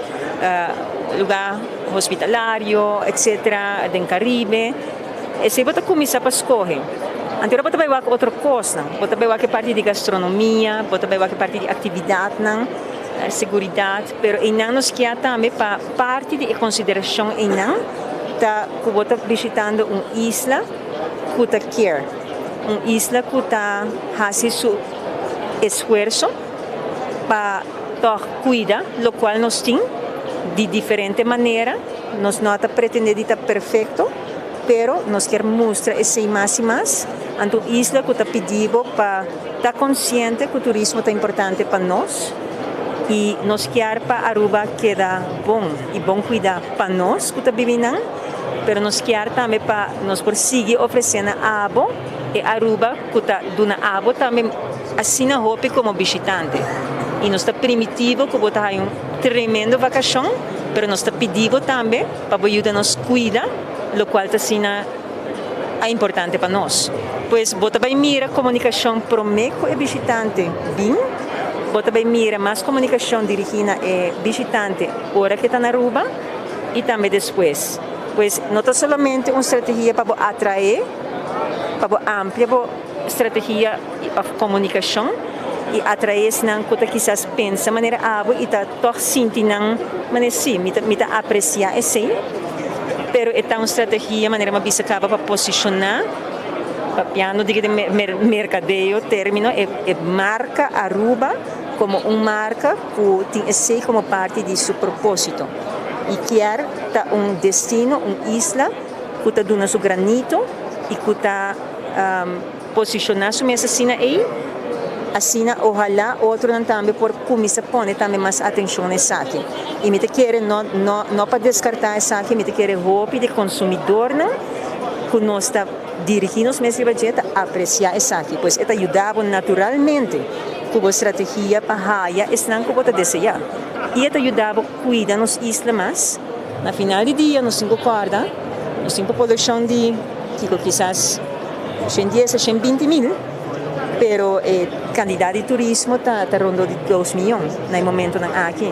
lugá hospitalario, etcetera, den Caribe. Esei bo ta kuminsá pa skohe. Anto ora bo ta bai wak otro kosnan. Bo ta bai wak e parti di gastronomia, bo ta bai wak e parti di aktividatnan, seguridat, pero einan nos kia tambe pa parti di e konsiderashon einan ta ku bo ta bishitando un isla ku ta kier, un isla ku ta hasi su esfuerso pa tòg kuida lokual nos tin di diferente manera. Nos no ta pretende di ta perfecto, pero nos kier mustra esey mas y mas. Anto un isla cu ta pidi bo pa ta consciente cu turismo ta importante pa nos y nos kier pa Aruba keda bon y bon cuida pa nos cu ta bibi nan, pero nos kier tambe pa nos por sigui ofrece na abo e Aruba cu ta duna abo tambe asina hopi como bishitante. Y nos ta primiti bo cu bo ta haya un tremendo vacacion, pero nos ta pidi bo tambe pa bo yuda nos cuida locual ta asina a importante pa nos. Pues bo ta bay mira comunicacion prome cu e bishitante bin, bo ta bay mira mas comunicacion dirigi na e bishitante ora cu e ta na Aruba y tambe despues. Pues no ta solamente un strategia pa bo atrae, pa bo amplia bo strategia of comunicacion y atrae esnan cu ta kisas pensa manera abo y ta tog sinti nan manera si, mi ta mi ta aprecia esey, pero e ta un strategia manera mi a bisa caba pa posiciona, papiando di den mercadeo termino e e marca Aruba como un marca cu tin esey como parti di su proposito y kier ta un destino, un isla cu ta duna su granito y cu ta Posishoná su mes asina ei, asina ohalá otronan tambe por kuminsá pone tambe mas atenshon na esaki. I mi ta kere no no no pa deskartá esaki, mi ta kere hopi di konsumidornan ku nos ta dirigí nos mes riba dje ta apresiá esaki, pues e ta yuda bo naturalmente ku bo strategia pa haya esnan ku bo ta deseá. I e ta yuda bo kuida nos isla mas. Na final di dia nos tin ku kòrda nos tin populashon di kiko kisas 110 a 120 mil, pero e kantidat di turismo ta ta rondó di dos miyon na e momentonan aki.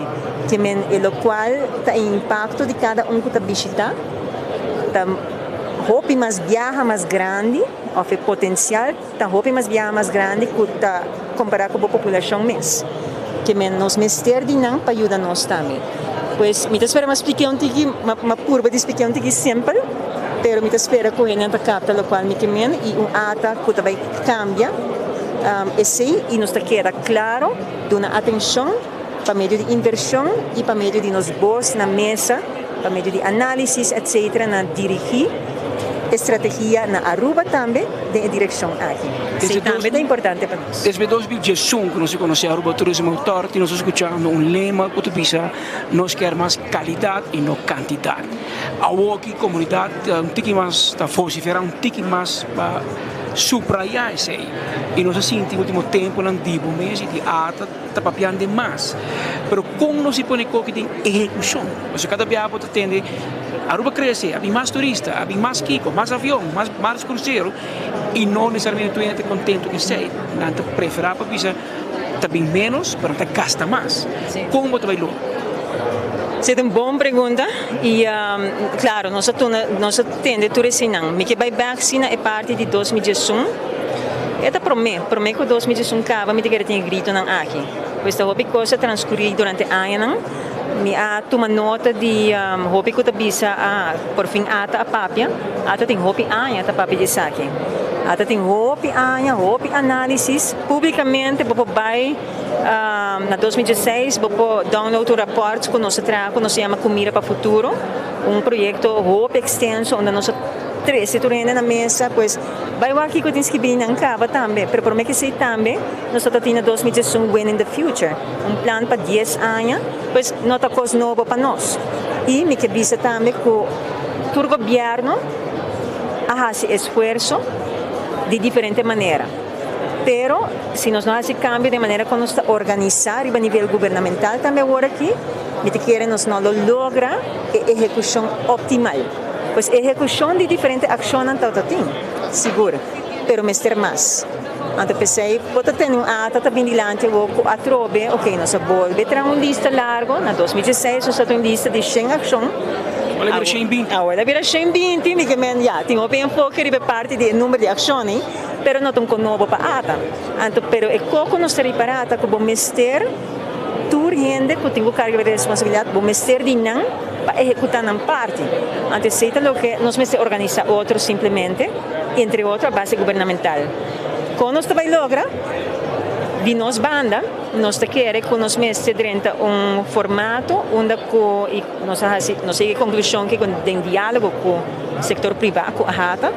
Ke men e lokual ta e impakto di kada un ku ta bishitá ta hopi mas biaha mas grandi òf e potensial ta hopi mas biaha mas grandi ku ta kompará ku bo populashon mes. Ke men nos mester di nan pa yuda nos tambe. Pues mi ta spera mi a spliké un tiki, mi a purba di spliké un tiki simpel, pero mi ta spera ku hendenan ta kapta lokual mi ke men i un ata ku ta bai kambia esei i nos ta keda klaro duna atenshon pa medio di invershon i pa medio di nos bos na mesa, pa medio di análisis etcetera na dirigí e strategia na Aruba tambe den e direkshon aki. Esei tambe ta importante pa nos. Desde 2011 ku nos a konosé Aruba Tourism Authority nos a skuchando un lema ku ta bisa nos kier mas kalidat i no kantidat. Awoki komunidat un tiki mas ta vosiferá un tiki mas pa subrayá esei i nos a sinti ultimo tempunan di bo mes i di ata ta papiando den mas. Pero kon nos si pone koki den ehekushon? Pasobra kada biaha bo ta tende Aruba krese, a bin mas turista, a bin mas kiko, mas avion, mas mas krusero i no nesesariamente tur hende ta kontentu ku esei. Nan ta preferá pa bisa ta bin ménos pero nan ta gasta mas. Kon bo ta bai logra? Esei ta un bon pregunta i klaro nos a tuna nos a tende tur eseinan. Mi ke bai bèk si na e parti di 2011. E ta promé, promé ku 2011 kaba mi ta kere tin e gritonan aki. Pues ta hopi kos a transkurí durante añanan. Mi a tuma nota di hopi ku ta bisa, ah, porfin ata a papia. Ata tin hopi aña ta papia di esaki. Ata tin hopi aña, hopi análisis. Públikamente bo por bai na 2016 bo por download un rapòrt ku nos a traha ku nos a yama Kumida pa Futuro, un proyekto hopi ekstenso unda nos a trese tur hende na mesa, pues bai wak kiko tin skibí nan kaba tambe. Pero promé ke esei tambe nos ta tin na 2011 Winning the Future, un plan pa dies aña, pues no ta kos nobo pa nos. I mi ke bisa tambe ku tur gobièrnu a hasi esfuerso di diferente manera. Pero si nos no hasi kambio den manera kon nos ta organisá riba nivel gubernamental tambe awor aki, mi ta kere nos no lo logra e ehekushon optimal. Pues ehekushon di diferente akshonnan tabata tin, sigur, pero mester mas. Anto p'esei bo ta tene un ata ta bin dilanti awor ku atrobe, ok, nos a bolbe traha un lista largo, na 2016 nos a traha un lista di shen akshon. Awor a bira shen binti. Awor a bira shen binti, mi ke men ya, tin hopi enfoke riba e parti di e number di akshonnan, pero no ta un konobo pa ata. Anto, pero e koko nos ta ripará ta ku bo mester tur hende ku tin ku karga di responsabilidat, bo mester di nan pa ehekutá nan parti. Anto esei ta loke nos mester organisá otro simplemente. Entre otro a base gubernamental. Kon nos ta bai logra? Di nos banda nos ta kere ku nos mester drenta un formato unda ku i nos a hasi nos a yega e konklushon ke den dialogo ku sektor privá ku AHATA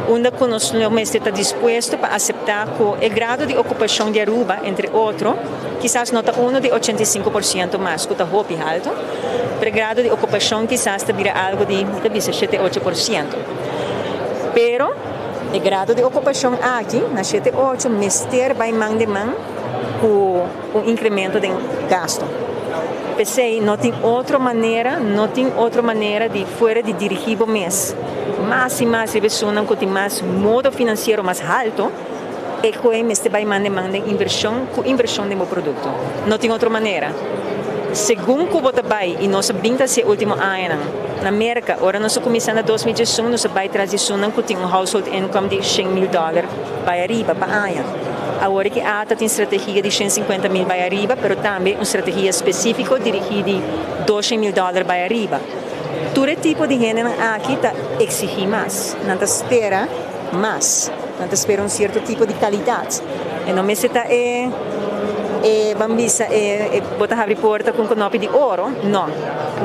unda ku nos lo mester ta dispuesto pa aseptá ku e grado di okupashon di Aruba entre otro kisas no ta uno di 85% mas ku ta hopi halto pero e grado di okupashon kisas ta bira algu di mi ta bisa shete 8%. Pero e grado di okupashon aki na shete ocho mester bai man den man ku un inkremento den gasto. P'esei no tin otro manera, no tin otro manera di fuera di dirigí bo mes mas i mas riba esunnan ku tin mas modo finansiero mas halto, e ku e mester bai man den man den invershon ku invershon den bo produkto. No tin otro manera. Segun ku bo ta bai, i nos a bin ta hasi e ultimo añanan na Merka, ora nos a kuminsá na 2011 nos a bai tras di esunnan ku tin un household income di 100,000 dòler bai ariba pa aña. Awor ki ata tin strategia di 150,000 bai ariba, pero tambe un strategia spesífiko dirigí di 200,000 dòler bai ariba. Tur e tipo di hendenan aki ta eksigí mas. Nan ta spera. Mas, nan ta spera un sierto tipo di kalidat. E no mester ta e e ban bisa e e bo ta habri porta ku un konopi di oro, no.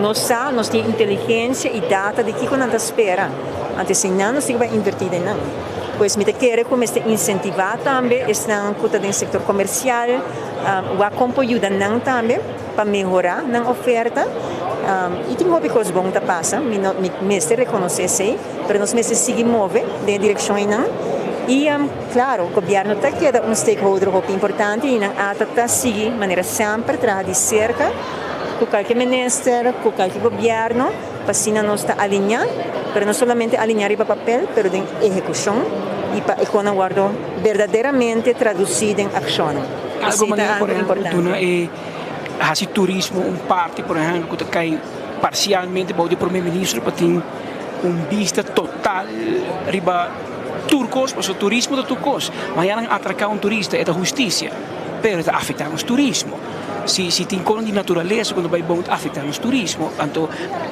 Nos sa, nos tin inteligensia i data di kiko nan ta spera. Anto esei nan nos tin ku bai invertí den nan. Pues mi ta kere ku mester insentivá tambe esnan ku ta den sektor komersial, wak kon por yuda nan tambe pa mehorá nan oferta. I tin hopi kos bon ta pasa, mi no mi mester rekonosé esei. Pero nos mester sigui move den e direccion einan y claro gobierno ta keda un stakeholder hopi importante y nan ata ta sigui manera semper traha di cerca cu cualke minister, cu cualke gobierno pa asina nos ta alinea, pero no solamente alinea riba papel pero den ehecucion y pa e conan wordo berdaderamente traduci den accionnan. Algo Esey ta manera por algo ehempel importante. duna e haci turismo un parti por ehempel cu ta cay parcialmente bou di prome minister pa tin un bista total riba tur kos, pasobra turismo ta tur kos. Mañana nan atraká un turista e ta hustisia, pero e ta afektá nos turismo. Si si tin kos di naturalesa ku no bai bon ta afektá nos turismo. Anto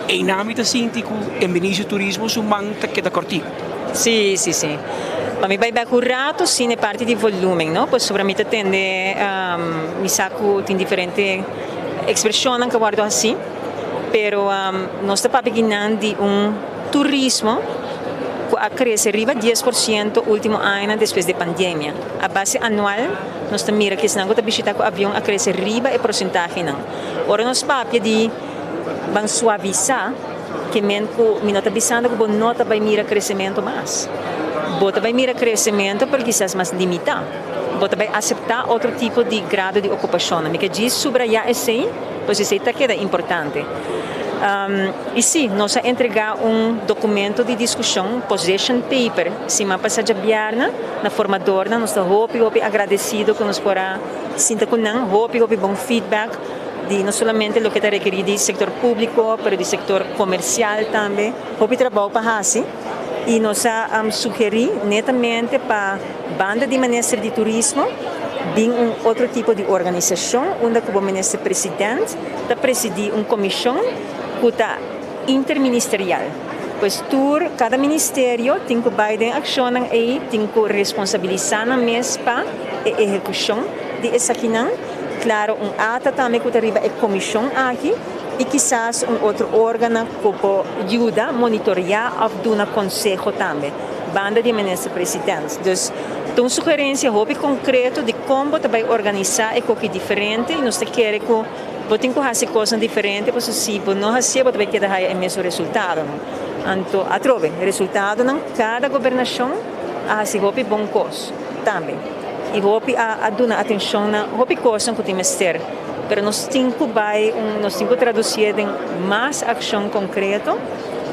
einan mi ta sinti ku e minister di turismo su man ta keda kòrtiku. Sí, sí, sí. Pa mi bai bek un rato sin e parti di volumen, no? Pasobra mi ta tende, mi sa ku tin diferente ekspreshonnan ku a wòrdu hasí. Pero nos ta papia kinan di un turismo ku a krese riba 10% último añanan despues di pandemia. A base anual nos ta mira ku esnan ku ta bishita ku avion a krese riba e porsentahenan. Ora nos papia di ban suavisá, ke men ku mi no ta bisando ku bo no ta bai mira kresementu mas. Bo ta bai mira kresementu pero kisas mas limitá. Bo ta bai aseptá otro tipo di grado di okupashonnan. Mi ke djis subrayá esei. Pues esei ta keda importante. I sí, nos a entregá un documento di discusion, position paper, siman pasá djabièrnè na formadornan. Nos ta hopi, hopi agradecido cu nos por a sinta cu nan. Hopi, hopi bon feedback di no solamente loke ta rekerí di sector público, pero di sector comercial tambe. Hopi trabou pa haci i nos a sugerí netamente pa banda di Minister di Turismo bin un otro tipo di organisashon unda ku bo Minister President ta presidí un komishon ku ta interministerial. Pues tur, kada ministerio tin ku bai den akshonnan ei, tin ku responsabilisá nan mes pa e ehekushon di esakinan. Klaro un ata tambe ku ta riba e komishon aki i kisas un otro órgano ku por yuda monitoreá òf duna konseho tambe banda di e minister president. Dus ta un sugerensia hopi konkreto di kon bo ta bai organisá e koki diferente i nos ta kere ku Bo tin ku hasi kosnan diferente pasobra si bo no hasié bo ta bai keda haya e mesun resultadonan. Anto atrobe, resultadonan kada gobernashon a hasi hopi bon kos tambe i hopi a a duna atenshon na hopi kosnan ku tin mester. Pero nos tin ku bai un nos tin ku tradusié den mas akshon konkreto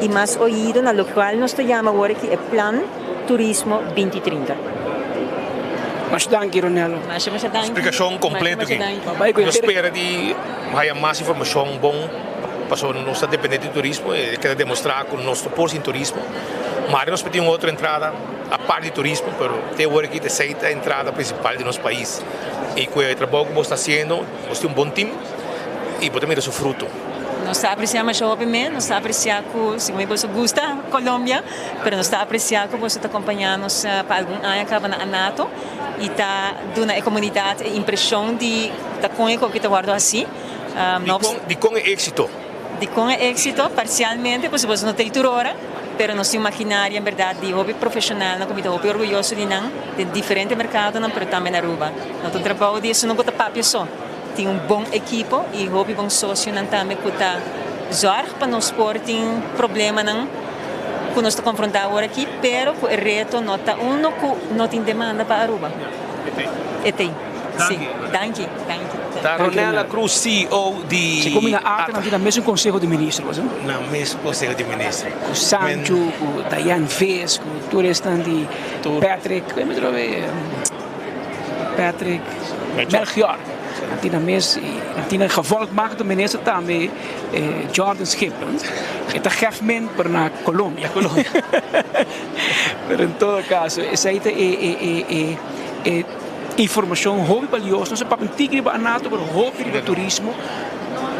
i mas oido na lokual nos ta yama awor aki e plan Turismo binti trinta. Masha danki Ronelo. Masha masha danki. Splikashon kompleto Masha aki. masha danki. Nos spera di haya mas informashon bon pasobra nos ta depende di turismo e keda demostrá ku nos no por sin turismo. Mari nos por tin un otro entrada apart di turismo pero te awor aki ta esei ta entrada prinsipal di nos pais i ku e trabou ku bos ta hasiendo bos tin un bon tim i bo ta mira su fruto. Nos ta apresiá masha hopi men, nos ta apresiá ku segun mi boso gusta Colombia. Pero nos ta aprecia cu boso ta compaña nos pa algun aña caba na Anato y ta duna e comunidad e impresion di ta con e coki ta wordo haci. Dicon e exito? Dicon e exito? Parcialmente pasobra boso no ta tur ora, pero nos tin un maquinaria en berdad di hopi profesionalnan cu mi ta hopi orguyoso di nan den diferente mercadonan pero tambe na Aruba. No ta un trabao di esun cu ta papia so. Tin un bon ekipo y hopi bon socionan tambe cu ta zorg pa nos por tin problemanan cu nos ta confronta awor aki, pero cu e reto no ta uno cu no tin demanda pa Aruba. E tey. Si. Danki. Danki. Ta Ronella Cruz, CEO di. Si komi na ata nan tin na mesun conseho di minister bo sa. Na mesun conseho di minister. Cu Sancho, cu Diane Vis, cu tur esnan di Patrick, mi ta Patrick Melchior. Nan tin nan mes y nan tin nan gevolgmachte minister tambe Jordan Schippens. E ta gef min pero na Colombia. Pero en todo caso esey ta e e e e informacion hopi balioso. No sa papia un tiki riba Anato pero hopi riba turismo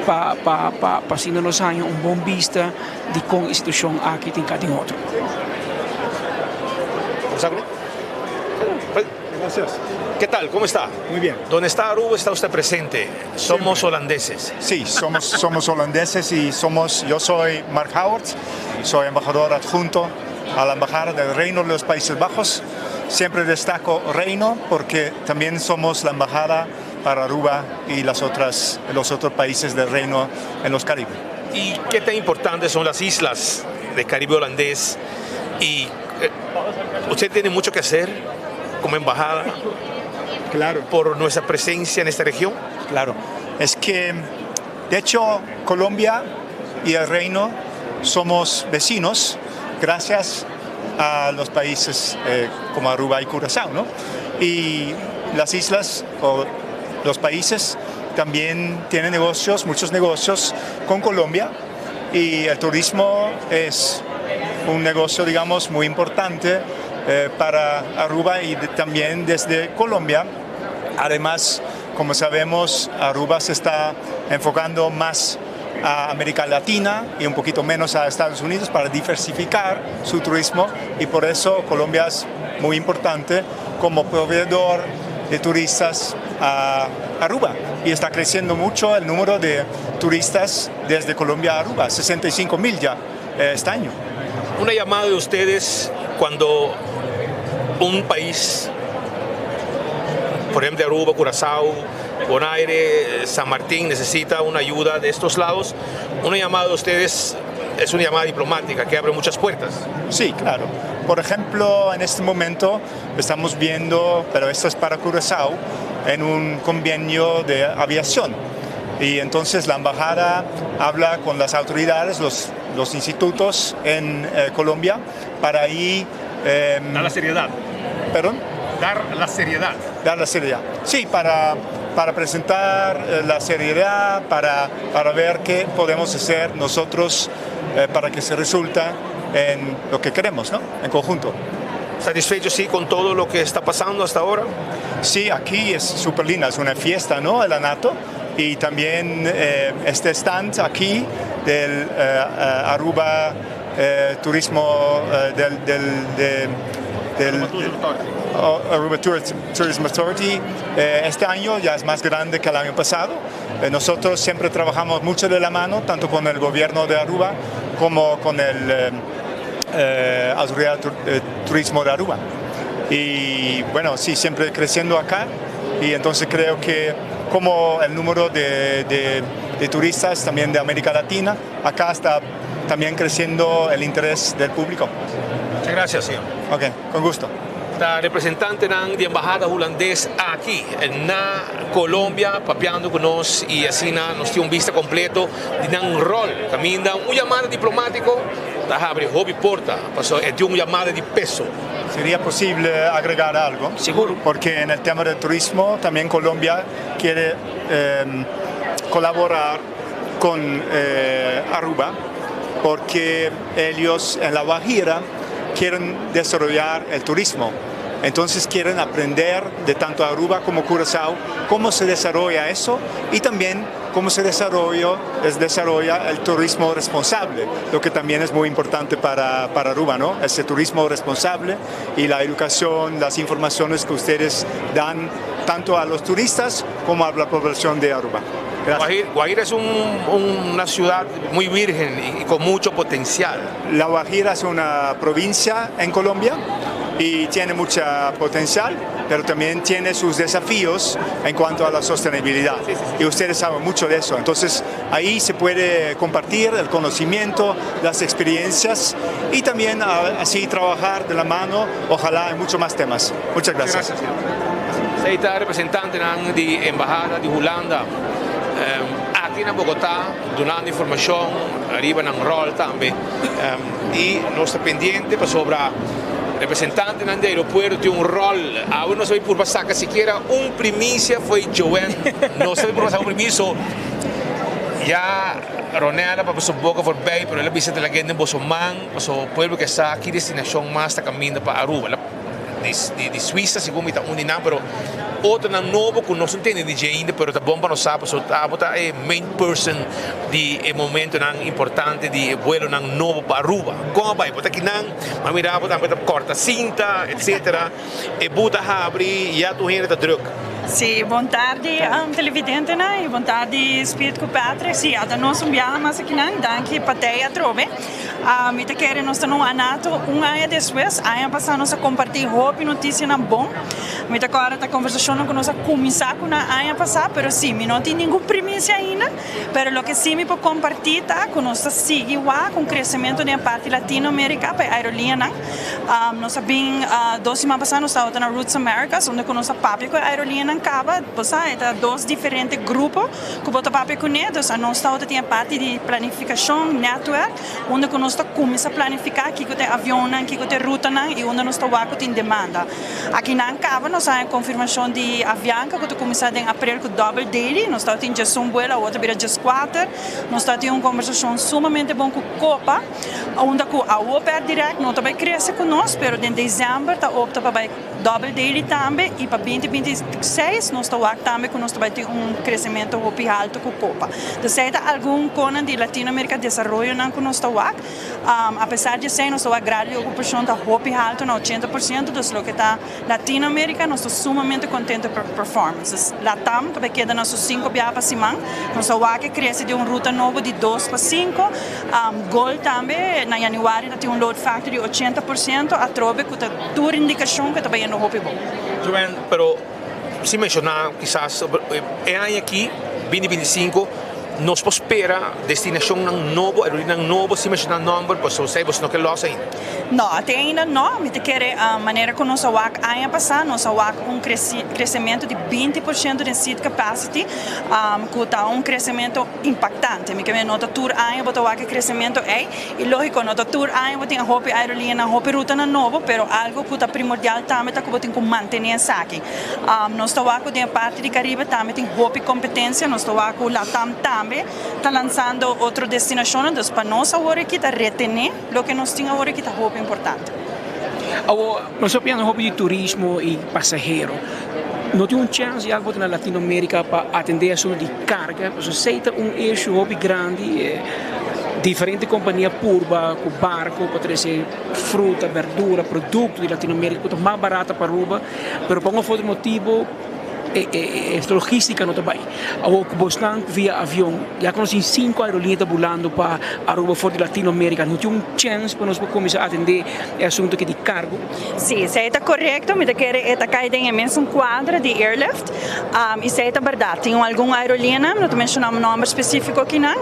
pa pa pa pa asina nos haña un bon bista di con e situacion aki tin ka tin otro. Gracias. ¿Qué tal? ¿Cómo está? Muy bien. Donde está Aruba está usted presente. Somos holandeses. Sí, somos, somos holandeses y somos, yo soy Mark Howard, soy embajador adjunto a la Embajada del Reino de los Países Bajos. Siempre destaco Reino porque también somos la embajada para Aruba y las otras, los otros países del Reino en los Caribe. ¿Y qué tan importantes son las islas del Caribe holandés? Y eh, usted tiene mucho que hacer como embajada. Claro. Por nuestra presencia en esta región. Claro. Es que, de hecho, Colombia y el Reino somos vecinos gracias a los países eh, como Aruba y Curazao, ¿no? Y las islas o los países también tienen negocios, muchos negocios con Colombia y el turismo es un negocio, digamos, muy importante eh, para Aruba y también desde Colombia. Además, como sabemos, Aruba se está enfocando más a América Latina y un poquito menos a Estados Unidos para diversificar su turismo y por eso Colombia es muy importante como proveedor de turistas a Aruba y está creciendo mucho el número de turistas desde Colombia a Aruba, 65 mil ya eh, este año. Una llamada de ustedes cuando un país, por ejemplo Aruba, Curazao, Bonaire, San Martín necesita una ayuda de estos lados, una llamada de ustedes es una llamada diplomática que abre muchas puertas. Sí, claro. Por ejemplo, en este momento estamos viendo, pero esto es para Curazao, en un convenio de aviación. Y entonces la embajada habla con las autoridades, los, los institutos en eh, Colombia, para ahí... Em, Dar la seriedad. ¿Perdón? Dar la seriedad. Dar la seriedad. Sí, para, para presentar eh, la seriedad, para, para ver qué podemos hacer nosotros eh, para que se resulta en lo que queremos, ¿no? En conjunto. ¿Satisfecho, sí, con todo lo que está pasando hasta ahora? Sí, aquí es súper linda, es una fiesta, ¿no? El ANATO. Y también eh, este stand aquí del eh, Aruba Turismo del, del, de, del Aruba Tourism Authority. Este año ya es más grande que el año pasado. Nosotros siempre trabajamos mucho de la mano, tanto con el gobierno de Aruba como con el Autoridad de Turismo de Aruba. Y bueno, sí, siempre creciendo acá. Y entonces creo que como el número de, de turistas también de América Latina, acá está también creciendo el interés del público. Muchas gracias, señor. Ok, con gusto. Ta representantenan di embahada hulandes aki na Colombia papiando cu nos y asina nos tin un bista completo di nan rol. Caminda un yamada diplomatico ta habri hopi porta, pasobra e tin un yamada di peso. Sería posible agregar algo? Seguro. Porque en el tema del turismo también Colombia quiere colaborar con Aruba porque ellos en La Guajira quieren desarrollar el turismo. Entonces quieren aprender de tanto Aruba como Curazao cómo se desarrolla eso y también cómo se desarrolla, es desarrolla el turismo responsable, lo que también es muy importante para, para Aruba, ¿no? Ese turismo responsable y la educación, las informaciones que ustedes dan tanto a los turistas como a la población de Aruba. Gracias. Guajira, es una ciudad muy virgen y con mucho potencial. La Guajira es una provincia en Colombia y tiene mucho potencial, pero también tiene sus desafíos en cuanto a la sostenibilidad. Y ustedes saben mucho de eso. Entonces ahí se puede compartir el conocimiento, las experiencias y también así trabajar de la mano, ojalá en mucho más temas. Muchas gracias. Gracias. Esey ta representantenan di embahada di Hulanda aki na Bogota, dunando informacion riba nan rol tambe. Y nos ta pendiente pasobra representantenan di aeropuerto tin un rol. Awe nos a bay purba saca sikiera un primicia fo'i Joanne. Nos a bay purba saca un primicia. Ya Ronella papia su boca voorbij, pero el a bisa ta laga den boso man, pasobra pueblo ke sa ki destinacion mas ta caminda pa Aruba. Di, di Suiza, segun mi ta un di nan, pero otronan nobo cu nos no tende di dje ainda, pero ta bon pa nos sa, pasobra abo ta e main person di e momentonan importante di e vuelonan nobo pa Aruba. Con a bay? Bo ta kinan, m'a mira bo tambe ta corta cinta, etcetera. E boot a habri, ya tur hende ta druk. Sí, bon tardi televidentenan y bon tardi Speed cu Patrick. Sí, ata nos un biaha mas akinan. Danki pa tei atrobe. Mi ta kere nos ta na un anato un aña despues. Aña pasá nos a kompartí hopi notisianan bon. Mi ta kòrda ta konversashonnan ku nos a kuminsá ku nan aña pasá, pero sí, mi no tin ningun primisia ainda. Pero loke sí mi por kompartí ta ku nos ta sigui wak un kresementu den e parti Latinoamerika pa e aeroliñanan. Nos a bin dos siman pasá nos tabata na Routes Americas unda ku nos a papia ku e aeroliñanan kaba. Bo sa e ta dos diferente grupo. Ku bo ta papia kuné, dus anos tabata tin e parti di planifikashon, netwerk, unda ku nos ta kuminsá planifiká kiko ta e avionnan, kiko ta e rutanan i unda nos ta wak ku tin demanda. Akinan kaba nos haña konfirmashon di Avianca ku ta kuminsá den aprel ku dòbel daily. Nos tabatin djesun buelo, awor ta bira djeskuater. Nos tabatin un kombersashon sumamente bon ku Copa, unda ku awor per dirèkt no ta bai krese ku nos, pero den desèmber ta opta pa bai. Double daily tambe y pa binti 26 nos ta wak tambe cu nos ta bay tin un crecemento hopi halto cu Copa. Dus ey ta algun conan di Latino America desaroyonan cu nos ta wak. A pesar di esey nos ta wak grado di ocupacion ta hopi halto na 80%, dus loke ta Latino America nos ta sumamente contento cu e performance. Dus Latam ta bay keda na su cinco biaha pa siman. Nos ta wak e crece di un ruta nobo di dos pa cinco. Gol tambe na januari ta tin un load factor di 80% atrobe cu ta Tur indikashon ku ta bayendo hopi bon. Joanne, pero sin menshoná kisas e aña aki, binti 25, nos por spera destinashonnan nobo, aerolíneanan nobo, sin menshoná nòmber, pasobra esei boso no ke lòs ainda. No, te ainda no. Mi ta kere manera ku nos a wak aña pasá, nos a wak un kresementu di 20% den seat capacity, ku ta un kresementu impaktante. Mi ke mira no ta tur aña bo ta wak e kresementu ei. I lógiko, no ta tur aña bo tin hopi aerolíneanan, hopi rutanan nobo, pero algu ku ta primordial tambe ta ku bo tin ku mantené esaki. Nos ta wak ku den e parti di Karibe tambe tin hopi kompetensia, nos ta wak ku Latam tambe ta lansando otro destinashonnan, dus pa nos awor aki ta retené loke nos tin awor aki ta hopi importante. Awor, nos ta piensa hopi di turismo i pasahero. No tin un chèns di algu na Latinoamérika pa atendé asuntu di karga? Pasobra esei ta un issue hopi grandi. Diferente kompania purba ku barko pa trese fruta, berdura, produkto di Latinoamerika ku ta mas barata pa Aruba, pero pa un of otro motibu e logistica no ta bai. Awor ku bosnan via avion, ya ku nos tin sinku aerolinea ta bulando pa Aruba for di Latinoamerika, no tin un chèns pa nos por kuminsá atendé e asuntu aki di kargo? Sí, esei ta korekto. Mi ta kere e ta kai den e mesun kuadra di airlift. I esei ta bèrdat. Tin algun aerolinea, mi no ta menshoná un nòmber spesífiko akinan,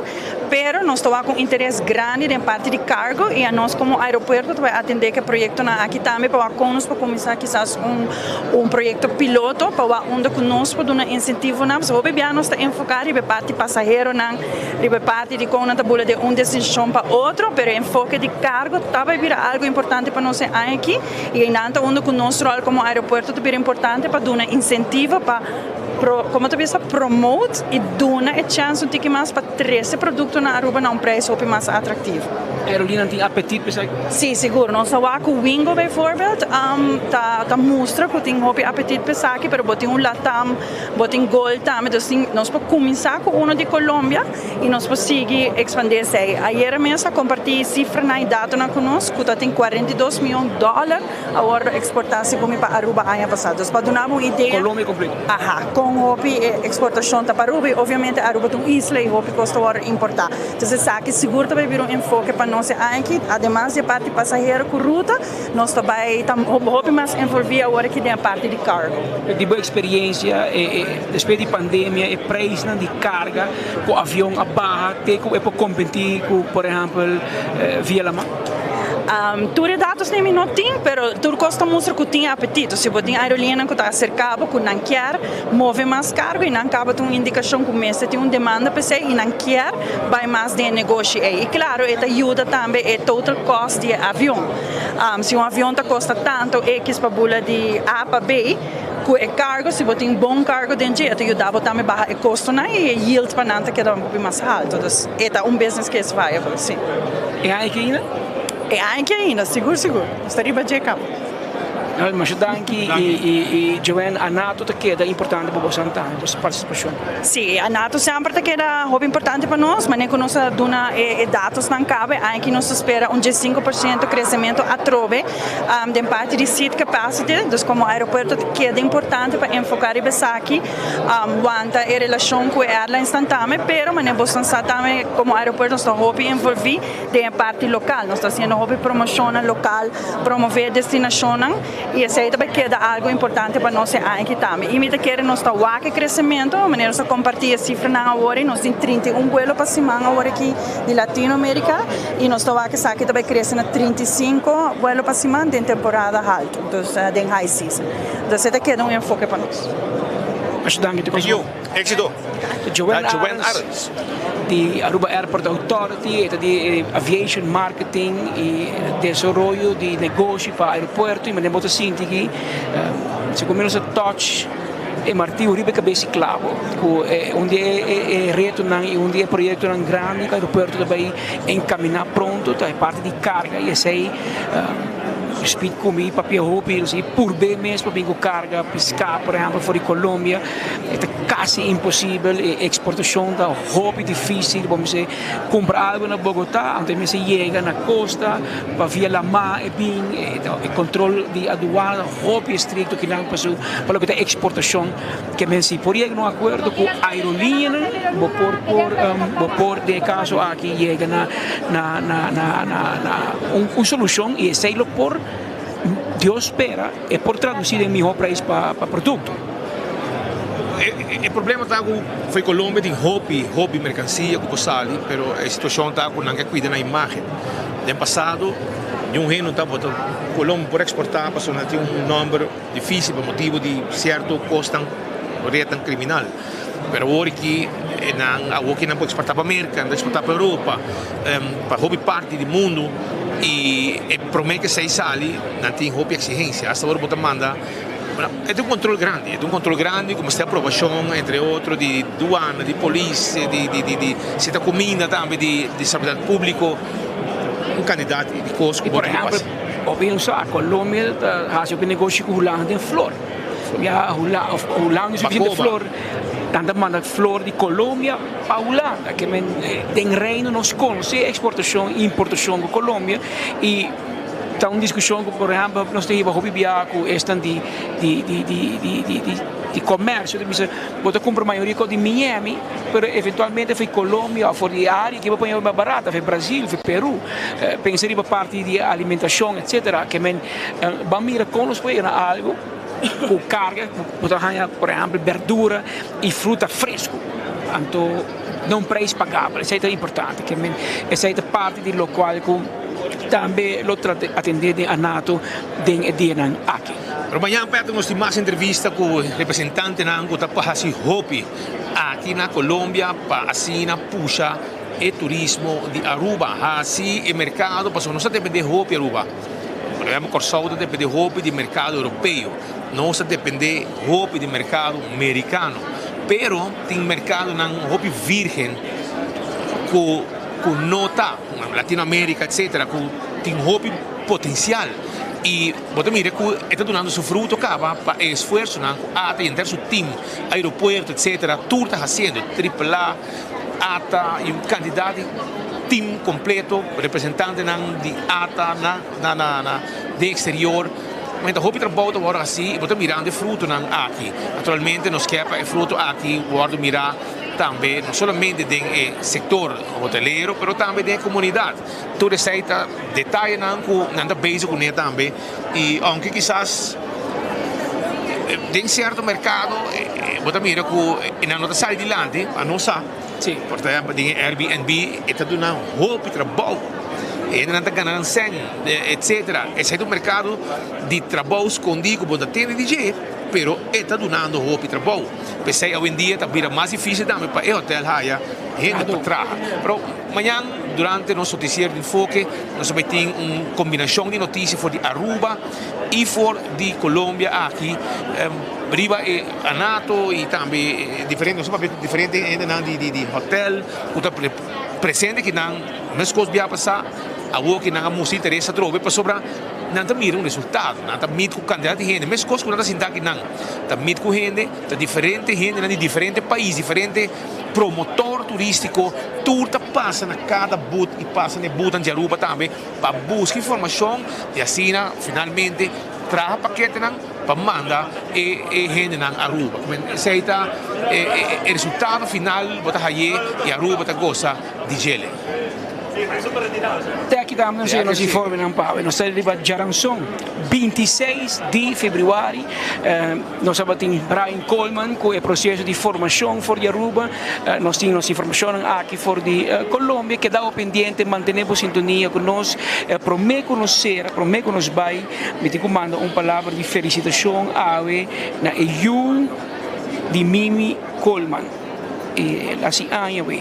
pero nos ta wak un interes grandi den parti di kargo i anos komo aeropuerto ta bai atendé ku e proyektonan aki tambe pa wak kon nos por kuminsá kisas un un proyekto piloto pa wak unda ku nos por duna insentivonan. Pasobra hopi bia nos ta enfoká riba e parti pasaheronan, riba e parti di kon nan ta bula den un destinashon pa otro, pero e enfoke di kargo ta bai bira algu importante pa nos e aña aki i einan ta unda ku nos ròl komo aeropuerto ta bira importante pa duna insentivo pa komo ta bisa promote i duna e chèns un tiki mas pa trese produkto na Aruba na un preis hopi mas atraktivo. Aerolíneanan tin apetit pa esaki? Sí, sigur. Nos a wak ku Wingo bijvoorbeeld ta mustra ku tin hopi apetit pa esaki, pero bo tin un Latam, bo tin Gol tambe. Dus tin, nos por kuminsá ku uno di Colombia i nos por sigui ekspandé esei. Ayera mes a kompartí sifranan i datonan ku nos ku ta tin 42 mion dòler a wòrdu eksportá segun mi pa Aruba aña pasá. Dus pa duna bo un idea. Colombia kompleto. Aha, kon hopi e eksportashon ta pa Aruba i obviamente Aruba ta un isla i hopi kos ta wòrdu importá. Entonces esaki sigur ta bai bira un enfoke pa nos e aña aki. Ademas di e parti pasahero ku ruta, nos ta bai ta hopi mas envolví awor aki den e parti di cargo. Di bo eksperiencia despues di pandemia e preisnan di karga ku avion a baha te ku e por kompetí ku por ehèmpel via laman? Tur e datos ni mi no tin, pero tur kos ta mustra ku tin apetito. Si bo tin aerolineanan ku ta aserká bo ku nan kier move mas kargo i nan kaba ta un indikashon ku mester tin un demanda p'esei i nan kier bai mas den e negoshi ei. I klaro e ta yuda tambe e total cost di e avion. Si un avion ta kosta tantu ekis pa bula di A pa B, ku e kargo, si bo tin bon kargo den dje, e ta yuda bo tambe baha e kostonan i e yield pa nan ta keda un poco mas halto. Dus e ta un business case viable, si. E aña aki ainda? E aña aki ainda, sigur sigur. Nos ta riba dje kaba. Masha danki i Joanne, ANATO ta keda importante pa boso tambe, boso partisipashon. Si, ANATO semper ta keda hopi importante pa nos, manera ku nos a duna e datosnan kaba, e aña aki nos ta spera un 15% kresementu atrobe den parti di seat capacity, dus komo aeropuerto ta keda importante pa enfoká riba esaki, wanta e relashon ku e airlinesnan tambe, pero manera boso sa tambe komo aeropuerto nos ta hopi envolví den e parti lokal, nos ta hasiendo hopi promoshonnan lokal, promové destinashonnan i esei ta bai keda algu importante pa nos e aña aki tambe. I mi ta kere nos ta wak e kresementu, manera nos a kompartí e sifranan awor i nos tin 31 buelo pa siman awor aki di Latinoamerika i nos ta wak esaki ta bai krese na 35 buelo pa siman den temporada haltu, dus den high season. Dus e ta keda un enfoke pa nos. Masha danki te Thank you. Éxito. Joanne Arends di Aruba Airport Authority, e ta di Aviation Marketing y Desaroyo di Negoshi pa Aeropuerto y manera bo ta sinti ki segun mi nos a touch e martiu riba e cabes di clavo cu un di e retonan y un di e proyectonan grandi cu aeropuerto ta bay encamina pronto ta e parti di carga y esey Speed cu mi papia hopi, purbe mes pa bin cu carga pisca por ehempel for di Colombia. E ta casi imposibel, e exportacion ta hopi dificil, bo mester cumpra algo na Bogota, anto e mester yega na costa pa via lama e bin, e control di aduana ta hopi estricto kinan paso pa loke ta exportacion, ke men si por yega na un acuerdo cu aerolineanan bo por por bo por den e caso aki yega na na na na un solucion y esey lo por Dios spera e por traduci den miho prijs pa producto. E problema ta cu fo'i Colombia tin hopi, hopi mercancia cu por sali, pero e situacion ta cu nan ke cuida nan imagen. Den pasado niun hende no tabata Colombia por exporta pasobra nan tin un nomber dificil pa motibo di cierto cosnan rednan criminal. Pero awor aki nan awor ki nan por exporta pa Merca, nan ta exporta pa Europa, pa hopi parti di mundo y e prome ke esey sali nan tin hopi exigencia. Hasta ora bo ta manda e ta un control grandi, e ta un control grandi cu mester aprobacion entre otro di duana, di polis, di di si ta cuminda tambe di di salubridad publico, un cantidad di cos cu bo tin cu pasa. Hopi hende sa Colombia ta haci hopi negoshi cu Hulanda den flor. Ya Hulanda suficiente flor. Nan ta manda flor di Colombia pa Hulanda. Ke men den Reino nos konosé eksportashon i importashon ku Colombia i ta un diskushon ku por ehèmpel nos ta hiba hopi biaha ku esnan di di di di di di di di komersio ta bisa bo ta kumpra mayoria kos di Miami pero eventualmente for Colombia òf for di e área ke bo por haña mas barata for Brazil for Peru. Pensa riba parti di alimentashon etsetera. Ke men ban mira kon nos por yega na algu. Ku karga bo ta haña por ehèmpel bèrdura i fruta fresku anto na un preis pagabel esei ta importante ke men esei ta parti di lokual ku tambe lo trata atendé den anato den e dianan aki. Pero mañan Patrick nos tin mas entrevista ku representantenan ku ta hasi hopi aki na Colombia pa asina pusha e turismo di Aruba hasi e merkado pasobra nos ta depende hopi Aruba. Por ehempel, Kòrsou ta dependé hopi di merkado europeo, nos ta dependé hopi di merkado merikano, pero tin merkadonan hopi virgen ku ku no ta, Latinoamérika etcetera, ku tin hopi potensial i bo ta mira ku e ta dunando su fruto kaba pa e esfuersonan ku ata i henter su tim, aeropuerto etcetera, tur ta hasiendo, triple A. Ata y un cantidad di team completo, representantenan di ata na na na na den exterior. Menta hopi trabou ta wòrdu hasi y bo ta mirando e frutonan aki. Naturalmente nos ke pa e fruto aki wòrdu mirá tambe no solamente den e sector hotelero pero tambe den e comunidad. Tur esei ta detayenan cu nan ta bezig cune tambe y aunke kisas den cierto mercado bo ta mira cu nan no ta sali dilanti, pa nos sa, por ehempel den e Airbnb e ta duna hopi trabou, e hendenan ta gana nan cen etcetera. Esei ta un mercado di trabou scondi cu bo ta tende di dje pero e ta dunando hopi trabou. P'esei awendia ta bira mas dificil tambe pa e hotel haya hende pa traha. Pero mañan durante nos noticiero di Enfoke nos ta bay tin un combinacion di noticia for di Aruba y for di Colombia aki riba e anato y tambe diferente nos ta papia cu diferente hendenan di di hotel cu ta presente kinan mescos bia pasa awor ki nan a mustra interes atrobe pasobra nan ta mira un resultado nan ta meet cu cantidad di hende mescos cu nan ta sinta akinan ta meet cu hende ta diferente hendenan di diferente pais diferente promotor turistico tur ta pasa na cada booth y pasa na e boothnan di Aruba tambe pa busca informacion y asina finalmente traha paketenan pa manda e e hendenan Aruba. Esey ta e e resultado final bo ta haye y Aruba ta goza di djele. Te aki tambe nos yega nos informenan pa awe. Nos ta riba djaranson 26 di februari. Nos tabatin Brian Coleman ku e proseso di formashon for di Aruba. Nos tin nos informashonnan aki for di Colombia. Keda bo pendiente, mantene bo sintonia ku nos. Prome ku nos sera, prome ku nos bai, mi tin ku manda un palabra di felisitashon awe na e yu di Mimi Coleman. El hasi aña awe.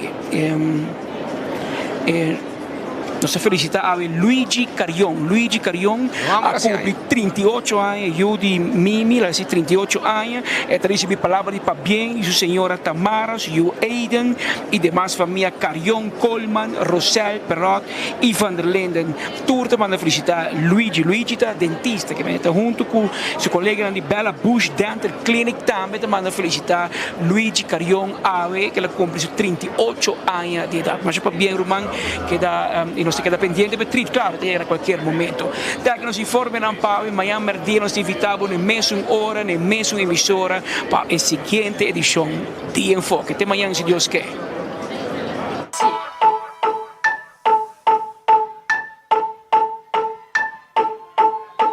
Nos ta felicita awe Luigi Carion. Luigi Carion a cumpli 38 aña, yu di Mimi, el a haci 38 aña. E ta ricibi palabra di pabien di su señora Tamara, su yu Aiden y demas famia Carion, Coleman, Rosel, Perot y Van der Linden. Tur ta manda felicita Luigi. Luigi ta dentista, ke ta hunto cu su coleganan di Bella Bush Dental Clinic tambe ta manda felicita Luigi Carion awe ke el a cumpli su 38 aña di edad. Masha pabien ruman, keda y nos ta keda pendiente pa e trip, claro, ta yega na cualkier momento. Ta aki nos informenan pa awe, mañan merdia nos ta invita bo na e mesun ora, na e mesun emisora pa e siguiente edicion di Enfoke. Te mañan si Dios ke.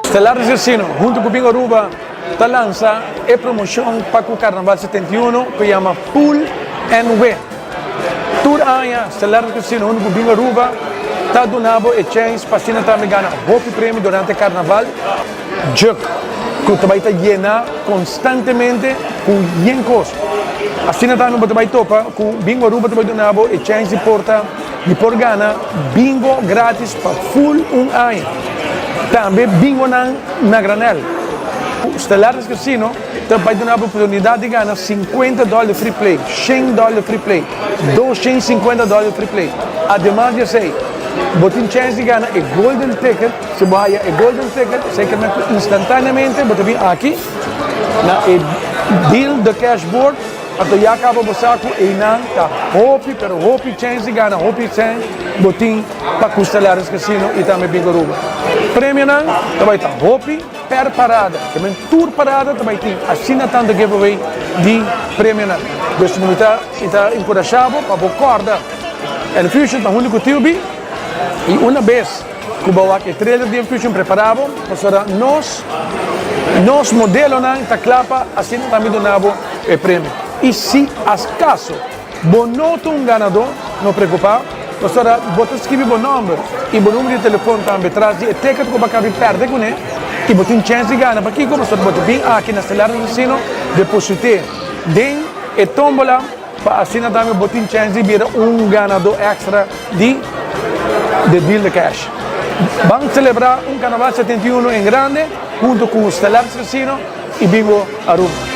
Stellaris Casino hunto cu Bingo Aruba ta lansa e promocion pa cu Carnaval 71 cu yama Pool and Win. Tur aña Stellaris Casino hunto cu Bingo Aruba ta duna bo e chens pa asina tambe gana hopi premio durante Carnaval. Juk cu ta bay ta yena constantemente cu yen cos. Asina tambe bo ta bay topa cu Bingo Aruba ta bay duna bo e chens di por ta Di por gana bingo gratis pa full un aña. Tambe bingonan na granel. Stellaris Casino ta bai duna bo oportunidad di gana 50 dollar di free play, 100 dollar di free play, 250 dollar di free play. Ademas di esey, bo tin chens di gana e golden ticket. Si bo haya e golden ticket, esey ke men ku instantaneamente bo ta bin aki na e deal the cash board. Anto ya caba bo sa cu eynan ta hopi pero hopi chens di gana hopi cen bo tin pa cu Stellaris Casino y tambe Bingo Aruba. Premionan ta bay ta hopi per parada, ke men tur parada ta bay tin asina tanto giveaway di premionan. Dus mi ta mi ta encurasha bo pa bo corda Enfusion ta hunto cu TUB y una bes Ku bo wak e trailer di Enfusion prepara bo pasobra nos nos modelonan ta kla pa asina tambe duna bo e premio. I si askaso bo no ta un ganadó no preokupa pasobra bo ta skibi bo nòmber i bo numero di telefon tambe tras di e ticket ku bo a kabi pèrdè kuné i bo tin chèns di gana. Pakiko? Pasobra bo ta bin aki na Stellaris Casino deposit'é den e tómbola. Pa asina tambe bo tin chèns di bira un ganadó èkstra di The Deal de Cash. Ban selebrá un Carnaval 71 en grande hunto ku Stellaris Casino i Bingo Aruba.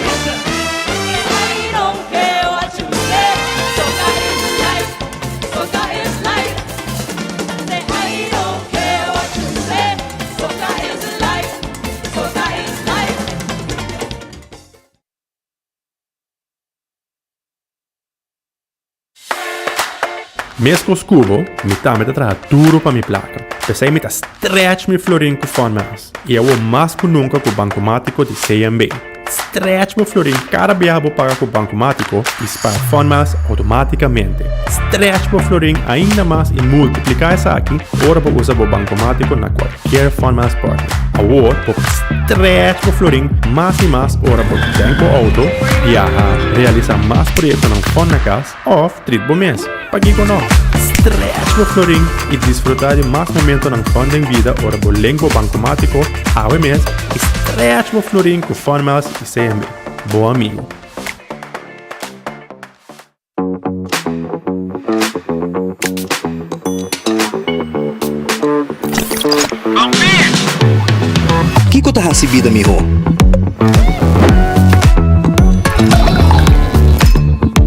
Meskos ku bo, mi tambe ta traha duru pa mi plaka. P'esei mi ta stretch mi florin ku Fun Miles. I awor mas ku nunka ku Bankomátiko di CMB. Stretch bo florin kada biaha bo paga ku Bankomátiko i spar Fun Miles outomátikamente. Stretch bo florin ainda mas i multipliká esaki ora bo usa bo Bankomátiko na kualkier Fun Miles partner. Awor bo por stretch bo florin mas i mas ora bo tank bo outo, biaha, realisá mas proyektonan fun na kas òf trit bo mes. Pakiko no? Stretch bo florin i disfrutá di mas momentonan fun den bida ora bo link bo bankomátiko awe mes i stretch bo florin ku Fun Miles i CMB, bo amigu. Kiko ta hasi bida mihó?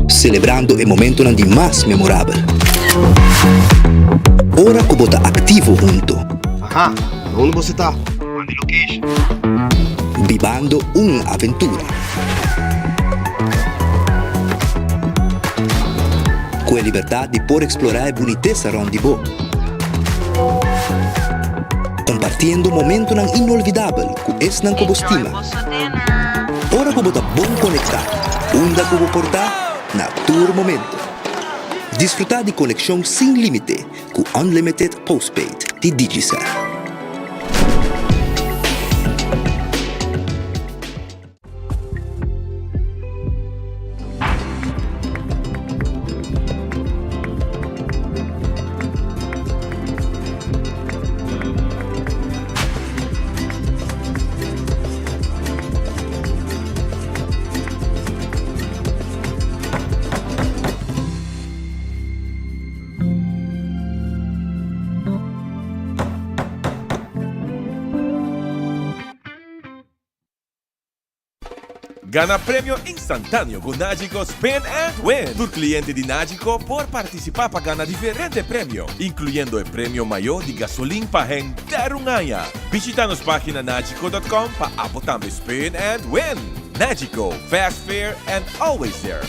Selebrando e momentonan di mas memorabel. Ora ku bo ta aktivo hunto. Aha, na unda boso ta? Manda e location. Bibando un aventura. Ku e libertat di por eksplorá e bunitesa rònt di bo. Kompartiendo momentonan inolvidabel ku esnan ku bo stima. Ora ku bo ta bon konektá, unda ku bo por ta, na tur momento. Disfrutá di konekshon sin límite ku Unlimited Postpaid di Digicel. Gana premio instantáneo ku Nagico Spin and Win! Tur kliente di Nagico por partisipá pa gana diferente premio, inkluyendo e premio mayó di gasolin pa henter un aña. Bishita nos página nagico dot com pa abo tambe spin and win! Nagico, fast, fair and always there!